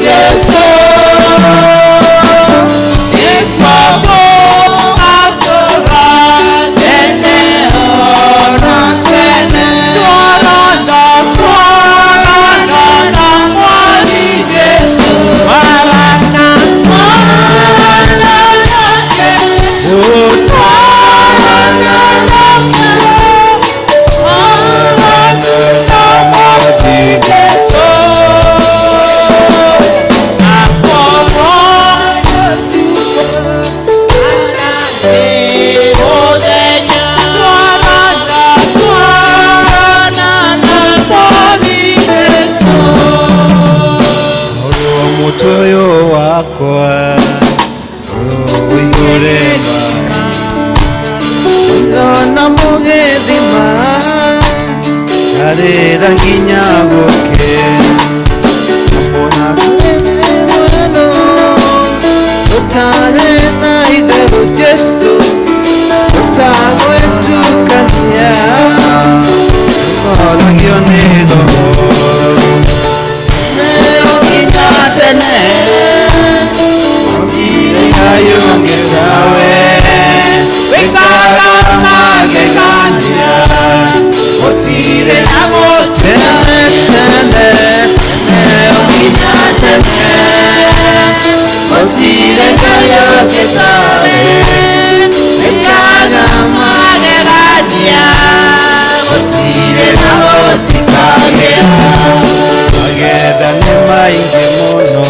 Jesu Mũtũyũ wakwa ũiyũre Ndona mũgĩthima ndarĩra nginya gũke Mbona rwendo rũtarĩ na itherũ Jesu rũtagwĩtukania Rũkoragio nĩ roho tene gũtirĩ ũngĩ tawe wĩkaga magegania gũtirĩ na gũtene tene tene nginya tene gũtirĩ Ngai ũngĩ tawe wĩkaga magegania gũtirĩ na gũtikagĩa magetha nĩ maingĩ mũno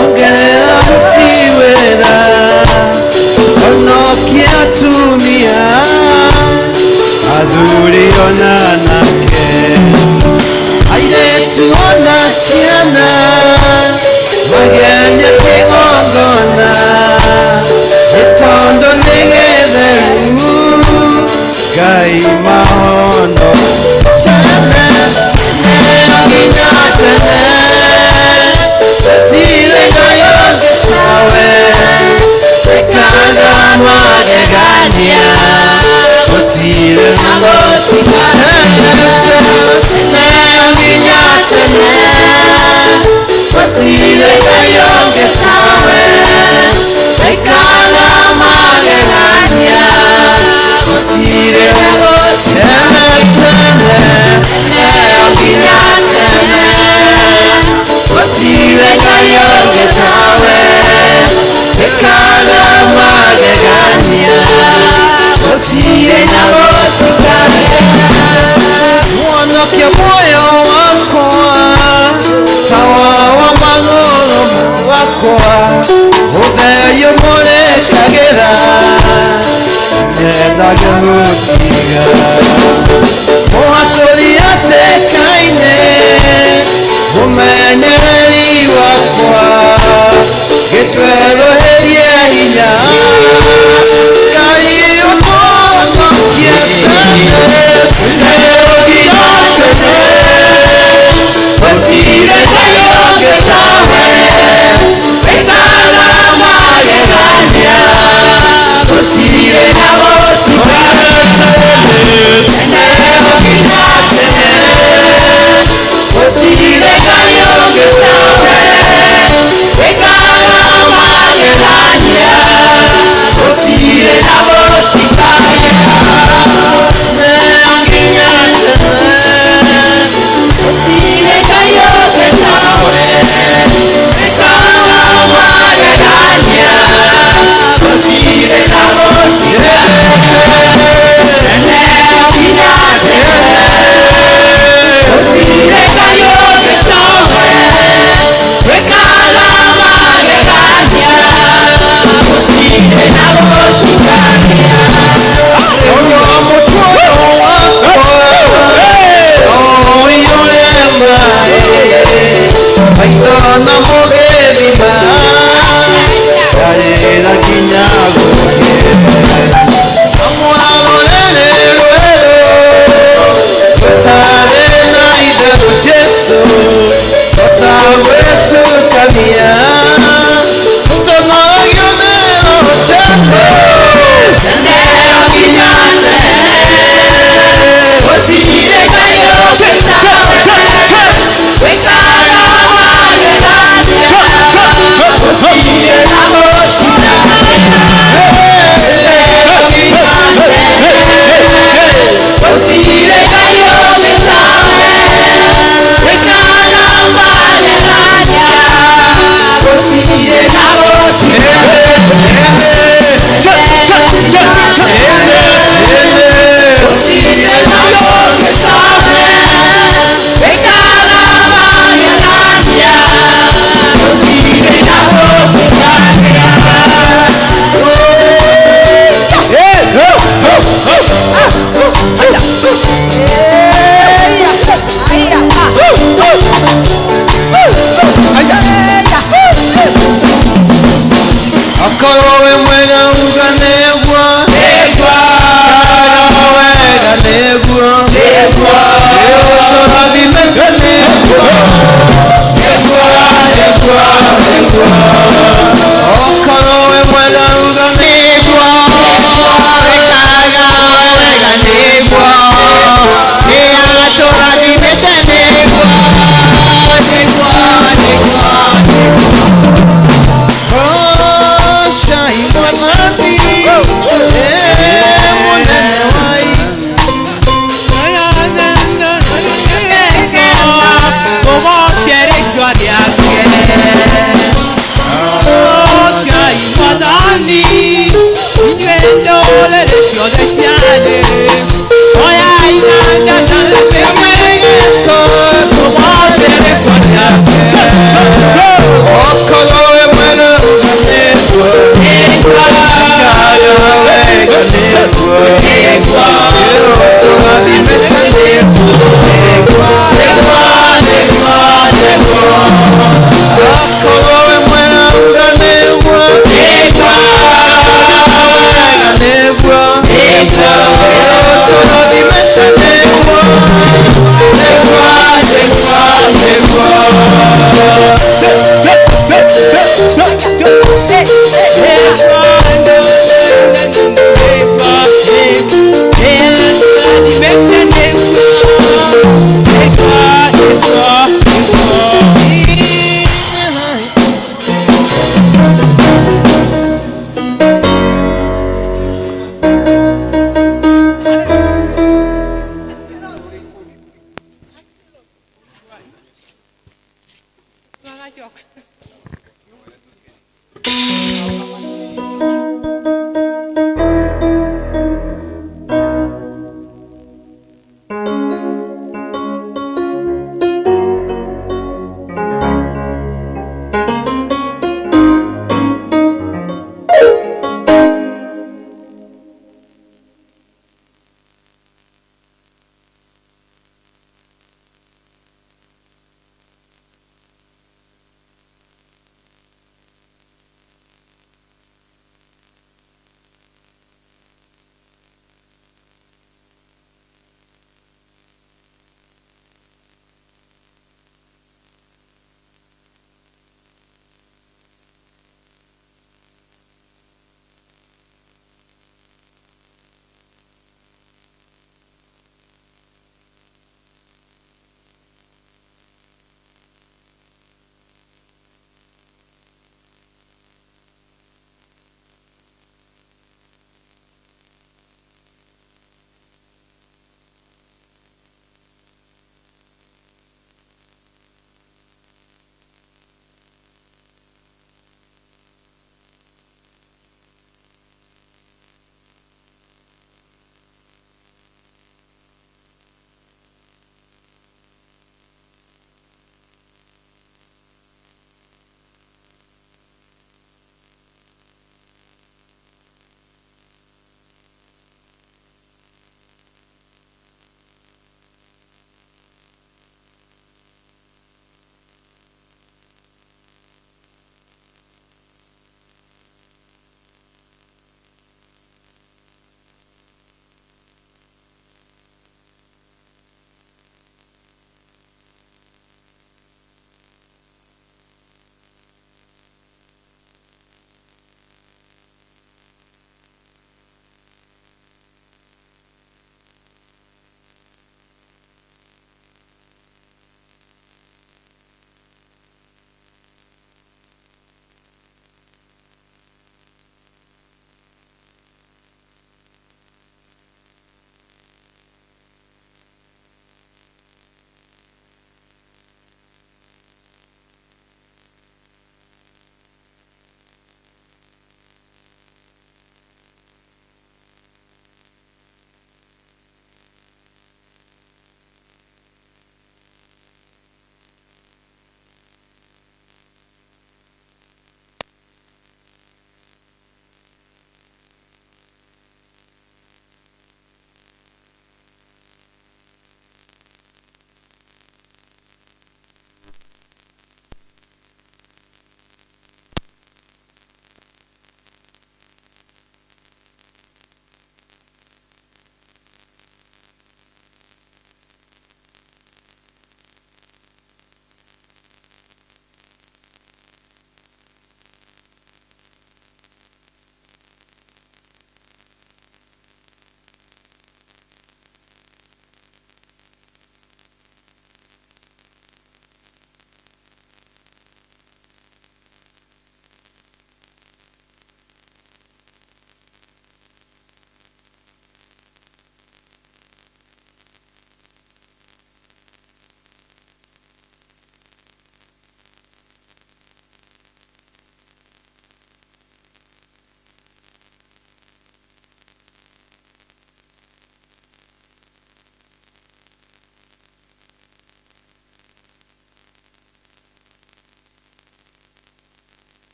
ongerera ruti wĩra honokia atumia athuri ona anake airĩtu ona ciana magemie kĩgongona nĩ tondũ nĩ gĩtheru Ngai mahono tene nginya tene gũtirĩ Ngai ũngĩ tawe wĩkaga magegania gũtirĩ na gũtigana tene nginya tene gũtirĩ Ngai ũngĩ tawe wĩkaga magegania gũtirĩ na gũtigana tene nginya tene gũtirĩ Ngai ũngĩ tawe wĩkaga magegania gũtirĩ na gũtikagĩa Mwonokie muoyo wakwa tawa wa magũrũ wakwa ũtherio mũrĩkagĩra nyendage gũtiga mũhatũri atĩkaine mũmenyereri wakwa gĩtwerũhĩrie hinya Ngai ũtũhonokie tene tene nginya tene gũtirĩ Ngai ũngĩ tawe wĩkaga magegania gũtirĩ na gũtikagĩa tene nginya tene gũtirĩ Ngai ũngĩ tawe wĩkaga magegania gũtirĩ na gũtikagĩa Akorwo wĩ mwega uga nĩguo, kaga wega nĩguo, nĩũtũrathimĩte nĩguo, nĩguo. Okorwo wĩ mwega uga nĩguo, kaga wega nĩguo, nĩatũrathimĩte nĩguo, nĩguo, nĩguo. Goocai Mwathani, ĩ mũnene wa Okorwo wĩ mwega uga nĩguo, kaga wega nĩguo, nĩũtũrathimĩte nĩguo, nĩguo. Okorwo wĩ mwega uga nĩguo, wega nĩguo, nĩũtũrathimĩte nĩguo, nĩguo, nĩguo, nĩguo.